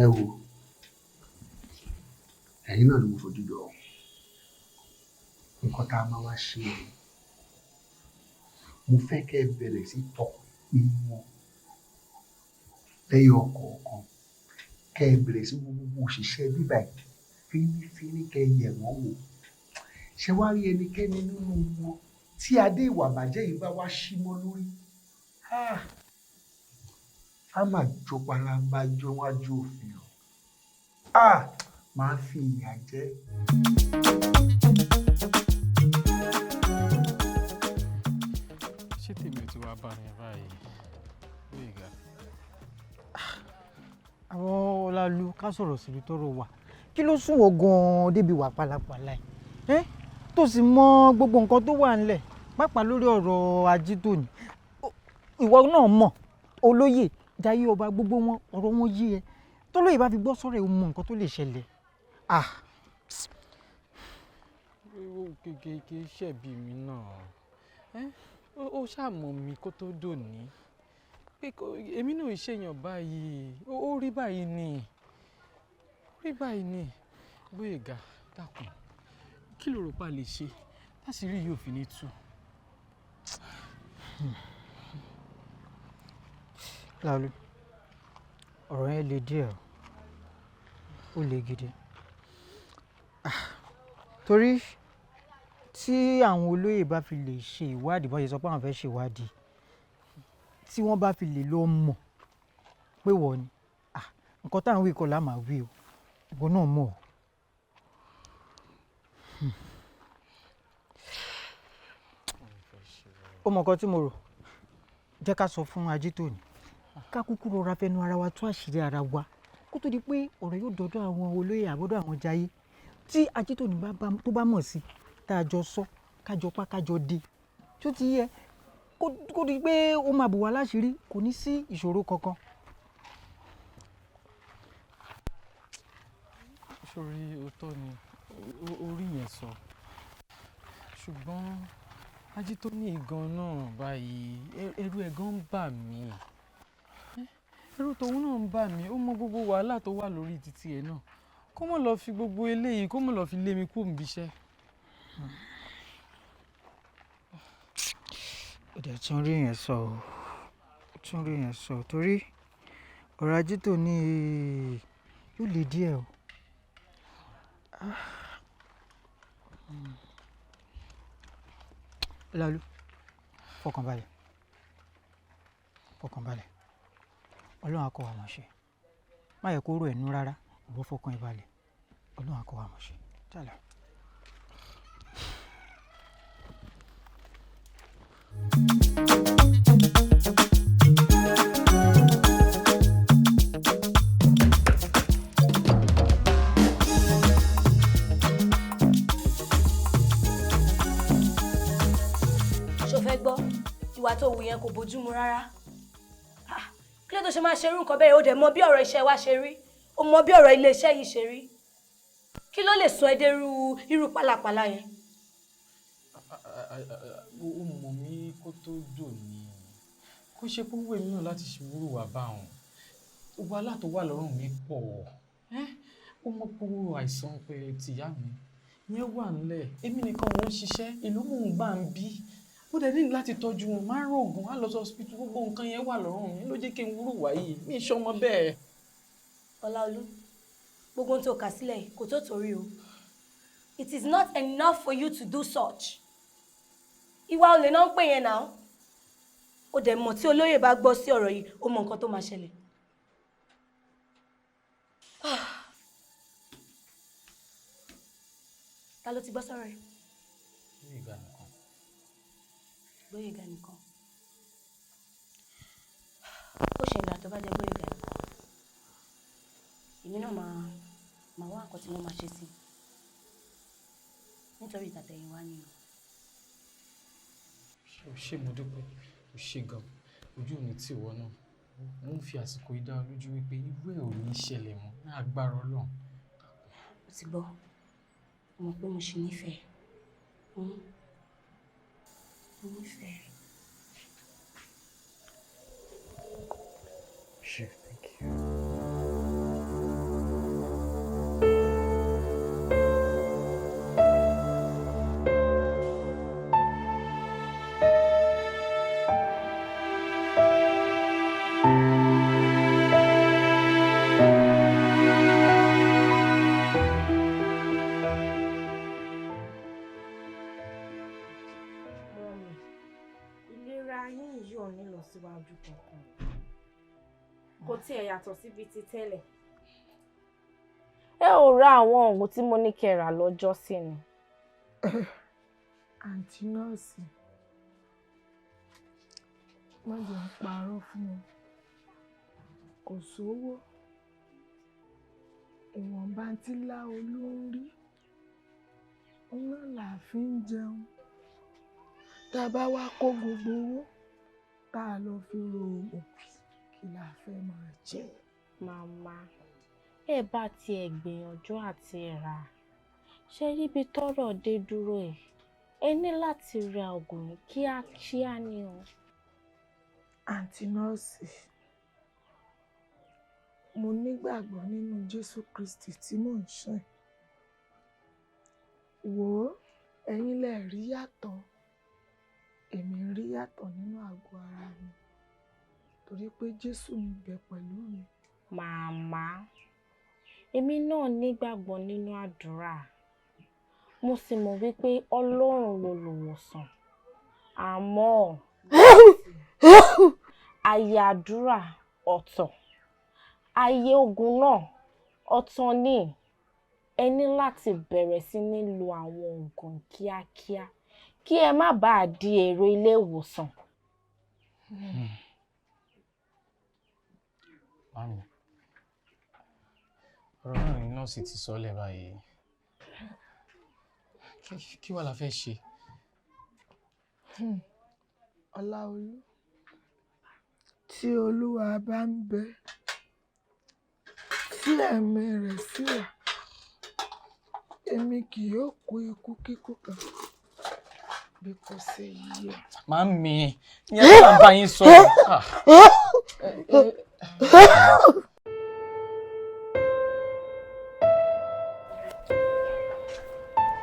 Ẹ wo, ẹ̀yin náà ni mo fojú jọ. Nǹkan tá a máa wá ṣe é, mo fẹ́ kẹ́ ẹ bẹ̀rẹ̀ sí tọpinpin wọn lẹ́yọ kọ̀ọ̀kan, kẹ́ ẹ bẹ̀rẹ̀ sí gbogbo òṣìṣẹ́ bíbá ẹ̀ fínífíní, kẹ́ ẹ yẹ̀ wọ́n wò. Ṣé wàá rí ẹnikẹ́ni nínú wọn tí adé ìwà bàjẹ́ yìí bá wá sí mọ́ lórí, á máa jó palamba jó wájú òfin o, máa fi ìyà jẹ. Ṣé tèmi ò ti wá bá mi báyìí? Gbóyèga. Àwọn Ọlálu, ká sọ̀rọ̀ síbi tọ́rọ̀ wà. Kí ló sún wọ gan-an débi wà pálapàla ẹ̀ tó sì mọ gbogbo nǹkan tó wà ńlẹ̀, pàápàá lórí ọ̀rọ̀ Ajítóní? Ìwọ náà mọ̀, olóyè Jayé ọba, gbogbo wọn ọ̀rọ̀ wọn yé ẹ. Tólóyè bá fi gbọ́ sọ̀rọ̀ ẹ̀, ó mọ nǹkan tó lè ṣẹlẹ̀. Kì í ṣẹ̀bi mi náà. Ó ṣàmọ̀ mi kó tó dòní pé èmi náà ṣèyàn báyìí. Ó rí báyìí ni, ó rí báyìí ni. Gbóyèga, dákun, kí ló rò pa lè ṣe láṣìírí yóò fi ní tú? Láolú, ọ̀rọ̀ yẹn le díẹ̀ o, ó le gidi. Torí tí àwọn olóyè bá fi lè ṣe ìwádìí, bọ́n ṣe sọ pé àwọn fẹ́ ṣe ìwádìí, tí wọ́n bá fi lè lọ mọ̀ pé wọ́n ni, nǹkan táwọn wí kọ́ la máa wí o, ìwọ náà mọ̀ o. Ó mọ nǹkan tí mo rò, jẹ́ ká sọ fún Ajítóní, ká kúkú rọra fẹnu ara wa tú àṣírí ara wa kó tó di pé ọ̀rọ̀ yóò dọ́dọ̀ àwọn olóyè àbọ̀dọ̀ àwọn Jayé. Tí Ajítóní tó bá mọ̀ sí, tá a jọ sọ, ká jọ pa, ká jọ di, tó ti yẹ kó di pé ó máa bù wá láṣìírí, kò ní sí ìṣòro kankan. Sórí òótọ́ ni orí yẹn sọ, ṣùgbọ́n Ajítóní gan náà báyìí, ẹ̀rù ẹ̀ gan ń bà mí, ẹ̀rù tòun náà ń bà mí. Ó mọ gbogbo wàhálà tó wà lórí títí ẹ̀ náà, kó mọ̀ lọ fi gbogbo eléyìí, kó mọ̀ lọ fi lé mi kúrò níbi iṣẹ́. Ó dẹ̀ tún rí yẹn sọ o, ó tún rí yẹn sọ, torí ọ̀rọ̀ Ajítóní yóò le díẹ̀ o. Láolú, fọkànbalẹ̀, fọkànbalẹ̀, Ọlọ́run á kọ́ wa mọ̀ ṣe. Má yẹ kó rò ẹ̀nu rárá, ìwọ fọkàn ẹ balẹ̀, Ọlọ́run á kọ́ wa mọ̀ ṣe. Jálọ. Ṣó fẹ́ gbọ́, ìwà tó wù yẹn kò bójúmu rárá. Kí ló tó ṣe máa ṣerú nǹkan bẹ́ẹ̀? Ó dẹ̀ mọ bí ọ̀rọ̀ iṣẹ́ wa ṣe rí. Ó mọ bí ọ̀rọ̀ iléeṣẹ́ yìí ṣe rí. Kí ló lè sọ ẹ́ dérú irú pálapàla yẹn? Ó mọ̀ mí kó tó dùn ní. Kó ṣe pé wúwo èmi náà láti ṣe wúrò wà bá òun. Wàhálà tó wà lọ́rùn mi pọ̀. Ó mọ̀ pé owó àìsàn pé tìyá mi yẹn wà nílẹ̀. Èmi nìkan mò ń ṣiṣẹ́, ìlú mò ń gbà ń bí. Ó dẹ̀ ní láti tọ́jú wọn, máa ń rògùn, á lọ sí hospital, gbogbo nǹkan yẹn wà lọ́rùn mi ló jẹ́ kí n wúrò wá yìí. Mi ì ṣọmọ bẹ́ẹ̀. Ọláolú, gbogbo ohun tó kà sílẹ̀ yìí kò tó torí o. It is not enough for you to do such. Ìwà olè náà ń pè yẹn náà. Ó dẹ̀ mọ̀ tí olóyè bá gbọ́ sí ọ̀rọ̀ yìí, ó mọ nǹkan tó máa ṣẹlẹ̀. Ta ló ti gbọ́ sọ̀rọ̀ yìí? Gbóyèga nìkan. Gbóyèga nìkan. Ó ṣe ìgbà tó bá jẹ́ Gbóyèga nìkan. Èmi náà máa wá nǹkan tí mo máa ṣe sí i. Nítorí ìtàtẹ̀yìnwá ni o. O ṣé, mo dúpẹ́, o ṣé gan. Ojú ò ní tì wọ́ náà. Mo ń fi àsìkò yìí dá ọ lójú wípé irú ẹ̀ ò ní ṣẹlẹ̀ mọ́ ní agbára Ọlọ́run. Mo ti gbọ́. Mo mọ̀ pé mo ṣì nífẹ̀ẹ́. Mo nífẹ̀ẹ́. Sure, thank you. Mummy, ìlera yín yìí ò ní lọ síwájú kankan. Kò tiẹ̀ yàtọ̀ síbi ti tẹ́lẹ̀. Ẹ ò ra àwọn oògùn tí mo ní kẹ́ rà lọ́jọ́ sí ni. Àǹtí nọ́ọ̀sì, má jẹ́ ń parọ́ fún ọ, kò sówó. Ìwọ̀nba tí Láolú ń rí náà là fi ń jẹun. Tá a bá wá kó gbogbo owó tá a lọ fi ro oògùn, kí la fẹ́ máa jẹ? Màmá, ẹ bá tiẹ̀ gbìyànjú àti rà á. Ṣé ríbi tọ́rọ̀ dé dúró ẹ̀? Ẹ ní láti ra oògùn yìí kíákíá ni o. Àǹtí nọ́ọ̀sì, mo nígbàgbọ́ nínú Jésù Kristi tí mò ń sìn. Wò ó, ẹ̀yin lẹ rí yàtọ̀, èmi ń rí yàtọ̀ nínú àgọ́ ara mi torí pé Jésù ń bẹ pẹ̀lú mi. Màmá, èmi náà nígbàgbọ́ nínú àdúrà. Mo sì mọ̀ wípé Ọlọ́run lolùwòsàn. Àmọ́ àyè àdúrà ọ̀tọ̀, àyè ogun náà ọ̀tọ̀ ni. Ẹ ní láti bẹ̀rẹ̀ sí ní lo àwọn oògùn kíákíá kí ẹ má bàa di èrò ilé ìwòsàn. Mami, ọ̀rọ̀ náà ni nọ́ọ̀sì ti sọ lẹ̀ báyìí. Kí wàá la fẹ́ ṣe? Ọláolú, tí Olúwa bá ń bẹ, tí ẹ̀mí rẹ̀ sì wà, èmi kì yóò kú ikú kíkú kan bí kò ṣe yíyẹ. Mami, ìyẹn ló máa bá yín sọ̀rọ̀.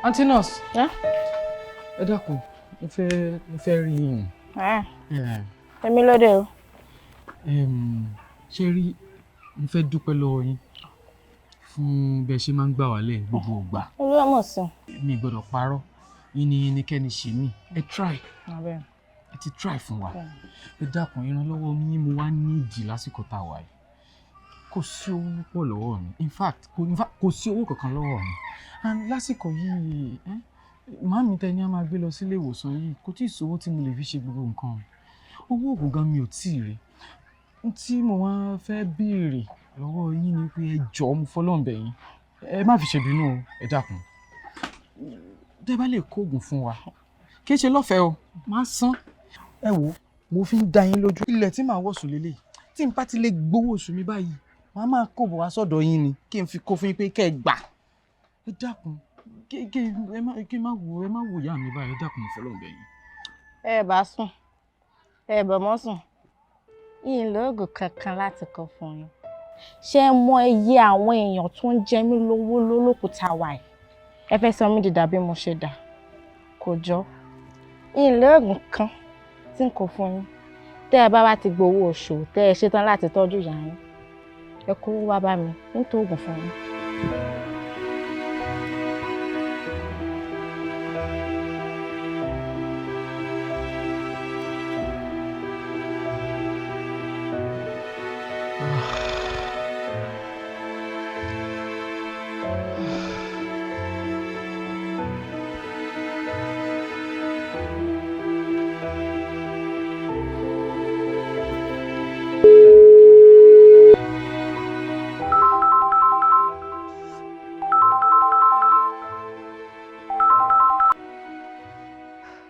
Aunty nurse. Ẹ dákun, mo fẹ́ rí yín. Èmi lóde o. Ṣé rí, mo fẹ́ dúpẹ́ lọ́wọ́ yín fún bẹ́ ṣe máa ń gbà wá lẹ̀ gbogbo ìgbà. Olúwa mọ̀ sí. Mi gbọ́dọ̀ parọ́, yín ni kẹ́ni ṣe mí. Ẹ try. Ẹ ti try fún wa. Ẹ dákun, ìrànlọ́wọ́ yín mo wá nídìí lásìkò tá a wà yìí. Kò sí owó púpọ̀ lọ́wọ́ mi. In fact, kò sí owó kankan lọ́wọ́ mi. And lásìkò yìí, màámi tẹ ní a máa gbé lọ sílé ìwòsàn yìí, kò tí ì sówó tí mo lè fi ṣe gbogbo nǹkan. Owó oògùn gan mi ò tí ì rí. Tí mo wá fẹ́ béèrè lọ́wọ́ yín ni pé ẹ jọ̀ọ́, mo fọlọ́run bẹ̀ yín. Ẹ má fi ṣèbínú o, ẹ dákun. Tẹ́ bá lè kó oògùn fún wa, kì í ṣe lọ́fẹ̀ẹ́ o, máa san. Ẹ wo, mo fi ń dá yín lójú. Ilẹ̀ tí màá wọ̀sùn lélẹ̀, tí n bá ti lè gbowó oṣù mi báyìí, Màá máa kó bọ̀ wá sọ́dọ̀ yín ni kí n fi kó fún yín pé kẹ́ ẹ gbà. Ẹ dákun, kí kí ẹ má kí má wo, ẹ má wo ìyá mi báyìí. Ẹ dákun, mo fọlọ́run bẹ̀ yín. Ẹ bá sùn, ẹ bọ̀ mọ́ sùn, yìí lóògùn kankan láti kọ fún yín. Ṣé ẹ mọ iye àwọn èèyàn tó ń jẹ mí lówó lólókùúta wà yìí? Ẹ fẹ́ sọ mí di dà bí mo ṣe dà, kò jọ. Yìí lóògùn kan tí n kò fún yín. Tẹ́ ẹ bá wá ti gbowó oṣù, tẹ́ ẹ ṣetán láti tọ́jú ìyá yín, ẹ kó wá bá mi nítorí oògùn fún yín.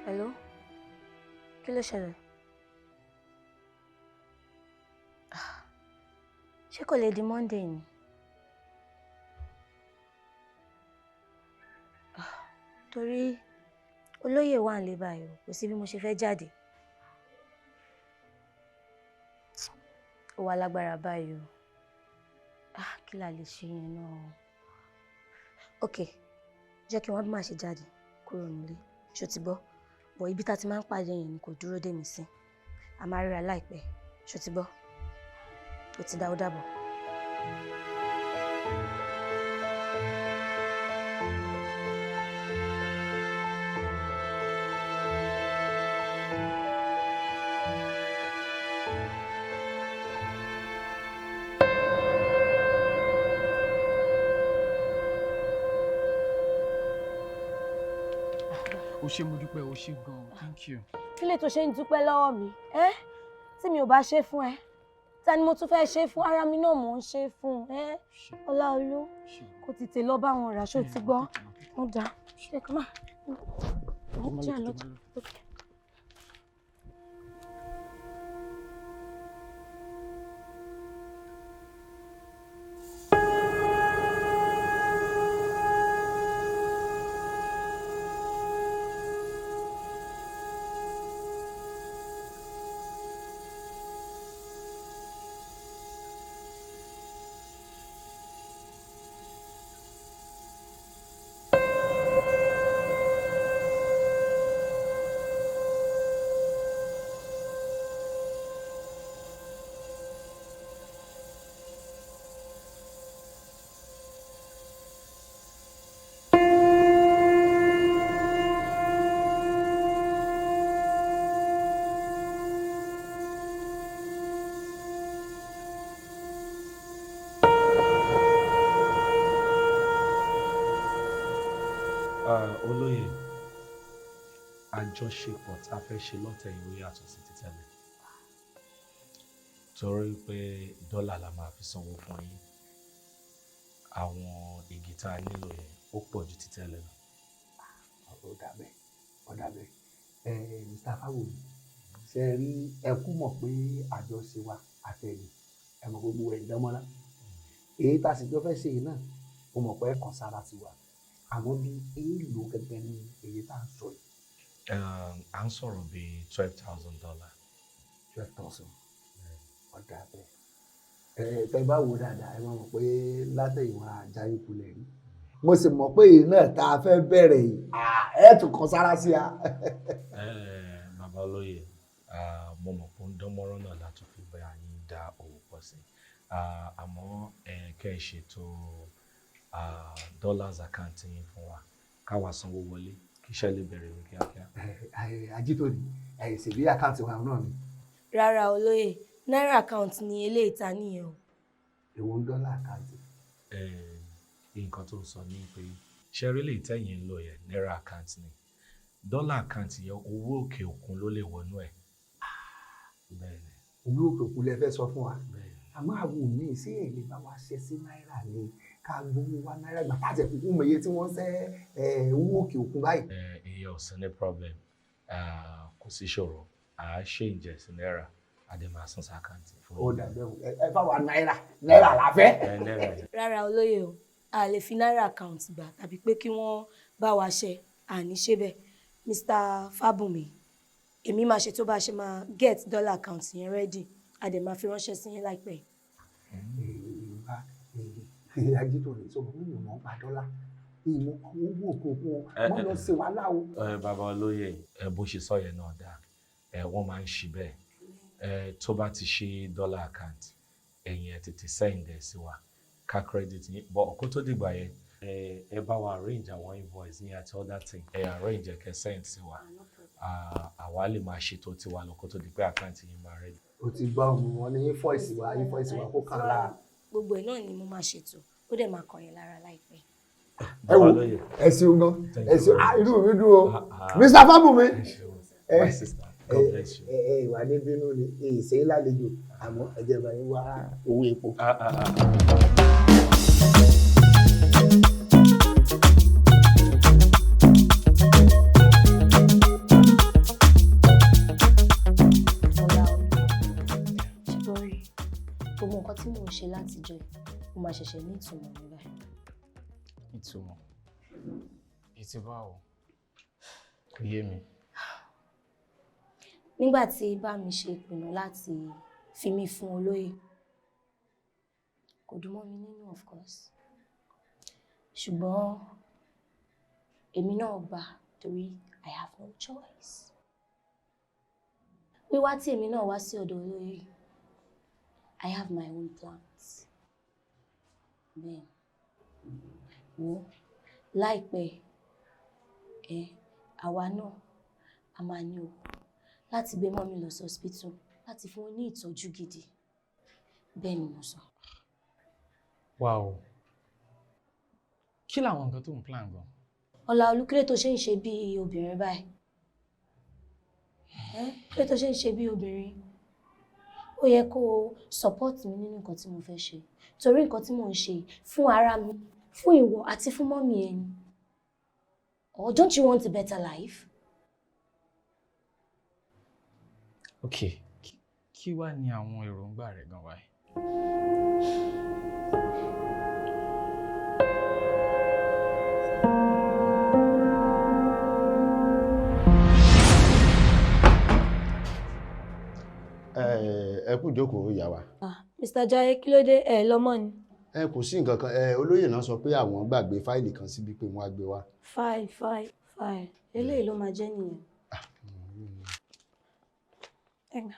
Hello? Kí ló ṣẹlẹ̀? Ṣé kò lè di Monday ni? Torí olóyè wà nílé báyìí o, kò sí bí mo ṣe fẹ́ jáde. Ó wà lágbára báyìí o. Kí la lè ṣe yẹn náà? Ok, jẹ́ kí wọ́n bí màá ṣe jáde kúrò nílé. Ṣó ti gbọ́? Bọ̀ ibi tá a ti máa ń pàdé yẹn ni kò dúró dè mí sí. A máa ríra láìpẹ́. Ṣó ti gbọ́? Ó ti dá, ó dàbọ̀. O ṣé, mo dúpẹ́, o ṣé gan-an, thank you. Kí lè tó ṣe ń dúpẹ́ lọ́wọ́ mi? Ẹ́ tí mi ò bá ṣe fún ẹ, ta ni mo tún fẹ́ ṣe fún? Ara mi náà mò ń ṣe fún ẹ. Ọláolú, kò tètè lọ bá wọn rà, ṣó ti gbọ́? Ó dáa, ṣe kọ́ máa jẹ́ àlọ́. Olóyè, àjọṣepọ̀ tá a fẹ́ ṣe lọ́tẹ̀ yìí ó yàtọ̀ sí ti tẹ́lẹ̀, torí pé dọ́là la máa fi sanwó fún yín. Àwọn igi tá a nílò yẹn ó pọ̀ ju ti tẹ́lẹ̀ lọ. Ó dàbẹ̀, ó dàbẹ̀. Ẹ Mr. Fáwọmi, ṣe rí, ẹ kú mọ̀ pé àjọṣe wa àtẹ̀yìn ẹ mọ̀ gbogbo ẹ̀ dánmọ́lá. Èyí tá a sì jọ fẹ́ ṣe yìí náà, mo mọ̀ pé ẹ kàn sára sí wa, àmọ́ bí èèlò gẹ́gẹ́ ní èyí tá à ń sọ yìí. À ń sọ̀rọ̀ bíi $12,000. 12,000, ọ̀dà bẹ́ẹ̀. Ẹ tẹ bá wò dáadáa, ẹ máa mọ̀ pé látẹ̀yìnwá ajáyé kulẹ̀ rí. Mo sì mọ̀ pé èyí náà tá a fẹ́ bẹ̀rẹ̀ yìí, ẹ tún kan sára sí a. Bàbá olóyè, mo mọ̀ pé ó ń dán mọ́rán náà láti fi bá yín dá òwò pọ̀ sí, àmọ́ kẹ́ ẹ ṣètò dollars account yín fún wa, káwa sanwó wọlé kí iṣẹ́ lè bẹ̀rẹ̀ ní kíákíá. Ajítòní, ṣèbí àkáǹtì wa náà ni. Rárá olóyè, náírà account ni eléyìí ta nìyẹn o. Èwo ń dọ́là àkáǹtì? Nǹkan tó ń sọ ní pé ṣẹ́rí lè tẹ̀yìn ń lò yẹn, náírà account ni. Dọ́là account yẹn, owó òkè òkun ló lè wọnú ẹ̀. Bẹ́ẹ̀ni. Owó òkè òkun lẹ fẹ́ sọ fún wa. Àmọ́ àwọn míì sí èlé bá wa ṣe sí náírà ni, ká gbowó wa náírà gbà pàṣẹ kúkú mọ iye tí wọ́n ṣe owó òkè òkun báyìí. Ìyẹn ò sí ní problem, kò sí ṣòro, à á ṣe ìjẹ sí náírà, A dẹ̀ máa san sí account fún Ó dàbẹ̀ wò, ẹ fáwa náírà, náírà la fẹ́. Ẹ náírà yẹn. Rárá olóyè o, a lè fi náírà account gbà tàbí pé kí wọ́n bá wa ṣe àní ṣe bẹ́ẹ̀. Mr. Fábùnmi, èmi máa ṣe tó bá ṣe máa get dollar account yẹn ready, a dẹ̀ máa fi ránṣẹ́ sí yín láìpẹ́. Ajítòrè sọ fún mi, mọ̀ ń pa dọ́là, ìmọ̀ owó òkòkò mọ́ lọ sí wàhálà o. Ẹ bàbá olóyè, ẹ bó ṣe sọ yẹn náà dáa, ẹ wọ́n máa ń ṣí bẹ́ẹ̀. Ẹ tó bá ti ṣe dollar account, ẹ̀yin ẹ tètè send ẹ sí wa ká credit yín, but kó tó dìgbà yẹn, ẹ bá wa arrange àwọn invoice yín àti other thing, ẹ arrange ẹ kẹ́ send sí wa. Àwa lè máa ṣètò tiwa lọ kó tó di pé account yín máa ready. O ti gbọ́ ohun wọn ní invoice wa kó kàn lára. Gbogbo ẹ̀ náà ni mo máa ṣètò, ó dẹ̀ máa kàn yín lára láìpẹ́. Ẹ wo, ẹ ṣeun gan, ẹ ṣeun. Ah, inú mi dùn o, Mr. Fábùnmi. My sister, God bless you. Ẹ ìwà ní bínú ni ìṣe lálejò, àmọ́ ẹ jẹ́ bá yín wá owó epo. Ṣùgbọ́n rí gbogbo nǹkan tí mò ń ṣe látijọ́ yìí, ó máa ṣẹ̀ṣẹ̀ ní ìtumọ̀ ní báyìí. Ìtumọ̀ bíi ti báwo? Kò yé mi. Nígbà tí bá mi ṣe ìpinnu láti fi mí fún olóyè, kò dùn mọ́ mi nínú, of course, ṣùgbọ́n èmi náà gbà torí I have no choice. Wíwá tí èmi náà wá sí ọ̀dọ̀ olóyè, I have my own plans. Bẹ́ẹ̀ wo, láìpẹ́ ẹ àwa náà a máa ní owó láti gbé mọ́mí lọ sí hospital láti fún wọn ní ìtọ́jú gidi. Bẹ́ẹ̀ ni mo sọ. Wow, kí làwọn nǹkan tó ń plan gan? Ọláolú, kí ló tó ṣe ń ṣe bí obìnrin báyìí? Ẹ́, kí ló tó ṣe ń ṣe bí obìnrin? Ó yẹ kó o support mi nínú nǹkan tí mo fẹ́ ṣe, torí nǹkan tí mò ń ṣe fún ara mi, fún ìwọ àti fún mọ́mí ẹni. Or don't you want a better life? Ok, kí wá ní àwọn èròǹgbà rẹ gan wáyé? Ẹ kú ìjókòó, ìyá wa. Mr. Jaiye, kí ló dé? Ẹ lọ́mọ ni. Ẹ kò sí nǹkan kan. Ẹ olóyè náà sọ pé àwọn gbàgbé fáìlì kan síbi, pé wọ́n á gbé wá. Fáìlì, fáìlì, fáìlì, eléyìí ló máa jẹ́ nìyẹn. Ẹ gbà.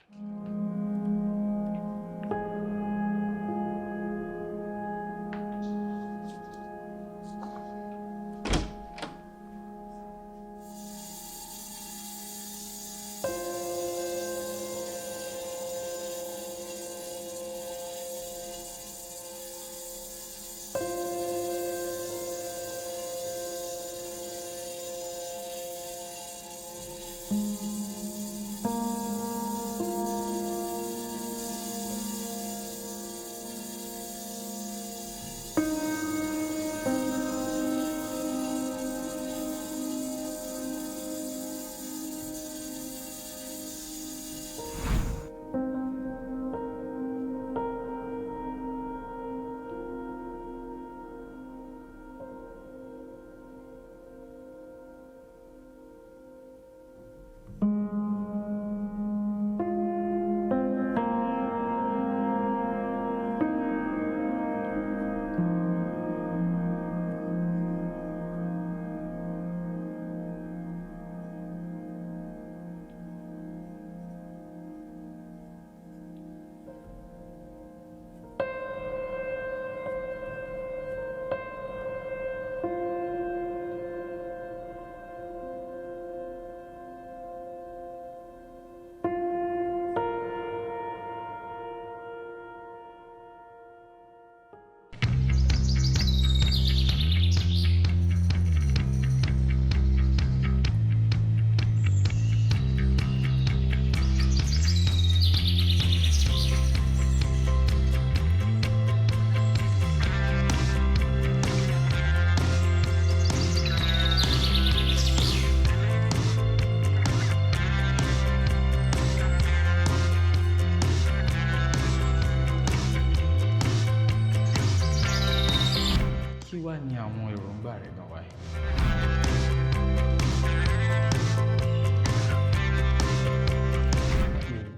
bàbá rẹ̀ gan wáyé.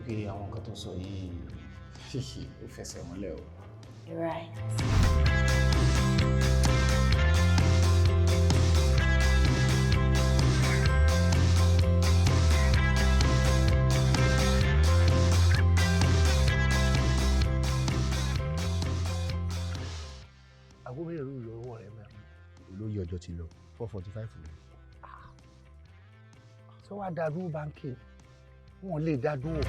Pé àwọn nǹkan tó sọ yìí ṣìṣì ó fẹsẹ̀ múlẹ̀ o. Right. Aago mélòó ló yọ ọwọ́ rẹ mẹ́rin? Olóyè, ọjọ́ ti lọ, 4:45 ni. Ṣé wàá dá dúró báńkì? Wọn lè dá dúró.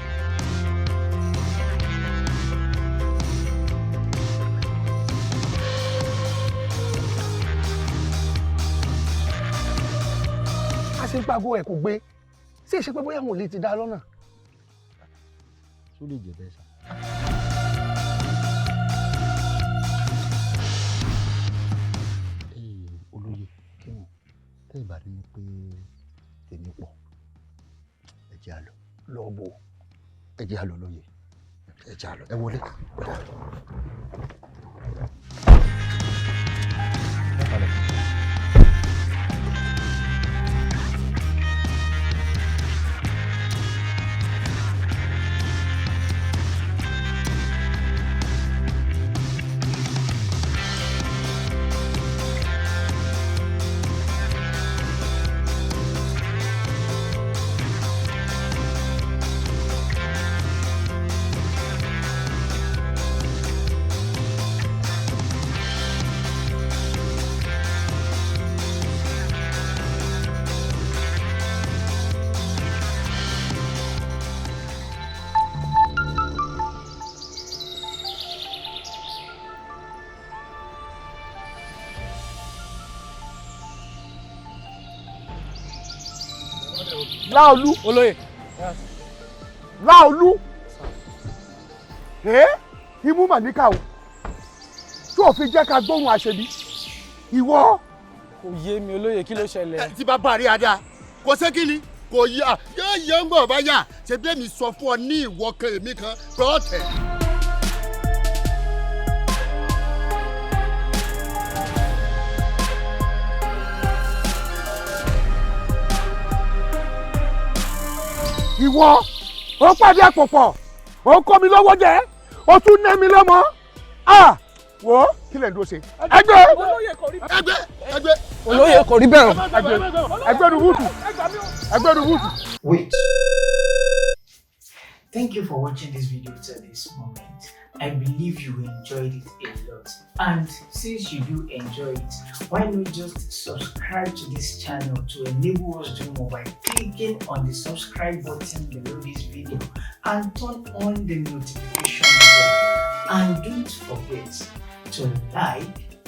A ṣe ń pàgọ́ ẹ̀ kò gbé, ṣé ìṣe pé bóyá wọn ò lè ti dá lọ́nà. Ṣó lè jẹ́ bẹ́ẹ̀ sá? Olóyè, tẹ́ ẹ bá ní pé tèmi pọ̀, ẹ jẹ́ á lọ. Lọ bò. Ẹ jẹ́ á lọ lóye, ẹ jẹ́ á lọ, ẹ wọlé. Láolú. Olóyè. Láolú. Ẹ́ imú mà níkà o, tó o fi jẹ́ ká gbóhùn àṣebí. Ìwọ. Kò yé mi olóyè, kí ló ṣẹlẹ̀? Tí bàbá rí ada kò sé kí ni kò yá yóò yẹ ń gbọ̀ bá yà ṣe bí èmi sọ fún ọ ní ìwọ kan èmi kan rọ́ọ̀tẹ̀. Ìwọ ó pàdé àpòpọ̀, ó kó mi lọ́wọ́ jẹ́, ó tún ná mi lọ́mọ. Ah, wo kí lè dúró ṣe. Ẹgbẹ́ ẹgbẹ́ ẹgbẹ́. Olóyè, kò rí bẹ́ẹ̀ o. Ẹgbẹ́ ẹgbẹ́ rúbùtù, ẹgbẹ́ rúbùtù. Wait. Thank you for watching this video till this moment. I believe you enjoyed it a lot. And since you do enjoy it, why not just subscribe to this channel to enable us do more by clicking on the subscribe button below this video and turn on the notification bell. And don't forget to like,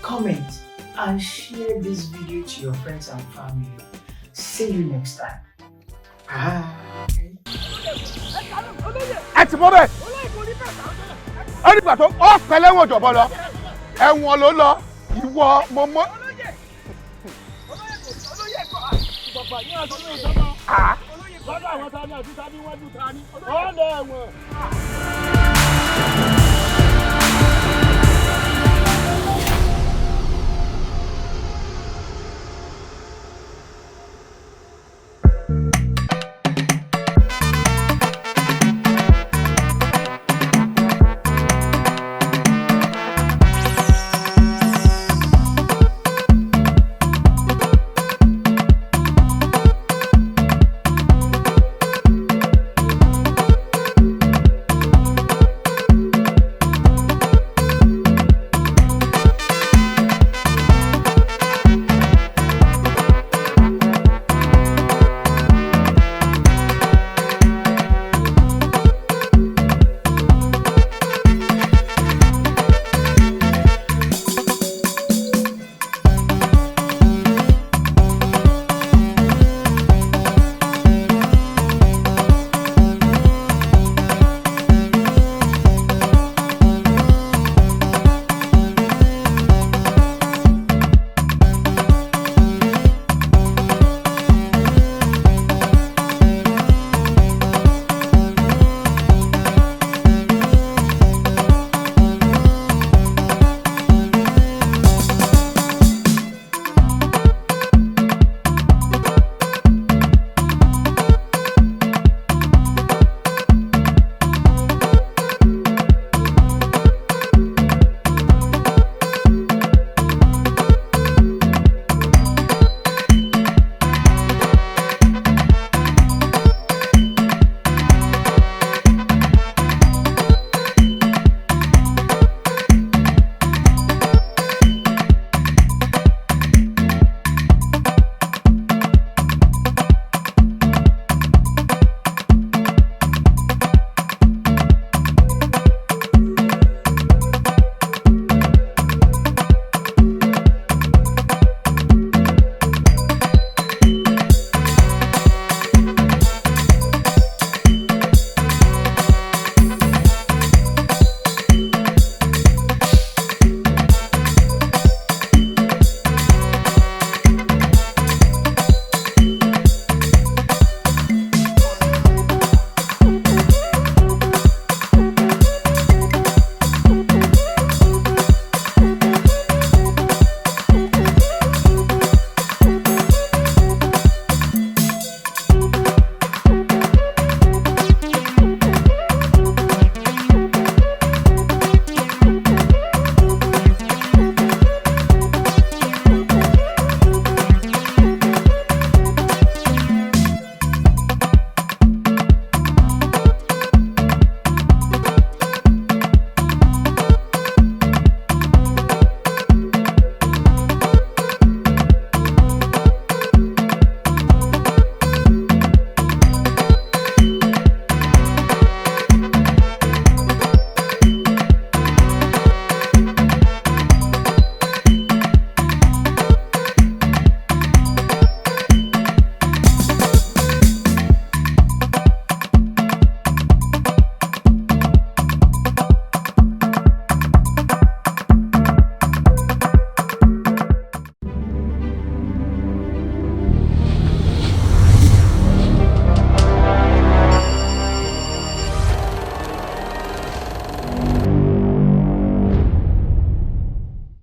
comment, and share this video to your friends and family. See you next time. Bye. Ẹ ti mọ bẹ́ẹ̀, ẹ nígbà tó ọ pẹ̀lẹ́ wọn jọ̀bọ lọ, ẹ̀wọ̀n ló lọ, ìwọ mo mọ. Lọ́dọ̀ àwọn tani àti tani wájú tani, ọ̀lẹ́ ẹ̀wọ̀n.